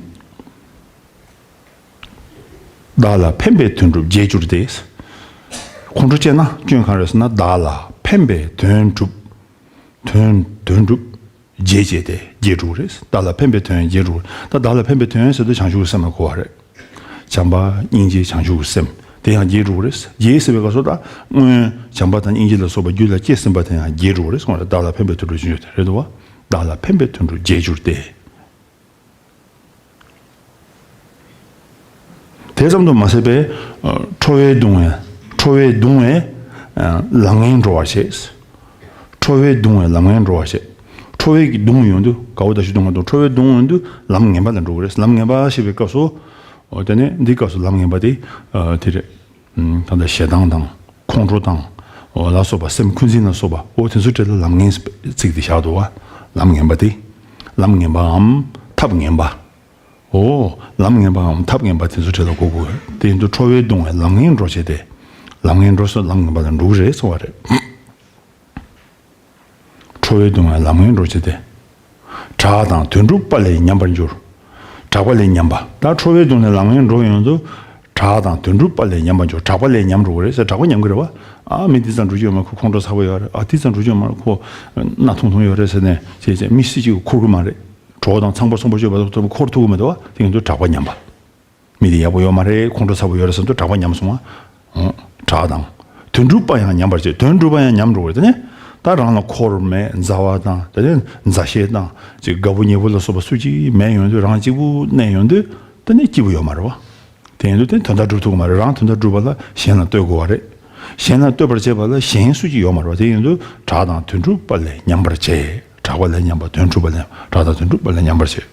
བདག་ལ་ཕན་པའི་དོན་སྒྲུབ་བྱེད་འགྱུར་ཏེ། ཁོང་ཁྲོ་སྐྱེས་ན་སྐྱོན་གང་རེད་ཟེར་ན། བདག་ལ་ཕན་པའི་དོན་སྒྲུབ། དོན་དོན་སྒྲུབ་བྱེད་བྱས་ཏེ་བྱེད་འགྲོ་གི་རེད། བདག་ལ་ཕན་པའི་དོན་བྱེད་འགྲོ་གི་རེད། ད་བདག་ལ་ཕན་པའི་དོན་ཟེར་དུས་བྱང་ཆུབ་ཀྱི་སེམས་ལ་གོ་བ་རེད། བྱམས་པ་སྙིང་རྗེ་བྱང་ཆུབ་ཀྱི་སེམས་དེ་ཡང་བྱེད་འགྲོ་གི་རེད། བྱེད་ཟེར་བའི་སྐབས་སུ་ད་སྔོན་བྱམས་པ་དང་སྙིང་རྗེ་ལ་སོགས་པ་རྒྱུད་ལ་སྐྱེས་ཟིན་པ་དེ་ཡང་བྱེད་འགྲོ་གི་རེད་གསུངས་པ་རེད། བདག་ལ་ཕན་པའི་དོན་སྒྲུབ་བྱེད་འགྱུར་ཏེ་རེད་འདུག་བ། བདག་ལ་ཕན་པའི་དོན་སྒྲུབ་བྱེད་འགྱུར་ཏེ། དེ་ཙམ་དུ་མ་ཟད་པའི་ཁྲོ་བས་གདུང་བས་ཁྲོ་བས་གདུང་བས་ལམ་ངན་འགྲོ་བར་བྱེད། ཁྲོ་བས་གདུང་བས་ལམ་ངན་འགྲོ་བར་བྱེད། ཁྲོ་བས་གདུང་ཡོང་དུས་དགའ་བོ་དང་ཞུ་གདུང་བ་དང་ཁྲོ་བས་གདུང་ཡོང་དུས་ལམ་ངན་པ་ལ་འགྲོ་གི་རེད། ལམ་ངན་པ་ཞེས་པའི་སྐབས་སུ། འོ་དེ་ནས་འདིའི་སྐབས་སུ་ལམ་ངན་པ་དེ་དེ་རེད། ད་ལྟ་ཞེ་སྡང་དང་ཁོང་ཁྲོ་དང་། འོ་ལ་སོགས་པ་སེམས་འཁོན་འཛིན་ལ་སོགས་པ། འོ་དེ་ཚོའི་གྲས་ལ་ལམ་ངན་ཚིག་དེ་བཞག་འདུག་བ། ལམ་ངན་པ་དེ། ལམ་ངན་པའམ་ཐབས་ངན་པ། འོ། ལམ་ངན་པའམ་ཐབས་ངན་པ་དེ་ཚོ་གྲས་ལ་གོ་དགོས། དེ་ཡིན་དུས་ཁྲོ་བས་གདུང་བས་ལམ་ངན་འགྲོ་བྱེད་དེ། ལམ་ངན་འགྲོ་སོང་ལམ་ངན་པ་ལ་འགྲོ་གི་རེད་གསུང་བ་རེད། ཁྲོ་བས་གདུང་བས་ལམ་ངན་འགྲོ་བྱེད་དེ། གྲགས་དང་དོན་གྲུབ་པ་ལས་ཉམས་པར་འགྱུར། གྲགས་པ་ལས་ཉམས་པ། ད་ཁྲོ་བས་གདུང་ནས་ལམ་ངན་འགྲོ་ཡོང་དུས། གྲགས་དང་དོན་གྲུབ་པ་ལས་ཉམས་པར་འགྱུར། གྲགས་པ་ལས་ཉམས་འགྲོ་གི་རེད་ཟེར། གྲགས་པ་ཉམས་ཀྱི་རེད་བ། ཨ་མི་འདི་ཙམ་འགྲོ་རྒྱུ་ཡོད་མ་རེད། ཁོ་ཁོང་ཁྲོ་ཚ་པོ་ཡོད་རེད། ཨ་འདི་ཙམ་འགྲོ་རྒྱུ་ཡོད་མ་རེད། ཁོ་སྣ་ཐུང་ཐུང་ཡོད་རེད་ཟེར་ནས་བྱས་བྱས་མི་སྲིད་ཅིག་འཁོར་གི་མ་རེད། གྲོགས་དང་ཚངས་པར་སོང་པ་སྤྱོད་པ་ཐོབ་འཁོར་ཐུབ་ཀྱི་མི་འདུག་བ། དེ་ཡིན་དུས་གྲགས་པ་ཉམས་པ། མི་དེ་ཡག་པོ་ཡོད་མ་རེད། ཁོང་ཁྲོ་ཚ་པོ་ཡོད་རེད་ཟེར་དུས་གྲགས་པ་ཉམས་སོང་བ། གྲགས་དང་། དོན་གྲུབ་པ་ཡང་ཉམས་པར་བྱེད། དོན་གྲུབ་པ་ཡང་ཉམས་འགྲོ་གི་རེད། དེ་ནས་ད་རང་ལ་འཁོར་མེད་མཛའ་བ་དང་དེ་ནས་མཛའ་བཤེས་དང་ཅིག་དགའ་པོ་ཉེ་པོ་ལ་སོགས་པ་སུ་གཅིག་མེད་ཡོང་དུས་རང་གཅིག་པུ་གནས་ཡོང་དུས་དེ་ནས་སྐྱིད་པོ་ཡོད་མ་རེད་བ། དེ་ཡིན་དུས་དེ་དོན་དག་སྒྲུབ་ཐུབ་ཀྱི་མ་རེད། རང་དོན་དག་སྒྲུབ་པ་ལ་གཞན་ལ་ལྟོས་དགོས་པ་རེད། གཞན་ལ་ལྟོས་པར་བྱེད་པ་ལ་གཞན་སུ་གཅིག་ཡོད་མ་རེད་བ། དེ་ཡིན་དུས་གྲགས་དང་དོན་གྲུབ་པ་ལས་ཉམས་པར་བྱེད། གྲགས་པ་ལས་ཉམས་པ་དོན་གྲུབ་པ་ལས་གྲགས་དང་དོན་གྲུབ་པ་ལས་ཉམས་པར་བྱེད།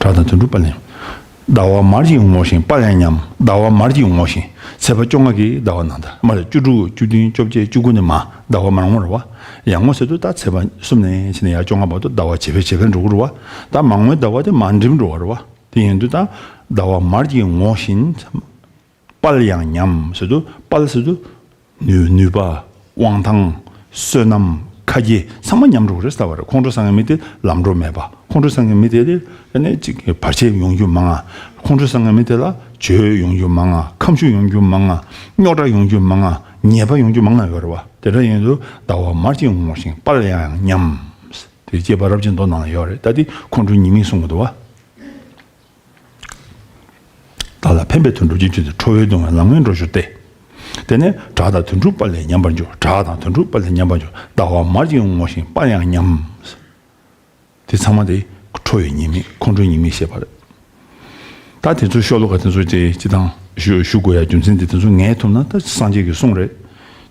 གྲགས་དང་དོན་གྲུབ་པ་ལས། ཟླ་བ་མར་གྱིས་ངོ་ཞིང་དཔལ་ཡང་ཉམས། ཟླ་བ་མར་གྱིས་ངོ་ཞིང་། ཚེས་པ་བཅོ་ལྔ་གི་ཟླ་བ་ནང་ད་མར་བཅུ་དྲུག་བཅུ་བདུན་བཅོ་བརྒྱད་བཅུ་དགུ་ནས་མར་ཟླ་བ་མར་ངོ་རེད་བ། ཡར་ངོ་ཟེར་དུས་ད་ཚེས་པ་གསུམ་ནས་ཕྱིན་ནས་ཡར་བཅོ་ལྔ་བར་དུ་ཟླ་བ་བྱེ་བས་བྱེ་བས་འགྲོ་གི་རེད་བ། ད་མར་ངོའི་ཟླ་བ་དེ་མར་འགྲིབ་འགྲོ་བ་རེད་བ། དེ་ཡིན་དུས་ད་ཟླ་བ་མར་གྱིས་ངོ་ཞིང་། དཔལ་ཡང་ཉམས་ཟེར་དུས་དཔལ་ཟེར་དུས་ནུས་ནུས་པ། དབང་ཐང་། བསོད་ནམས། ཁ་རྗེ་ཚང་མ་ཉམས་འགྲོ་གི་རེད་ཟེར་བ་རེད། ཁོང་ཁྲོ་ཟ་མཁན་མི་དེ་ལམ་འགྲོ་མེད་པ། ཁོང་ཁྲོ་ཟ་མཁན་མི་དེ་དེ་ཨ་ནི་ཅིག་བར་ཆད་ཡོང་རྒྱུ་མང་ང་། ཁོང་ཁྲོ་ཟ་མཁན་མི་དེ་ལ་བྱོས་ཡོང་རྒྱུ་མང་ང་། ཁ་མཆུ་ཡོང་རྒྱུ་མང་ང་། རྙོག་དྲ་ཡོང་རྒྱུ་མང་ང་། ཉེས་པ་ཡོང་རྒྱུ་མང་ང་ཡོད་རེད་བ། དེ་འདྲ་ཡིན་དུས་ཟླ་བ་མར་གྱིས་ངོ་ཞིང་དཔལ་ཡང་ཉམས། དེ་སྐྱེས་པ་རབས་ཀྱི་མདོ་ནང་ལ་ཡོད་རེད། ད་དེ་ཁོང་ཁྲོ་ཉེས་དམིགས་གསུང་གི་འདུག་བ། བདག་ལ་ཕན་པའི་དོན་སྒྲུབ་ཀྱི་ཆེད་དུ། ཁྲོ་བས་གདུང་བས་ལམ་ངན་འགྲོ་འགྱུར་ཏེ། དེ་ནས་གྲགས་དང་དོན་གྲུབ་པ་ལས་ཉམས་པར་འགྱུར། གྲགས་དང་དོན་གྲུབ་པ་ལས་ཉམས་པར་འགྱུར། ཟླ་བ་མར་གྱིས་ངོ་ཞིང་དཔལ་ཡང་ཉམས། དེ་ཚང་མ་དེ་ཁྲོ་བའི་ཉེས་དམིགས་ཁོང་ཁྲོའི་ཉེས་དམིགས་བཤད་པ་རེད། ད་དེ་ཚོ་ཤོ་ལོ་ཀ་དེ་ཚོ་དེ་སྤྱི་དང་ ཞུ་ཞུ་དགོས་ཡ་རྒྱུ་མཚན་དེ་དེ་ཚོ་ངེས་ཐུབ་ན། ད་སངས་རྒྱས་ཀྱི་གསུང་རེད།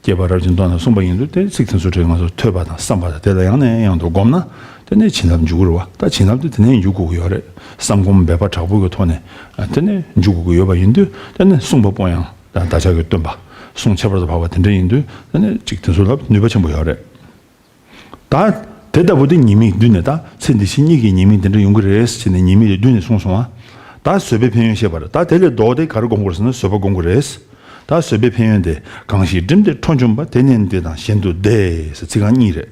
སྐྱེས་པ་རབ་ཀྱིས་མདོར་ན་གསུངས་པ་ཡིན་དུས། དེ་ཚིག་དེ་ཚོ་དྲན་ང་ཚོ་ཐོས་པ་དང་བསམ་པ་དང་དེ་ལ་ཡང་ནས་ཡང་དུ་བསྒོམས་ན། དེ་ནས་བྱིན་རླབས་འཇུག་གི་རེད་བ། ད་བྱིན་རླབས་དེ་དེ་ནས་འཇུག་དགོས་ཀྱི་ཡོད་རེད། བསམ་སྒོམ་འབད་པ་དྲག་པོ་གི་ཐོག་ནས་དེ་ནས་འཇུག་དགོས་ཀྱི་ཡོད་པ་ཡིན་དུས། དེ་ནས་གསུངས་པ་པོ་ཡང་བདག་ཅག་གི་སྟོན་པ་གསུང་ཁྱད་པར་དུ་འཕགས་པ་དེ་འདྲ་ཡིན་དུས། དེ་ནས་ཅིག་དེ་ཚོ་ལ་ནུས་པ་ཆེན་པོ་ཡོད་རེད། ད་དེ་ལྟ་བུ་དེ་ཉེས་དམིགས་བསྡུས་ནས། ད་ཚེ་འདི་ཕྱི་གཉིས་ཀྱི་ཉེས་དམིགས་དེ་འདྲ་ཡོང་གི་རེད་ཟེར་ནས་ཉེས་དམིགས་དེ་བསྡུས་ནས་གསུངས་སོང་བ། ད་བཟོད་པའི་ཕན་ཡོན་བཤད་པ་རེད། ད་དེ་ལས་ལྡོག་སྟེ་ག་རེ་སྒོམ་དགོས་རེད་ཟེར་ན། བཟོད་པ་སྒོམ་དགོས་རེད། ད་བཟོད་པའི་ཕན་ཡོན་དེ། གང་ཞིག་བསྒྲིམས་ཏེ་ཁྲོ་འཇོམས་པ། དེ་ནི་འདི་དང་གཞན་དུ་བདེ་ཟེར་ཚིག་རྐང་གཉིས་རེད།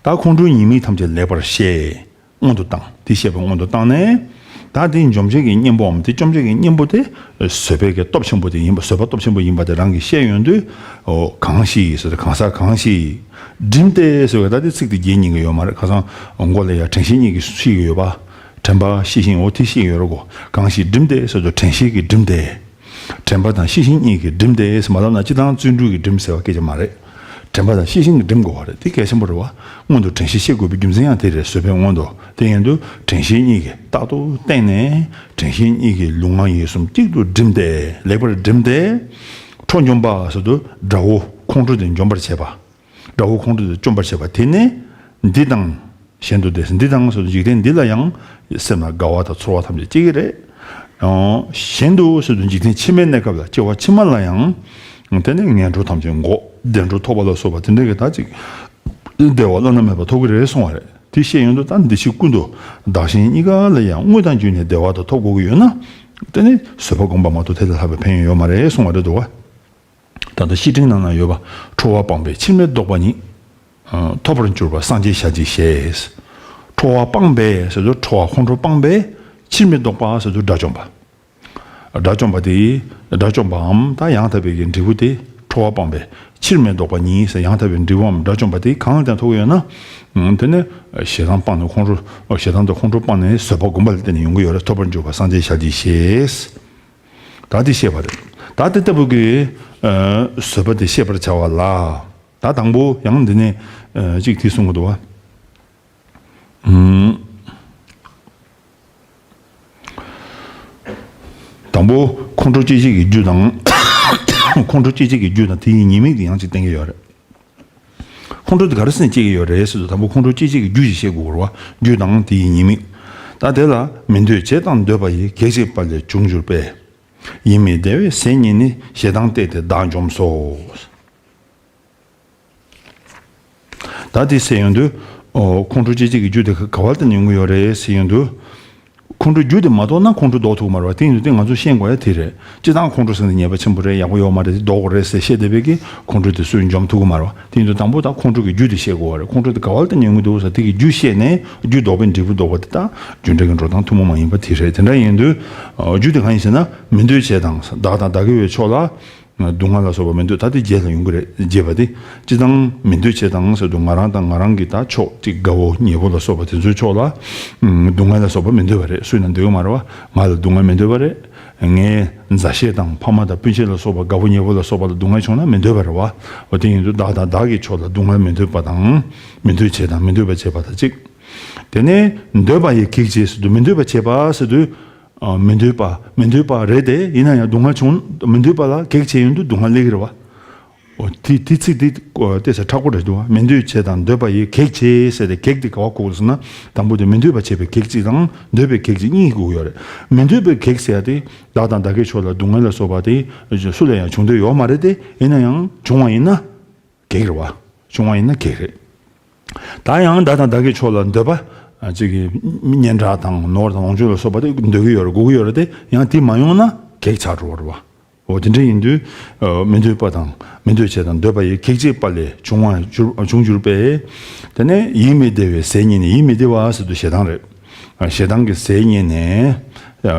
ད་ཁོང་ཁྲོའི་ཉེས་དམིགས་ཐམས་ཅད་ལེགས་པར་བཤད། སྔོན་དུ་བཏང་། དེ་བཤད་པ་སྔོན་དུ་བཏང་ནས། ད་དེ་འཇོམས་བྱེད་ཀྱི་གཉེན་པོའམ་དེ་བཅོམ་བྱེད་ཀྱི་གཉེན་པོ་དེ་བཟོད་པའི་གི་སྟོབས་ཆེན་པོ་དེ་ཡིན་པ། བཟོད་པ་སྟོབས་ཆེན་པོ་ཡིན་པ་དེ་རང་གིས་ཤེས་ཡོང་དུས། ཨོ། གང་ཞིག་ཟེར་ཏེ། གང་ཟག་གང་ཞིག་བསྒྲིམས་ཏེ་ཟེར་བའི་ད་དེ་ཚིག་དེ་རྒྱན་རྙིང་གི་ཡོད་མ་རེད། ཁ་སང་མགོ་ལ་ཡ་དྲན་ཤེས་གཉིས་ཀྱིས་ཤེས་ཀྱི་ཡོད་པ། དྲན་པ་ཤེས་བཞིན། འོ་དེ་ཤེས་ཀྱི་ཡོད་རེད་གོ། གང་ཞིག་བསྒྲིམས་ཏེ་ཟེར་དུས་དྲན་ཤེས་ཀྱིས་བསྒྲིམས་ཏེ། དྲན་པ་དང་ཤེས་བཞིན་གཉིས་ཀྱིས་བསྒྲིམས་ཏེ་ཟེར་མ་ལབ་ན། སྤྱིར་བཏང་བརྩོན་འགྲུས་ཀྱིས་བསྒྲིམས་ཟེར་བ་སྐད་ཆ་མ་རེད། དྲན་པ་དང་ཤེས་བཞིན་གྱིས་བསྒྲིམས་དགོས་པ་རེད། དེ་གལ་ཆེན་པོ་རེད་བ། སྔོན་དུ་དྲན་ཤེས་བཤད་དགོས་པའི་རྒྱུ་མཚན་ཡང་དེ་རེད། བཟོད་པའི་སྔོན་དུ། དེ་ཡིན་དུས་དྲན་ཤེས་གཉིས་ཀྱིས་རྟག་ཏུ་བསྟེན་ནས། དྲན་ཤེས་གཉིས་ཀྱིས་ལུས་ངག་ཡིད་གསུམ་གཅིག་ཏུ་བསྒྲིམས་ཏེ། ལེགས་པར་བསྒྲིམས་ཏེ། ཁྲོ་འཇོམས་པ་ཟེར་དུས་དགྲ་བོ་ཁོང་ཁྲོ་དེ་འཇོམས་པར་བྱེད་པ། དགྲ་བོ་ཁོང་ཁྲོ་དེ་བཅོམ་པར་བྱེད་པ། དེ་ནི་འདི་དང་གཞན་དུ་བདེ། འདི་དང་ཟེར་དུས་འཇིག་རྟེན་འདི་ལ་ཡང་སེམས་ལ་དགའ་བ་དང་ཚོར་བ་ཐམས་ཅད་སྐྱེ་གི་རེད། ཡང་གཞན་དུ་ཟེར་དུས་འཇིག་རྟེན་ཕྱི་མའི་གནས་སྐབས་ལ། སྐྱེ་བ་ཕྱི་མ་ལ་ཡང་དེ་ནི་ངན་འགྲོ་ཐམས་ཅད་འགོག། བདེ་འགྲོ་ཐོབ་པ་ལ་སོགས་པ་དེ་འདྲ་གི་ད་ཅིག་བདེ་བ་བླ་ན་མེད་པ་ཐོབ་ཀྱི་རེད་གསུང་བ་རེད། དེ་བཤད་ཡོང་དུས་ད་འདི་ཕྱི་ཀུན་ཏུ་བདག་གཞན་གཉིས་ཀ་ལ་ཡང་དངོས་དང་བརྒྱུད་ནས་བདེ་བ་དང་ཐོབ་དགོས་ཀྱི་ཡོད་ན། དེ་ནི་བཟོད་པ་བསྒོམ་པ་མ་གཏོགས་དེ་ལས་ལྷག་པའི་ཕན་ཡོན་ཡོད་མ་རེད་གསུང་བ་རེད་འདུག་བ། ད་ལྟ་བཤེས་སྤྲིང་ནང་ན་ཡོད་པ། ཁྲོ་བ་སྤངས་པས་ཕྱིར་མི་ལྡོག་པ་ཉིད། ཨ། ཐོབ་པར་གྱུར་པ་སངས་རྒྱས་ཞལ་གྱིས་བཞེས། ཁྲོ་བ་སྤངས་པས་ཟེར་དུས་ཁྲོ་བ་ཁོང་ཁྲོ་སྤངས་པས། ཕྱིར་མི་ལྡོག་པ་ཟེར་དུས་དགྲ་བཅོམ་པ། དགྲ་བཅོམ་པ་དེ། དགྲ་བཅོམ་པའམ་ད་ཡང་དག་པའི་གི་འབྲས་བུ་དེ། ཁྲོ་བ་སྤངས་པས་ཕྱིར་མི་ལྡོག་པ་ཉིད་ཟེར། ཡང་དག་པའི་འབྲས་བུའམ་དགྲ་བཅོམ་པ་དེ་གང་ལ་ཐོབ་ཀྱི་ཡོད་ན། ཨ། དེ་ནི་ཞེ་སྡང་སྤངས་ནས་ཁོང་ཁྲོ། ཞེ་སྡང་དང་ཁོང་ཁྲོ་སྤངས་ནས་བཟོད་པ་བསྒོམ་པ་ལ་བརྟེན་ནས་ཡོང་གི་ཡོད་རེད། ཐོབ་པར་གྱུར་པ་སངས་རྒྱས་ཞལ་གྱིས་བཞེས། ད་དེ་བཤད་པ་རེད། ད་དེ་ལྟ་བུ་གི། ཨ། བཟོད་པ་དེ་བཤད་པར་བྱ་བ་ལ། ད་དང་པོ་ཡང་འདི་ནས། ཨ། གཅིག་དེ་གསུང་གི་འདུག་བ། ཨུམ། དང་པོ་ཁོང་ཁྲོ་སྐྱེད་བྱེད་ཀྱི་རྒྱུ་དང་། ཁོང་ཁྲོ་སྐྱེད་བྱེད་ཀྱི་རྒྱུ་དང་དེ་ཡི་ཉེས་དམིགས་དེ་ཡང་གཅིག་བསྟན་གྱི་ཡོད་རེད། ཁོང་ཁྲོ་དེ་ག་རེ་བྱས་ནས་སྐྱེ་གི་ཡོད་རེད་ཟེར་དུས། དང་པོ་ཁོང་ཁྲོ་སྐྱེད་བྱེད་ཀྱི་རྒྱུ་ཞིག་བཤད་དགོས་རེད་བ། རྒྱུ་དང་དེ་ཡི་ཉེས་དམིགས། ད་དེ་ལ་མི་འདོད་བྱེད་དང་འདོད་པ་ཡི། གེགས་བྱེད་པ་ལས་བྱུང་གྱུར་པས། ཡིད་མི་བདེ་བའི་ཟས་རྙེད་ནས། ཞེ་སྡང་གཏད་དེ་བདག་འཇོམས་སོ། ད་དེ་ཟེར་ཡོང་དུས། ཨོ། ཁོང་ཁྲོ་སྐྱེད་བྱེད་ཀྱི་རྒྱུ་དེ་ག་བ་ལ་བརྟེན་ནས་ཡོང་གི་ཡོད་རེད་ཟེར་ཡོང་དུས། ཁོང་ཁྲོའི་རྒྱུ་དེ་མ་ལྡོག་ན་ཁོང་ཁྲོ་ལྡོག་ཐུབ་ཀྱི་མ་རེད་བ། དེ་ཡིན་དུས་དེ་ང་ཚོས་ཤེས་དགོས་ཡ་དེ་རེད། སྤྱིར་བཏང་ཁོང་ཁྲོ་ཟེར་ནས་ཉེས་པ་ཆེན་པོ་རེད། ཡག་པོ་ཡོད་མ་རེད། དེ་ལྡོག་དགོས་རེད་ཟེར་ཤེས་བསྡད་པའི་གི་ཁོང་ཁྲོ་དེ་སུས་འཇོམས་ཐུབ་ཀྱི་མ་རེད་བ། དེ་ཡིན་དུས་དང་པོ་ད་ཁོང་ཁྲོ་གི་རྒྱུ་དེ་ཤེས་དགོས་པ་རེད། ཁོང་ཁྲོ་དེ་ག་བ་ལ་བརྟེན་ནས་ཡོང་གི་འདུག་ཟེར། དེ་གི་རྒྱུ་ཤེས་ནས་རྒྱུ་ལྡོག་པའི་འབྲས་བུ་ལྡོག་པ་དེ་ད་རྒྱུ་འབྲས་ཀྱི་འགྲོ་སྟངས་ཐུན་མོང་མ་ཡིན་པ་དེ་རེད། དེ་འདྲ་ཡིན་དུས། ཨ། རྒྱུ་དེ་གང་ཡིན་ཟེར་ན། མི་འདོད་བྱེད་དང་། བདག་དང་བདག་གི་བའི་ཕྱོགས་ལ། སྡུག་བསྔལ་ལ་སོགས་པ་མི་འདོད། ད་དེ་རྗེས་ལ་ཡོང་གི་རེད། རྗེས་པ་དེ། སྤྱིར་བཏང་མི་འདོད་བྱེད་དང་ཟེར་དུས་ང་རང་དང་ང་རང་གི་ད་ཕྱོགས་གཅིག་དགའ་བོ་ཉེ་བོ་ལ་སོགས་པ་དེ་ཚོའི་ཕྱོགས་ལ། ཨུམ། སྡུག་བསྔལ་ལ་སོགས་པ་མི་འདོད་པ་རེད། སུས་ན་འདོད་ཀྱི་མ་རེད་བ། ང་ལ་སྡུག་བསྔལ་མི་འདོད་པ་རེད། ངའི་མཛའ་བཤེས་དང་ཕ་མ་དང་སྤུན་མཆེད་ལ་སོགས་པ་དགའ་བོ་ཉེ་བོ་ལ་སོགས་པ་ལ་སྡུག་བསྔལ་བྱུང་ན་མི་འདོད་པ་རེད་བ། འོ་དེ་ཡིན་དུས་བདག་དང་བདག་གི་ཕྱོགས་ལ་སྡུག་བསྔལ་མི་འདོད་པ་དང་། མི་འདོད་བྱེད་དང་མི་འདོད་པ་བྱེད་པ་དང་གཅིག་དེ་ནས་འདོད་པ་ཡི་གེགས་བྱེད་ཟེར་དུས། མི་འདོད་པ་བྱེད་པ་ཟེར་དུས། ཨ། མི་འདོད་པ། མི་འདོད་པ་རེད་དེ། ཡིན་ན་ཡང་སྡུག་བསྔལ་བྱུང་། མི་འདོད་པ་ལ་གེགས་བྱས་ཡོང་དུས་སྡུག་བསྔལ་སླེབས་ཀྱི་རེད་བ། འོ། དེ་དེ་ཚིག་དེ་བལྟས་ཚེ་ཁག་པོ་རེད་འདུག་བ། མི་འདོད་བྱེད་དང་འདོད་པ་ཡི་གེགས་བྱེད་ཟེར་ཏེ། གེགས་དེ་ག་བ་གོ་དགོས་ཟེར་ན། དང་པོ་དེ་མི་འདོད་པ་བྱེད་པའི་གེགས་གཅིག་དང་འདོད་པའི་གེགས་གཅིག་གཉིས་གོ་གི་ཡོད་རེད། མི་འདོད་པའི་གེགས་ཟེར་ཡ་དེ་བདག་དང་བདག་གི་ཕྱོགས་ལ་སྡུག་བསྔལ་ལ་སོགས་པ་དེ་སུ་ལ་ཡང་བྱུང་འདོད་ཡོད་མ་རེད་དེ། ཡིན་ན་ཡང་བྱུང་བ་ཡིན་ན་གེགས་རེད་བ། བྱུང་བ་ཡིན་ན་གེགས་རེད། ད་ཡང་བདག་དང་བདག་གི་ཕྱོགས་ལ་འདོད་པ། ཨ། ཅིག་གི་སྙན་གྲགས་དང་ནོར་དང་ལོངས་སྤྱོད་ལ་སོགས་པ་དེ་འདོད་ཀྱི་ཡོད་རེད། དགོས་ཀྱི་ཡོད་རེད་དེ། ཡང་དེ་མ་ཡོང་ན་གེགས་ཆགས་འགྲོ་བ་རེད་བ། འོ་དེ་འདྲ་ཡིན་དུས། ཨ། མི་འདོད་པ་དང་མི་འདོད་བྱེད་དང་འདོད་པ་ཡི་གེགས་བྱེད་པ་ལས་བྱུང་བར་གྱུར། བྱུང་གྱུར་པས། དེ་ནས་ཡིད་མི་བདེ་བའི་ཟས་རྙེད་ནས། ཡིད་མི་བདེ་བ་ཟེར་དུས་ཞེ་སྡང་རེད། ཞེ་སྡང་གི་ཟས་རྙེད་ནས།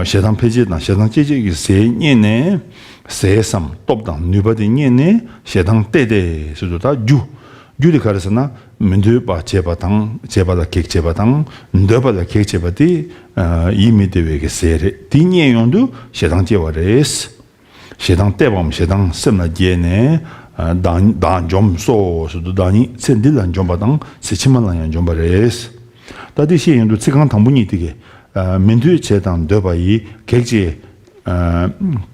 ཞེ་སྡང་འཕེལ་བྱེད་དང་ཞེ་སྡང་སྐྱེད་བྱེད་ཀྱི་ཟས་རྙེད་ནས། ཟས་སམ་སྟོབས་དང་ནུས་པ་དེ་རྙེད་ནས་ཞེ་སྡང་གཏད་དེ་ཟེར་དུས། ད་རྒྱུ། རྒྱུ་དེ་ག་རེ་ཟེར་ན། མི་འདོད་པ་བྱེད་པ་དང་བྱེད་པ་ལ་གེགས་བྱེད་པ་དང་འདོད་པ་ལ་གེགས་བྱེད་པ་དེ། ཡིད་མི་བདེ་བའི་གི་ཟས་རེད། དེ་རྙེད་ཡོང་དུས་ཞེ་སྡང་སྐྱེ་བ་རེད། ཞེ་སྡང་གཏད་པའམ་ཞེ་སྡང་སེམས་ལ་རྒྱས་ནས། བདག་བདག་འཇོམས་སོ་ཟེར་དུས། བདག་ཉིད་ཚེ་འདི་ལ་འཇོམས་པ་དང་ཚེ་ཕྱི་མ་ལ་ཡང་འཇོམས་པ་རེད། ད་དེ་བཤད་ཡོང་དུས་ཚིག་རྐང་དང་པོ་གཉིས་དེ་གི། མི་འདོད་བྱས་དང་འདོད་པ་ཡི། གེགས་བྱེད་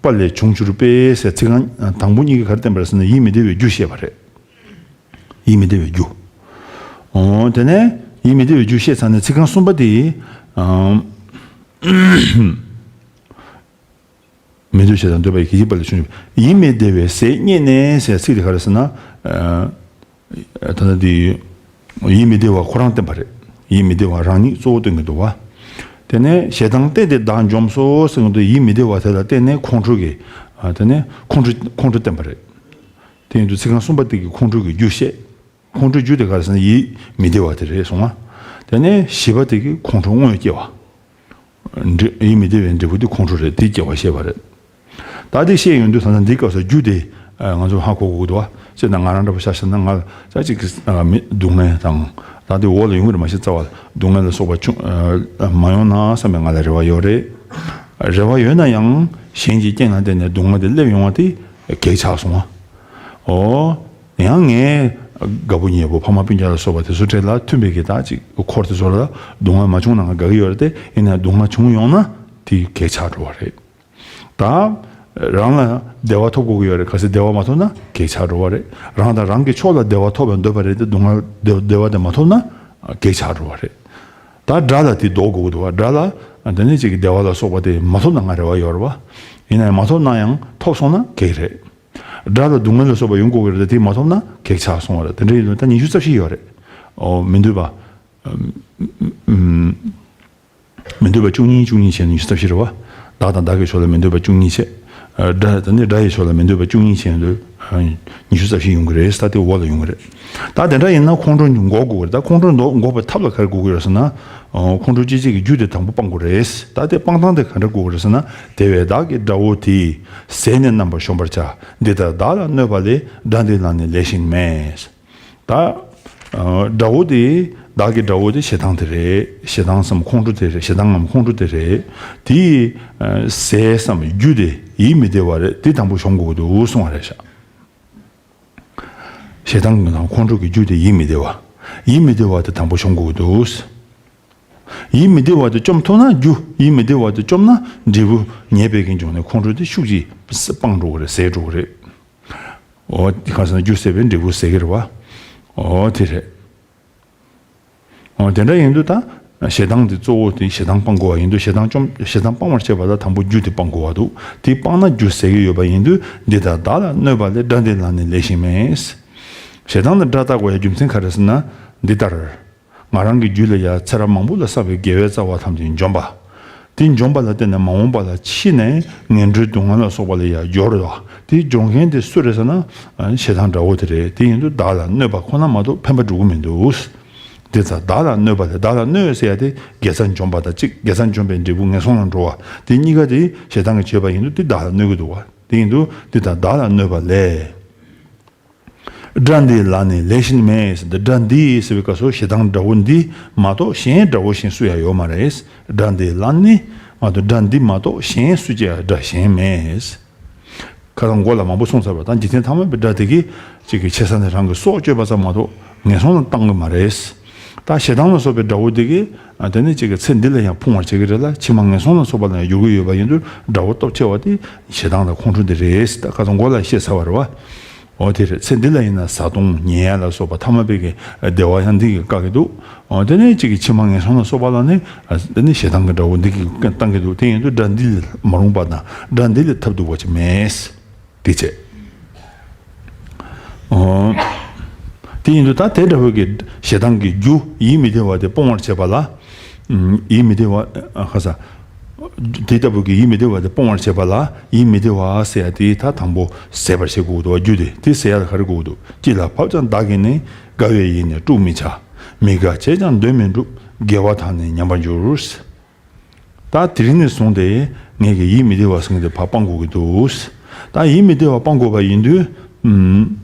པ་ལས་བྱུང་གྱུར་པས་ཟེར་ཚིག་རྐང་དང་པོ་གཉིས་ཀྱིས་ག་རེ་བསྟན་པ་རེད་ཟེར་ན། ཡིད་མི་བདེ་བའི་རྒྱུ་བཤད་པ་རེད། ཡིད་མི་བདེ་བའི་རྒྱུ། འོ་དེ་ནས་ཡིད་མི་བདེ་བའི་རྒྱུ་བཤད་ཚར་ནས་ཚིག་རྐང་གསུམ་པ་དེ། མི་འདོད་བྱས་དང་འདོད་པ་ཡི་གེགས་བྱེད་པ་ལས་བྱུང་། ཡིད་མི་བདེ་བའི་ཟས་རྙེད་ནས་ཟེར་ཚིག་དེ་ག་རེ་ཟེར་ན། ད་ལྟ་འདི་ཡིད་མི་བདེ་བ་ཁོ་རང་བསྟན་པ་རེད། ཡིད་མི་བདེ་བ་རང་ཉིད་གཙོ་བོ་སྟོན་གྱི་འདུག་བ། དེ་ནས་ཞེ་སྡང་བརྟེན་ཏེ་བདག་འཇོམས་སོ་ཟེར་གྱི་འདུག་ཡིད་མི་བདེ་བ་དེ་ལ་བརྟེན་ནས་ཁོང་ཁྲོ་གི། དེ་ནས་ཁོང་ཁྲོ་ཁོང་ཁྲོ་བསྟན་པ་རེད། དེ་ཡིན་དུས་ཚིག་རྐང་གསུམ་པ་དེ་གིས་ཁོང་ཁྲོ་གི་རྒྱུ་བཤད། ཁོང་ཁྲོའི་རྒྱུ་དེ་ག་རེ་ཟེར་ན་ཡིད་མི་བདེ་བ་དེ་རེད་གསུངས་པ། དེ་ནས་བཞི་པ་དེ་གིས་ཁོང་ཁྲོ་དངོས་སྐྱེ་བ། འབྲས་ཡིད་མི་བདེ་བའི་འབྲས་བུ་དེ་ཁོང་ཁྲོ་རེད། དེ་སྐྱེ་བ་བཤད་པ་རེད། ད་དེ་བཤད་ཡོང་དུས་ད་ལྟ་འདི་སྐབས་སུ་རྒྱུ་དེ་ང་ཚོ་ཧ་གོ་དགོས་འདུག་བ། ཅེ་ན་ང་རང་འདྲ་པོ་ཆ་བཞག་ན་ང་ལ་ཅག་ཅིག་གི་མི་སྡུག་བསྔལ་དང་། ད་དེ་འོག་ལ་ཡོང་གི་རེད། མ་གཞི་རྩ་བ་ལ་སྡུག་བསྔལ་ལ་སོགས་པ་བྱུང་མ་ཡོང་ན་བསམ་པའི་ང་ལ་རེ་བ་ཡོད་རེད། རེ་བ་ཡོད་ན་ཡང་གཞན་གྱི་རྐྱེན་ལ་བརྟེན་ནས་སྡུག་བསྔལ་དེ་སླེབས་ཡོང་བ་དེ་གེགས་ཆགས་སོང་བ། འོ། ཡང་ངའི་དགའ་པོ་ཉེ་པོ་ཕ་མ་སྤུན་ཀྱག་ལ་སོགས་པ་དེ་ཚོ་གྲས་ལ་མཐུན་པའི་གི་ད་ཅིག་འཁོར་དེ་ཚོ་ལ་སྡུག་བསྔལ་མ་བྱུང་ན་ང་དགའ་གི་ཡོད་རེད་དེ། ཡིན་ནའང་སྡུག་བསྔལ་བྱུང་ཡོང་ན་དེ་གེགས་ཆགས་འགྲོ་བ་རེད། ད་རང་ལ་བདེ་བ་ཐོབ་དགོས་ཀྱི་ཡོད་རེད། གལ་སྲིད་བདེ་བ་མ་ཐོབ་ན་གེགས་ཆགས་འགྲོ་བ་རེད། རང་དང་རང་གི་ཕྱོགས་ལ་བདེ་བ་ཐོབ་པར་འདོད་པ་རེད་དེ། སྡུག་བསྔལ་བདེ་བདེ་བ་དེ་མ་ཐོབ་ན་གེགས་ཆགས་འགྲོ་བ་རེད། ད་དགྲ་ལ་དེ་ལྡོག་དགོས་ཀྱི་འདུག་བ། དགྲ་ལ་དེ་ནས་ཅིག་གི་བདེ་བ་ལ་སོགས་པ་དེ་མ་ཐོབ་ན་ང་རེ་བ་ཡོད་རེད་བ། ཡིན་ནའང་མ་ཐོབ་ན་ཡང་ཐོབ་སོང་ན་གེགས་རེད། དགྲ་ལ་སྡུག་བསྔལ་ལ་སོགས་པ་ཡོང་དགོས་ཀྱི་རེད་དེ། དེ་མ་ཐོབ་ན་གེགས་ཆགས་སོང་བ་རེད། དེ་འདྲ་ཡིན་དུས་ད་ཉི་ཤུ་རྩ་བཞི་ཡོད་རེད། ཨོ། མི་འདོད་པ། ཨམ། ཨམ། མི་འདོད་པ་བཅུ་གཉིས་བཅུ་གཉིས་བྱས་ན་ཉི་ཤུ་རྩ་བཞི་རེད་བ། བདག་དང་བདག་གི་ཕྱོགས་ལ་མི་འདོད་པ་བཅུ་གཉིས་བྱས། ཨ། དགྲ་དེ་ནས་དགྲ་ཡི་ཕྱོགས་ལ་མི་འདོད་པ་བཅུ་གཉིས་བྱས་ན། ཨ། ཉི་ཤུ་རྩ་བཞི་ཡོང་གི་རེད། ད་དེ་འོག་ལ་ཡོང་གི་རེད། ད་དེ་འདྲ་ཡིན་ན་ཁོང་ཁྲོ་འགོག་དགོས་ཀྱི་རེད། ད་ཁོང་ཁྲོ་འགོག་པའི་ཐབས་ལ་ག་རེ་དགོས་ཀྱི་ཡོད་ཟེར་ན། ཨོ། ཁོང་ཁྲོ་སྐྱེ་བྱེད་ཀྱི་རྒྱུ་དེ་དང་པོ་སྤང་དགོས་རེད། ད་དེ་སྤང་སྟངས་དེ་ག་འདྲ་དགོས་ཀྱི་རེད་ཟེར་ན། དེ་བས་བདག་གིས་དགྲ་བོ་དེ། ཟས་ནི་རྣམ་པར་གཞོམ་པར་བྱ། འདི་ལྟར་བདག་ལ་གནོད་པ་ལས། དགྲ་འདི་ལ་ནི་ལེགས་ཤིང་མེད། ད། ཨ། དགྲ་བོ་དེ། བདག་གི་དགྲ་བོ་དེ་ཞེ་སྡང་དེ་རེད། ཞེ་སྡང་སམ་ཁོང་ཁྲོ་དེ་རེད། ཞེ་སྡང་ངམ་ཁོང་ཁྲོ་དེ་རེད། དེའི། ཨ། ཟས་སམ་རྒྱུ་དེ་ཡིད་མི་བདེ་བ་རེད། དེ་དང་པོ་གཞོམ་དགོས་ཀྱི་འདུག་གསུང་བ་རེད་ཤག་ཞེ་སྡང་དང་ཁོང་ཁྲོ་གི་རྒྱུ་དེ་ཡིད་མི་བདེ་བ། ཡིད་མི་བདེ་བ་དེ་དང་པོ་གཞོམ་དགོས་ཀྱི་འདུག་ཡིད་མི་བདེ་བ་དེ་བཅོམ་ཐུབ་ན། རྒྱུ་ཡིད་མི་བདེ་བ་དེ་བཅོམ་ན་འབྲས་བུ་ཉེས་པའི་གི་འབྱུང་གནས་ཁོང་ཁྲོ་དེ་ཤུགས་ཀྱིས་སྤང་འགྲོ་གི་རེད། ཟད་འགྲོ་གི་རེད། འོ། གང་ཟེར་ན་རྒྱུ་ཟད་པས་འབྲས་བུ་ཟད་ཀྱི་རེད་བ། འོ། དེ་རེད། འོ། དེ་འདྲ་ཡིན་དུས་ད་ཞེ་སྡང་དེ་གཙོ་བོ་དེ་ཞེ་སྡང་སྤང་དགོས་པ་ཡིན་དུས། ཞེ་སྡང་བཅོམ། ཞེ་སྡང་སྤང་བར་བྱེད་པ་ལ་དང་པོ་རྒྱུ་དེ་སྤང་དགོས་པ་འདུག་དེ་སྤངས་ན་རྒྱུ་ཟད་ཀྱི་ཡོད་པ་ཡིན་དུས། འདི་ལྟར་བདག་ལ་གནོད་པ་ལས། དགྲ་འདི་ལ་ནི་ལེགས་ཤིང་མེད། ཞེ་སྡང་ནི་དགྲ་ལྟ་དགོས་ཡ་རྒྱུ་མཚན་ག་རེ་ཟེར་ན། འདི་ལྟར། ང་རང་གི་རྒྱུད་ལ་ཡང་ཚེ་རབས་མང་པོ་ལ་བསགས་པའི་དགེ་བའི་རྩ་བ་ཐམས་ཅད་འཇོམས་པ། དེ་འཇོམས་པ་ལ་བརྟེན་ནས་མ་འོངས་པ་ལ་འཆི་ནས་ངན་འགྲོའི་སྡུག་བསྔལ་ལ་སོགས་པ་ལ་ཡང་སྦྱོར་བ། དེ་སྦྱོང་མཁན་དེ་སུ་རེད་ཟེར་ན། ཞེ་སྡང་དགྲ་བོ་དེ་རེད། དེ་ཡིན་དུས་བདག་ལ་གནོད་པ་ཁོ་ན་མ་གཏོགས་ཕན་པ་འགྲོ་གི་མི་འདུག་དེ་ཙང་བདག་ལ་གནོད་པ་ལས། བདག་ལ་གནོད་ཟེར་ཡ་དེ་དགེ་རྩ་འཇོམས་པ་དང་གཅིག་དགེ་རྩ་འཇོམས་པའི་འབྲས་བུ་ངན་སོང་ལ་འགྲོ་བ། དེ་གཉིས་ཀ་དེ་ཞེ་སྡང་གིས་བྱས་པ་ཡིན་དུས་དེ་བདག་ལ་གནོད་ཀྱི་འདུག་བ། དེ་ཡིན་དུས་དེ་ལྟར་བདག་ལ་གནོད་པ་ལས། དགྲ་འདི་ལ་ནི་ལེགས་ཤིང་མེད་ཟེར་ཏེ། དགྲ་འདི་ཟེར་བའི་སྐབས་སུ་ཞེ་སྡང་དགྲ་བོ་འདི་མ་གཏོགས་གཞན་དགྲ་བོ་གཞན་སུ་ཡང་ཡོད་མ་རེད། དགྲ་འདི་ལ་ནི་མ་གཏོགས། དགྲ་འདི་མ་གཏོགས་གཞན་སུ་ཅི་ཡང་དགྲ་གཞན་མེད། ཁ་སང་མགོ་ལ་མང་པོ་གསུངས་ཚར་བ་དང་། འཇིག་རྟེན་ཐ་མལ་པའི་དགྲ་དེ་གིས་གཅིག་གི་ཆེ་ས་ནས་རང་གི་སྲོག་གཅོད་པ་ཙམ་མ་གཏོགས་ངན་སོང་ལ་བཏང་གི་མ་རེད། ད་ཞེ་སྡང་ལ་སོགས་པའི་དགྲ་བོ་དེ་གིས། ཨ། དེ་ནས་གཅིག་གི་ཚེ་འདི་ལ་ཡང་ཕུང་བར་བྱེད་ཀྱི་རེད་ལ། ཕྱི་མ་ངན་སོང་ལ་སོགས་པ་ལ་ཡང་འགྱུར་གྱི་ཡོད་པ་ཡིན་དུས་དགྲ་བོ་སྟོབས་ཆེ་བ་དེ་ཞེ་སྡང་དང་ཁོང་ཁྲོ་འདི་རེད། ད་ཁ་སང་མགོ་ལ་བཤད་ཚར་བ་རེད་བ། འོ། དེ་རེད། ཚེ་འདི་ལ་ཡིན་ན་བཟའ་བཏུང་ཉལ་ཡ་ལ་སོགས་པ་ཐ་མལ་པའི་གི་བདེ་བ་ཡང་འདི་གིས་བཀག་གི་འདུག་འོ། དེ་ནས་གཅིག་གི་ཕྱི་མ་ངན་སོང་ལ་སོགས་པ་ལ་ནི། ཨ། དེ་ནི་ཞེ་སྡང་གི་དགྲ་བོ་འདི་གིས་བཏང་གི་འདུག་དེ་ཡིན་དུས་དགྲ་འདི་ལས་མ་རུངས་པ་དང་དགྲ་འདི་ལས་ཐབས་སྡུག་པ་ཅིག་མེད། དེ་བྱས། འོ། དེ་ཡིན་དུས་ད་དེ་འདྲ་བོ་གི་ཞེ་སྡང་གི་རྒྱུ་ཡིད་མི་བདེ་བ་དེ་སྤོང་བར་བྱེད་པ་ལ། ཨམ། ཡིད་མི་བདེ་བ། ཨ། ཁ་ས། དེ་ལྟ་བུ་གི་ཡིད་མི་བདེ་བ་དེ་སྤོང་བར་བྱེད་པ་ལ། ཡིད་མི་བདེ་བ་ཟེར་ཡ་དེ་ད་དང་པོ་ཟད་པར་བྱེད་དགོས་འདུག་བ། རྒྱུ་དེ། དེ་ཟད་ཡ་ལ་ག་རེ་དགོས་འདུག་སྐྱིད་ལ་བབ་ཀྱང་བདག་གིས་ནི། དགའ་བའི་ཡིད་ནི་དཀྲུག་མི་བྱ། མི་དགའ་བྱས་ཀྱང་འདོད་མི་འགྲུབ། དགེ་བ་དག་ནི་ཉམས་པར་འགྱུར། ད་དེ་རིང་ནས་བཟུང་སྟེ་ངས་ཀྱི་ཡིད་མི་བདེ་བ་ཟེར་མཁན་དེ་ཕར་སྤང་དགོས་ཀྱི་འདུག་ད་ཡིད་མི་བདེ་བ་སྤང་དགོས་པ་ཡིན་དུས། ཨམ།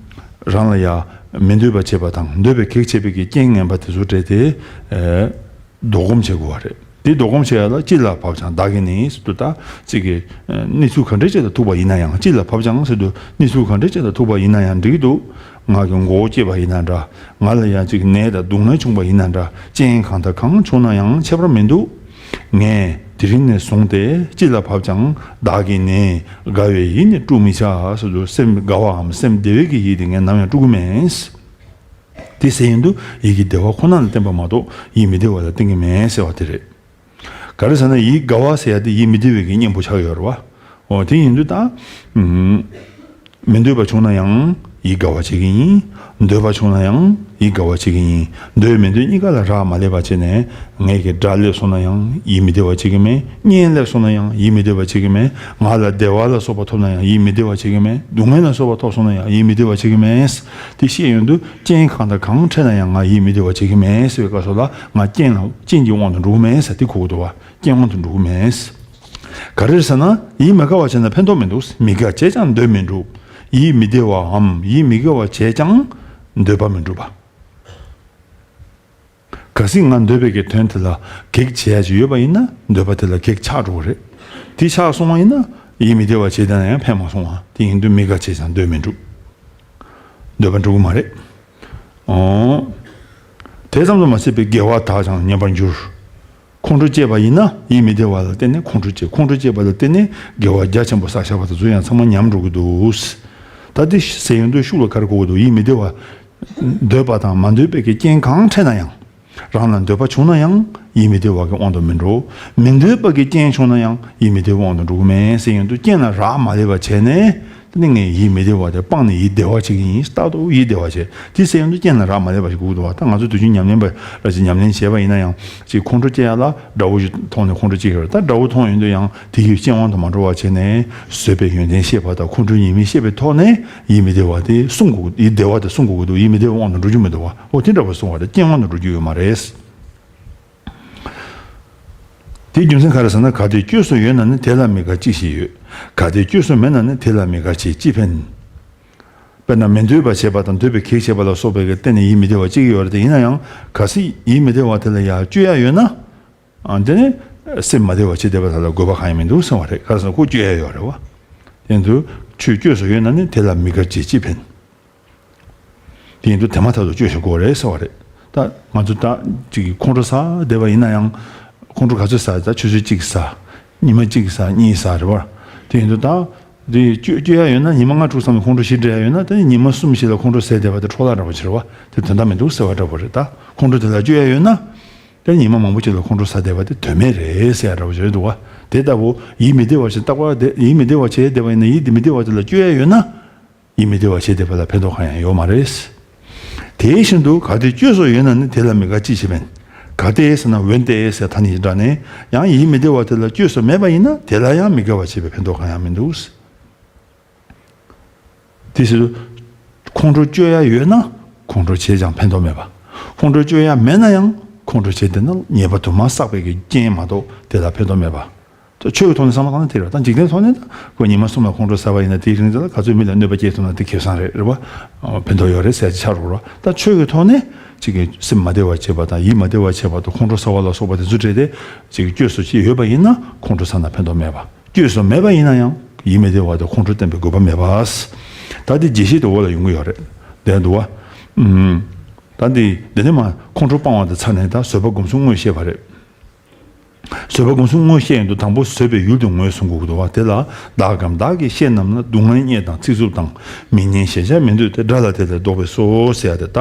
རང་ལ་ཡང་མི་འདོད་པ་བྱེད་པ་དང་། འདོད་པའི་གེགས་བྱེད་པའི་གི་རྐྱེན་ངན་པ་དེ་ཚོ་བྲལ་ཏེ། ཨེ། ལྡོག་སྒོམ་བྱེད་དགོས་པ་རེད། དེ་ལྡོག་སྒོམ་བྱེད་ཡ་ལ། སྐྱིད་ལ་བབ་ཀྱང་བདག་གིས་ནི་ཟེར་དུས། ད་གཅིག་གི་གནས་ཚུལ་ག་འདྲ་ཅིག་ལ་ཐུག་པ་ཡིན་ན་ཡང་། སྐྱིད་ལ་བབ་ཀྱང་ཟེར་དུས་གནས་ཚུལ་ག་འདྲ་ཅིག་ལ་ཐུག་པ་ཡིན་ན་ཡང་འགྲིག་གི་འདུག་ང་གི་མགོ་བོ་བཀྱེས་པ་ཡིན་ན་འདྲ། ང་ལ་ཡང་གཅིག་ནད་དང་སྡུག་བསྔལ་བྱུང་བ་ཡིན་ན་འདྲ། རྐྱེན་གང་དང་གང་བྱུང་ན་ཡང་ཁྱད་པར་མི་འདུག་ངས་དེ་རིང་ནས་བཟུང་སྟེ་ཅི་ལ་བབ་ཀྱང་བདག་གི་ནི་དགའ་བའི་ཡིད་ནི་དཀྲུག་མི་བྱ་ཟེར་དུས། སེམས་དགའ་བའམ་སེམས་བདེ་བའི་གི་ཡིད་དེ་ངས་ནམ་ཡང་དཀྲུག་གི་མེད། དེ་ཟེར་ཡིན་དུས་ཡིད་ཀྱི་བདེ་བ་ཁོ་ན་ལ་བརྟེན་པ་མ་གཏོགས་ཡིད་མི་བདེ་བ་ལ་བརྟེན་གི་མེད་ཟེར་བ་དེ་རེད། ག་རེ་ཟེར་ན་ཡིད་དགའ་བ་ཟེར་ཡ་དེ་ཡིད་མི་བདེ་བའི་གི་གཉེན་པོ་ཆགས་ཡོད་རེད་བ། འོ་དེ་ཡིན་དུས་ད། ཨུམ། མི་འདོད་པ་བྱུང་ན་ཡང་ཡིད་དགའ་བ་བྱེད་ཀྱི་ཡིན། འདོད་པ་བྱུང་ན་ཡང་ཡིད་དགའ་བ་བྱེད་ཀྱི་ཡིན། འདོད་མི་འདོད་གཉིས་ཀ་ལ་རག་མ་ལས་པ་བྱས་ནས། ངེད་ཀྱི་དགྲ་སླེབས་སོང་ན་ཡང་ཡིད་མི་བདེ་བ་བྱེད་ཀྱི་མེད། གཉེན་སླེབས་སོང་ན་ཡང་ཡིད་མི་བདེ་བ་བྱེད་ཀྱི་མེད། ང་ལ་བདེ་བ་ལ་སོགས་པ་ཐོབ་ན་ཡང་ཡིད་མི་བདེ་བ་བྱེད་ཀྱི་མེད། སྡུག་བསྔལ་ལ་སོགས་པ་ཐོབ་སོང་ན་ཡང་ཡིད་མི་བདེ་བ་བྱེད་ཀྱི་མེད། དེ་ཤེས་ཡོང་དུས་རྐྱེན་གང་དང་གང་འཕྲད་ན་ཡང་ང་ཡིད་མི་བདེ་བ་བྱེད་ཀྱི་མེད་ཟེར་བའི་སྐབས་སུ་ལ་ང་རྐྱེན་ལ་རྐྱེན་གྱི་དབང་དུ་འགྲོ་གི་མེད་ཟེར་དེ་གོ་གི་འདུག་བ། རྐྱེན་དབང་དུ་འགྲོ་གི་མེད། ག་རེ་ཟེར་ན་ཡིད་མི་དགའ་བ་བྱས་ན་ཕན་ཐོགས་མི་འདུག་མི་དགའ་བྱས་ཀྱང་འདོད་མི་འགྲུབ། ཡིད་མི་བདེ་བའམ་ཡིད་མི་དགའ་བ་བྱས་ཀྱང་འདོད་པ་མི་འགྲུབ་པ། གལ་སྲིད་ང་འདོད་པའི་གི་དོན་དེ་ལ་གེགས་བྱེད་ཡ་ཅིག་ཡོད་པ་ཡིན་ན་འདོད་པ་དེ་ལ་གེགས་ཆགས་འགྲོ་གི་རེད། དེ་ཆགས་སོང་བ་ཡིན་ན་ཡིད་མི་བདེ་བ་བྱས་བསྡད་ན་ཡང་ཕན་མ་སོང་བ། དེ་ཡིན་དུས་མི་དགའ་བྱས་ཀྱང་འདོད་མི་འགྲུབ། འདོད་པ་འགྲུབ་ཀྱི་མ་རེད། འོ། དེ་ཙམ་དུ་མ་ཟད་པའི་དགེ་བ་དག་ཀྱང་ཉམས་པར་འགྱུར། ཁོང་ཁྲོ་སྐྱེས་པ་ཡིན་ན་ཡིད་མི་བདེ་བ་ལ་བརྟེན་ནས་ཁོང་ཁྲོ་སྐྱེ། ཁོང་ཁྲོ་སྐྱེས་པ་ལ་བརྟེན་ནས་དགེ་བ་རྒྱ་ཆེན་པོ་བསགས་བཞག་པ་དེ་ཚོ་ཡང་ཚང་མ་ཉམས་འགྲོ་གི་འདུག་ད་དེ་ཟེར་ཡོང་དུས་ཤུགས་ལ་ག་རེ་གོ་གི་འདུག་ཡིད་མི་བདེ་བ། འདོད་པ་དང་མ་འདོད་པའི་གི་རྐྱེན་གང་འཕྲད་ན་ཡང་། རང་ལ་འདོད་པ་བྱུང་ན་ཡང་ཡིད་མི་བདེ་བ་གི་དབང་དུ་མི་འགྲོ། མི་འདོད་པ་གི་རྐྱེན་བྱུང་ན་ཡང་ཡིད་མི་བདེ་བའི་དབང་དུ་འགྲོ་གི་མེད་ཟེར་ཡོང་དུས་རྐྱེན་ལ་རག་མ་ལས་པ་བྱས་ནས། དེ་ནི་ངས་ཡིད་མི་བདེ་བ་དེ་སྤངས་ནས་ཡིད་བདེ་བ་བྱེད་ཀྱི་ཡིན། རྟག་ཏུ་ཡིད་བདེ་བ་བྱེད། དེ་ཟེར་ཡོང་དུས་རྐྱེན་ལ་རག་མ་ལས་པ་ཞིག་དགོས་ཀྱི་འདུག་བ། ད་ང་ཚོ་དུས་རྒྱུན་ཉམས་ལེན་པ་ར་ཅིག་ཉམས་ལེན་བྱས་པ་ཡིན་ན་ཡང་ཅིག་ཁོང་ཁྲོ་སྐྱེ་ཡ་ལ་དགྲ་བོ་ཞིག་མཐོང་ནས་ཁོང་ཁྲོ་སྐྱེ་གི་རེད། ད་དགྲ་བོ་མཐོང་ཡོང་དུས་ཡང་དེ་ཡི་རྐྱེན་དབང་དུ་མ་འགྲོ་བ་བྱས་ནས་བཟོད་པའི་ཡོན་ཏན་ཤེས་པ་དང་ཁོང་ཁྲོ་ཉེས་དམིགས་ཤེས་པའི་ཐོག་ནས་ཡིད་མི་བདེ་བ་དེ་བསྲུང་དགོས། ཡིད་བདེ་བ་དེ་བསྲུང་དགོས་ཀྱི་འདུག་ཡིད་མི་བདེ་བའི་དབང་དུ་འགྲོ་རྒྱུ་མི་འདུག་བ། འོ་དེ་འདྲ་བ་གསུང་བ་རེད། རྐྱེན་དབང་དུ་འགྲོ་རྒྱུ་ཡོད་མ་རེད། དེའི་རྒྱུ་མཚན་ག་རེ་ཟེར་ན། གལ་ཏེ་བཅོས་སུ་ཡོད་ན་ནི་དེ་ལ་མི་དགའ་ཅི་ཞིག་ཡོད། གལ་ཏེ་བཅོས་སུ་མེད་ན་ནི་དེ་ལ་མི་དགའ་ཅི་ཅི་ཕན། དཔེར་ན་མི་འདོད་པ་བྱས་པ་དང་འདོད་པའི་གེགས་བྱས་པ་ལ་སོགས་པའི་གི་སྟེང་ནས་ཡིད་མི་བདེ་བ་སྐྱེ་གི་ཡོད་རེད་དེ། ཡིན་ན་ཡང་གལ་སྲིད་ཡིད་མི་བདེ་བ་དེ་ལ་ཡང་བཅོས་ཡ་ཡོད་ན། ཨ་དེ་ནི་སེམས་མ་བདེ་བ་བྱེད་བསྡད་པ་དག་ལ་དགོས་པ་གང་ཡང་མི་འདུག་གསུང་བ་རེད། ག་རེ་ཟེར་ན་ཁོ་བཅོས་ཡ་ཡོད་རེད་བ། དེ་ཚོ་ཆོས་བཅོས་སུ་ཡོད་ན་ནི་དེ་ལ་མི་དགའ་ཅི་ཅི་ཕན། དེ་ཡིན་དུས་དེ་མ་ཐག་ཏུ་བཅོས་ཤིག་དགོས་རེད་ཟེར་བ་རེད། ད་ང་ཚོ་ད་ཅིག་ཁོང་ཁྲོ་ཟ་བསྡད་པ་ཡིན་ན་ཡང་། ཁོང་ཁྲོ་ག་ཚོད་ཟ། ད་ཆུ་ཚོད་གཅིག་ཟ། ཉི་མ་གཅིག་ཟ། གཉིས་ཟ་རེད་བ། དེ་ཡིན་དུས་ད་དེ་བཅོས་བཅོས་ཡ་ཡོད་ན། ཉི་མ་ལྔ་དྲུག་ཙམ་ལ་ཁོང་ཁྲོ་ཞི་འགྲོ་ཡ་ཡོད་ན། ད་ཉི་མ་གསུམ་བཞི་ལ་ཁོང་ཁྲོ་ཟ་བསྡད་པ་དེ་འཕྲོ་བརླག་འདྲ་པོ་ཅིག་རེད་བ། དེ་དོན་དག་མི་འདུག་ཟེར་བ་འདྲ་པོ་རེད། ད་ཁོང་ཁྲོ་དེ་ལ་བཅོས་ཡ་ཡོད་ན། ད་ཉི་མ་མང་པོ་ཅིག་ལ་ཁོང་ཁྲོ་ཟ་བསྡད་པ་དེ་དོན་མེད་རེད་ཟེར་ཡ་འདྲ་པོ་ཅིག་རེད་འདུག་བ། དེ་ལྟ་བུ་ཡིད་མི་བདེ་བ་ཞིག་རྟག་པར་དེ་ཡིད་མི་བདེ་བ་བྱས་བསྡད་པ་ཡིན་ན། ཡིད་མི་བདེ་བ་དེ་ལ་བཅོས་ཡ་ཡོད་ན། ཡིད་མི་བདེ་བ་བྱས་བསྡད་པ་ལ་ཕན་ཐོགས་གང་ཡང་ཡོད་མ་རེད། དེ་བཞིན་དུ་གལ་ཏེ་བཅོས་སུ་ཡོད་ན་ནི་དེ་ལ་མི་དགའ་ཅི་ཞིག་ཕན། གལ་ཏེ་ཟེར་ན་འོན་ཏེ་ཟེར་ཐ་སྙད་ཀྱི་སྒྲ་ནི། ཡང་ཡིད་མི་བདེ་བ་དེ་ལ་བཅོས་སུ་མེད་པ་ཡིན་ན་དེ་ལ་ཡང་མི་དགའ་བ་བྱས་པའི་ཕན་ཐོགས་གང་ཡང་མི་འདུག་དེ་ཕྱིར་ཁོང་ཁྲོ་བཅོས་ཡ་ཡོད་ན་ཁོང་ཁྲོ་བྱས་ཀྱང་ཕན་ཐོགས་མེད་པ། ཁོང་ཁྲོ་བཅོས་ཡ་མེད་ན་ཡང་ཁོང་ཁྲོ་བྱས་བསྡད་ན་ཉེས་པ་དུ་མ་བསགས་པའི་གི་རྐྱེན་མ་གཏོགས་དེ་ལ་ཕན་ཐོགས་མེད་པ། ད་ཆོས་ཀྱི་ཐོག་ནས་བསམ་བློ་བཏང་ན་དེ་རེད། ད་འཇིག་རྟེན་ཐོག་ནས་ད་ཁོ་ཉི་མ་གསུམ་ལ་ཁོང་ཁྲོ་ཟ་བ་ཡིན་ན་དེའི་རིང་དེ་ལ་ག་ཚོད་མི་ལ་གནོད་པ་སྐྱེལ་ཐུབ་ན་དེ་ཁེ་བཟང་རེད། རེད་བ། ཕན་ཐོགས་ཡོད་རེད་ཟེར་ཡ་ཅིག་ཆགས་འགྲོ་རེད་བ། ད་ཆོས་ཀྱི་ཐོག་ནས་ཅིག་གི་སེམས་མ་བདེ་བ་བྱེད་པ་དང་ཡིད་མ་བདེ་བ་བྱེད་པ་དང་ཁོང་ཁྲོ་ཟ་བ་ལ་སོགས་པ་དེ་ཚོ་འདྲ་དེ་ཅིག་གི་བཅོས་སུ་ཅིག་ཡོད་པ་ཡིན་ན་ཁོང་ཁྲོ་ཟ་ན་ཕན་ཐོགས་མེད་པ། བཅོས་སུ་མེད་པ་ཡིན་ན་ཡང་ཡིད་མི་བདེ་བ་དང་ཁོང་ཁྲོ་བསྟེན་པའི་དགོས་པ་མེད་པ། ད་དེ་རྒྱས་བཤད་དེ་འོག་ལ་ཡོང་གི་ཡོད་རེད། དེ་འདུག་བ། ཨུམ། ད་འདི་འདི་ནས་མ་ཁོང་ཁྲོ་སྤང་བ་དང་ཚར་ནས་ད་བཟོད་པ་སྒོམ་གསུམ་དངོས་བཤད་པ་རེད། བཟོད་པ་སྒོམ་གསུམ་དངོས་བཤད་ཡོང་དུས་དང་པོ་བཟོད་པའི་ཡུལ་དེ་ངོས་བཟུང་དགོས་ཀྱི་འདུག་བ། དེ་ལ་བདག་གམ་བདག་གི་བཤེས་རྣམས་ལ། སྡུག་བསྔལ་བརྙས་དང་ཚིག་རྩུབ་དང་། མི་སྙན་ཞེན་ཆགས་མི་འདོད་དེ། དགྲ་ལ་དེ་ལས་བཟློག་པས་སོ་ཟེར་ཡ་དེ། ད་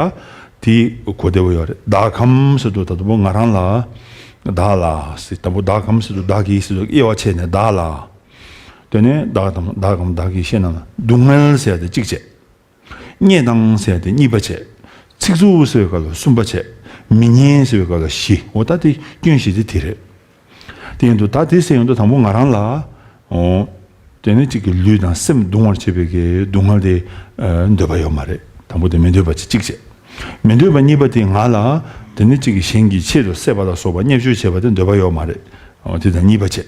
དེའི་གོ་བདེ་བོ་ཡོད་རེད། བདག་གམ་ཟེར་དུས་ད་དང་པོ་ང་རང་ལ། བདག་ལ་ཟེར། དང་པོ་བདག་གམ་ཟེར་དུས་བདག་གི་ཟེར་དུས་དབྱེ་བ་ཕྱེ་ནས་བདག་ལ། དེ་ནས་བདག་དང་བདག་གམ་བདག་གི་བཤེས་རྣམས་ལ། སྡུག་བསྔལ་ཟེར་ཡ་དེ་གཅིག་བྱས། བརྙས་དང་ཟེར་ཏེ་གཉིས་པ་བྱས། ཚིག་རྩུབ་ཟེར་བའི་སྐབས་ལ་གསུམ་པ་བྱས། མི་སྙན་ཟེར་བའི་སྐབས་ལ་བཞི། འོ་ད་དེ་སྐྱོན་བཞི་དེ་དེ་རེད། དེ་ཡིན་དུས་ད་དེ་ཟེར་ཡོང་དུས་དང་པོ་ང་རང་ལ། འོ། དེ་ནི་གཅིག་གི་ལུས་དང་སེམས་གདུང་བར་བྱེད་པའི་གི་སྡུག་བསྔལ་དེ། འདོད་པ་ཡོད་མ་རེད། དང་པོ་དེ་མི་འདོད་པ་གཅིག་བྱས། མི་འདོད་པ་གཉིས་པ་དེ་ང་ལ། དེ་ནི་གཅིག་གི་གཞན་གྱི་ཆེད་དུ་བསད་པ་ལ་སོགས་པ་བརྙས་བཅོས་བྱས་པ་དེ་འདོད་པ་ཡོད་མ་རེད། འོ་དེ་དང་གཉིས་པ་བྱས།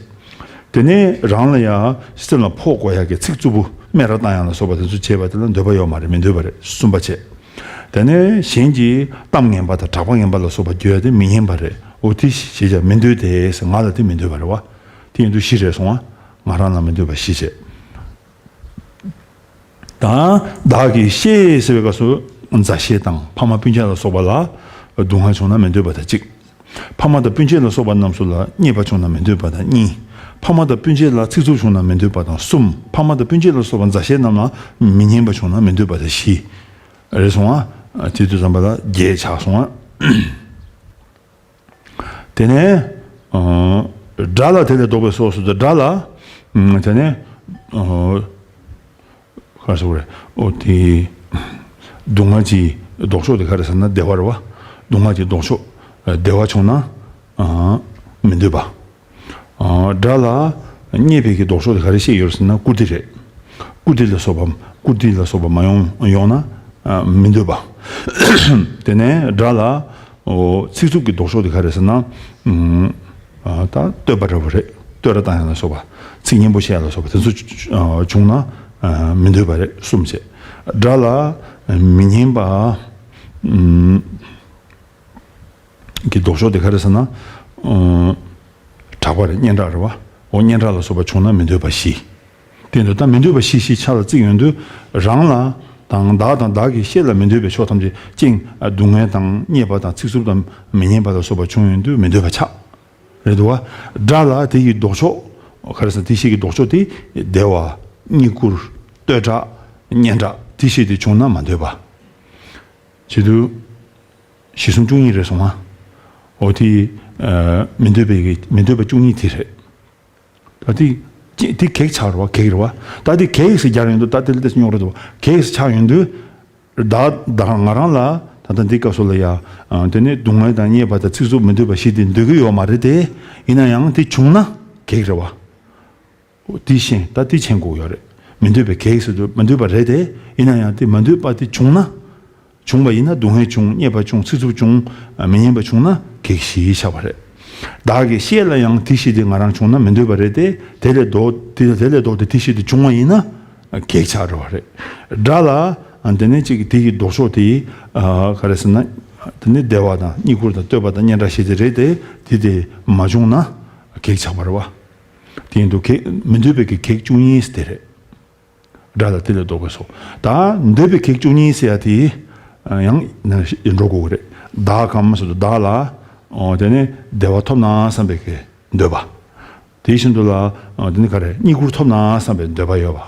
དེ་ནས་རང་ལ་ཡང་སེམས་ལ་ཕོག་དགོས་ཡག་གི་ཚིག་རྩུབ་པོ་སྨད་ར་བཏང་ཡག་ལ་སོགས་པ་དེ་ཚོ་བྱས་པ་དེ་ལ་འདོད་པ་ཡོད་མ་རེད། མི་འདོད་པ་རེད། གསུམ་པ་བྱས། དེ་ནས་གཞན་གྱིས་གཏམ་ངན་པ་དང་གྲགས་པ་ངན་པ་ལ་སོགས་པ་བརྗོད་ཡག་དེ་མི་སྙན་པ་རེད། འོ་དེ་ཞེས་བྱ་མི་འདོད་དེ་ཟེར། ང་ལ་དེ་མི་འདོད་པ་རེད་བ། དེ་ཡིན་དུས་བཞི་རེད་སོང་བ། ང་རང་ལ་མི་འདོད་པ་བཞི་བྱས། ད་བདག་གི་བཤེས་ཟེར་བའི་སྐབས་སུ་མཛའ་བཤེས་དང་ཕ་མ་སྤུན་ཆ་ལ་སོགས་པ་ལ་སྡུག་བསྔལ་བྱུང་ན་མི་འདོད་པ་དང་གཅིག་ཕ་མ་དང་སྤུན་མཆེད་ལ་སོགས་པ་རྣམས་སུ་ལ་རྙེད་པ་བྱུང་ན་མི་འདོད་པ་དང་གཉིས། ཕ་མ་དང་སྤུན་མཆེད་ལ་ཚིག་རྩུབ་བྱུང་ན་མི་འདོད་པ་དང་གསུམ། ཕ་མ་དང་སྤུན་མཆེད་ལ་སོགས་པ་མཛའ་བཤེས་རྣམས་ལ་མི་སྙན་པ་བྱུང་ན་མི་འདོད་པ་དང་བཞི། རེད་སོང་ཨ། དེ་དུས་ཙམ་པ་ལ་བརྒྱད་ཆགས་སོང་ཨ། དེ་ནས། ཨ། དགྲ་ལ་དེ་ལས་ལྡོག་པའི་སོ་སོ་དེ་དགྲ་ལ། ཨ། དེ་ནས། ཨ། ག་རེ་ཟེར་དགོས་རེད། ཨོ་དེ། སྡུག་བསྔལ་གྱི་ལྡོག་ཕྱོགས་དེ་ག་རེ་ཟེར་ན་བདེ་བ་རེད་བ། སྡུག་བསྔལ་གྱི་ལྡོག་ཕྱོགས། ཨ། བདེ་བ་བྱུང་ན། ཨ། མི་འདོད་པ། ཨ། དགྲ་ལ་རྙེད་པའི་གི་ལྡོག་ཕྱོགས་དེ་ག་རེ་བཤད་ཡོད་རེད་ཟེར་ན་བཀུར་སྟི་རེད། བཀུར་སྟི་ལ་སོགས་པ་བཀུར་སྟི་ལ་སོགས་པ་མ་ཡོང་ཡོང་ན། ཨ། མི་འདོད་པ། དེ་ནས་དགྲ་ལ། ཨོ། ཚིག་རྩུབ་ཀྱི་ལྡོག་ཕྱོགས་དེ་ག་རེ་ཟེར་ན། ཨུམ། ཨ། ད་བསྟོད་པ་འདྲ་བོ་རེད། བསྟོད་ར་བཏང་ཡ་ལ་སོགས་པ། ཚིག་སྙན་པོ་བཤད་ཡ་ལ་སོགས་པ་དེ་ཚོ་བྱུང་ན། ཨ། མི་འདོད་པ་རེད། གསུམ་བྱས། དགྲ་ལ་མི་སྙན་པ། ཨུམ། གི་ལྡོག་ཕྱོགས་དེ་ག་རེ་ཟེར་ན། ཨུམ། གྲགས་པ་རེད། སྙན་གྲགས་རེད་བ། འོ་སྙན་གྲགས་ལ་སོགས་པ་བྱུང་ན་མི་འདོད་པ་བཞི། དེ་འདུག་ད་མི་འདོད་པ་བཞི་བཞི་ཆ་ལ་བརྩིས་ཡོང་དུས་རང་ལ་དང་བདག་དང་བདག་གི་བཤེས་ལ་མི་འདོད་པའི་ཕྱོགས་ཐམས་ཅད་ཅིང་། སྡུག་བསྔལ་དང་རྙེད་པ་དང་ཚིག་རྩུབ་དང་མི་སྙན་པ་ལ་སོགས་པ་བྱུང་ཡོང་དུས་མི་འདོད་པ་ཆགས། རེད་འདུག་བ། དགྲ་ལ་དེ་ཡི་ལྡོག་ཕྱོགས། ག་རེ་ཟེར་དེ་བཞི་གི་ལྡོག་ཕྱོགས་དེ་བདེ་བ། རྙེད་བཀུར། བསྟོད་གྲགས། སྙན་གྲགས་དེ་བཞི་དེ་བྱུང་ན་མི་འདོད་པ། བྱེད་དུས། གཞི་གསུམ་བཅུ་གཉིས་རེད་སོང་ང་། འོ་དེ། ཨ། མི་འདོད་པའི་གི་མི་འདོད་པ་བཅུ་གཉིས་དེ་རེད། ད་དེ། ཅི་དེ་གེགས་ཆགས་རེད་བ། གེགས་རེད་བ། ད་དེ་གེགས་སུ་སྦྱར་ཡོང་དུས་ད་དེ་ལ་དེ་རྙོག་རེད་འདུག་བ། གེགས་སུ་ཆགས་ཡོང་དུས། བདག་བདག་ང་རང་ལ་ད་ལྟ་འདི་སྐབས་སུ་ལ་ཡ། ཨ། དེ་ནས་སྡུག་བསྔལ་དང་རྙེད་པ་དང་ཚིག་རྩུབ་མི་འདོད་པ་བཞི་དེ་འདོད་ཀྱི་ཡོད་མ་རེད་དེ། ཡིན་ན་ཡང་དེ་བྱུང་ན་གེགས་རེད་བ། འོ་དེ་ཤེས། ད་དེ་མཁྱེན་དགོས་ཡོད་རེད། མི་འདོད་པའི་གེགས་སུ་འདོད་མི་འདོད་པ་རེད་དེ། ཡིན་ན་ཡང་དེ་མི་འདོད་པ་དེ་བྱུང་ན། བྱུང་བ་ཡིན་ན་སྡུག་བསྔལ་བྱུང་། རྙེད་པ་བྱུང་། ཚིག་རྩུབ་བྱུང་། ཨ། མི་སྙན་པ་བྱུང་ན་གེགས་བཞི་ཆགས་པ་རེད། བདག་གི་བཤེས་ལ་ཡང་དེ་བཞི་དེ་ང་རང་བྱུང་ན་མི་འདོད་པ་རེད་དེ། དེ་ལས་ལྡོག་དེ་དེ་ལས་ལྡོག་སྟེ་དེ་བཞི་དེ་བྱུང་བ་ཡིན་ན་གེགས་ཆགས་འགྲོ་བ་རེད། དགྲ་ལ། ཨ། དེ་ནས་གཅིག་དེ་ཡི་ལྡོག་ཕྱོགས་དེ། ཨ། ག་རེ་ཟེར་ན། དེ་ནི་བདེ་བ་དང་རྙེད་བཀུར་དང་བསྟོད་པ་དང་སྙན་གྲགས་བཞི་དེ་རེད་དེ། དེ་དེ་མ་བྱུང་ན་གེགས་ཆགས་པ་རེད་བ། དེ་ཡིན་དུས་གེགས་མི་འདོད་པའི་གི་གེགས་བཅུ་གཉིས་དེ་རེད། དགྲ་ལ་དེ་ལས་ལྡོག་པའི་སོ། ད་འདོད་པའི་གེགས་བཅུ་གཉིས་ཟེར་ཡ་དེ། ཨ། ཡང་ན་འགྲོ་དགོས་ཀྱི་རེད། བདག་གམ་ཟེར་དུས་བདག་ལ། ཨོ། དེ་ནས་བདེ་བ་ཐོབ་ན་བསམ་པའི་གི་འདོད་པ། དེ་བཞིན་དུ་ལ། ཨོ། དེ་ནི་ག་རེ། རྙེད་བཀུར་ཐོབ་ན་བསམ་པའི་འདོད་པ་ཡོད་པ།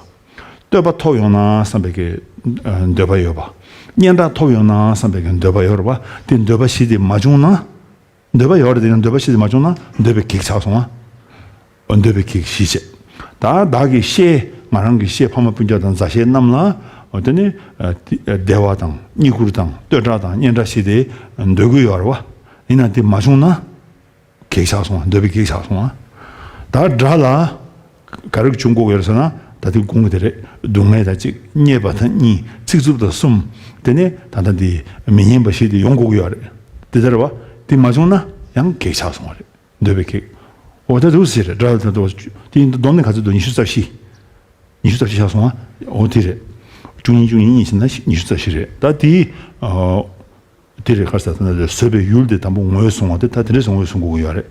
བསྟོད་པ་ཐོབ་ཡོང་ན་བསམ་པའི་གི། ཨ། འདོད་པ་ཡོད་པ། སྙན་གྲགས་ཐོབ་ཡོང་ན་བསམ་པའི་གི་འདོད་པ་ཡོད་རེད་པ། དེ་འདོད་པ་བཞི་དེ་མ་བྱུང་ན། འདོད་པ་ཡོད་རེད་དེ་ཡང་འདོད་པ་བཞི་དེ་མ་བྱུང་ན་འདོད་པའི་གེགས་ཆགས་སོང་ང་། འདོད་པའི་གེགས་བཞི་བྱས། ད་བདག་གི་བཤེས། ང་རང་གི་བཤེས། ཕ་མ་སྤུན་ཀྱག་དང་མཛའ་བཤེས་རྣམས་ལ། འོ་དེ་ནི། ཨ། དེ། ཨ། བདེ་བ་དང་རྙེད་བཀུར་དང་བསྟོད་གྲགས་དང་སྙན་གྲགས་བཞི་དེ་འདོད་ཀྱི་ཡོད་རེད་བ། ཡིན་ན་དེ་མ་བྱུང་ན་གེགས་ཆགས་སོང་ང་། འདོད་པའི་གེགས་ཆགས་སོང་ང་། ད་དགྲ་ལ་ག་རེ་བྱུང་དགོས་ཡོད་ཟེར་ན། ད་དེ་གོང་གི་དེ་རེད། སྡུག་བསྔལ་དང་གཅིག་རྙེད་པ་དང་གཉིས། ཚིག་རྩུབ་དང་གསུམ། དེ་ནས་ད་ལྟ་འདི་མི་སྙན་པ་བཞི་དེ་ཡོང་དགོས་ཀྱི་ཡོད་རེད། དེ་ལྟར་བ། དེ་མ་བྱུང་ན་ཡང་གེགས་ཆགས་སོང་བ་རེད། འདོད་པའི་གེགས། འོ་ད་དུ་ཟེར་རེད། དགྲ་ལ་ད་དུ་དེ་ཡིན་དུ་བསྡོམས་ནས་ག་ཚོད་འདུག་ཉི་ཤུ་རྩ་བཞི། ཉི་ཤུ་རྩ་བཞི་ཆགས་སོང་ང་། འོ་དེ་རེད། བཅུ་གཉིས་བཅུ་གཉིས་གཉིས་བྱས་ན་ཉི་ཤུ་རྩ་བཞི་རེད། ད་དེ། ཨ། དེ་རེད། ག་རེ་ཟེར་ན་བཟོད་པའི་ཡུལ་དེ་དང་པོ་ངོས་བཟུང་བ་དེ། ད་དེ་འདྲས་སུ་ངོས་བཟུང་དགོས་ཀྱི་ཡོད་རེད།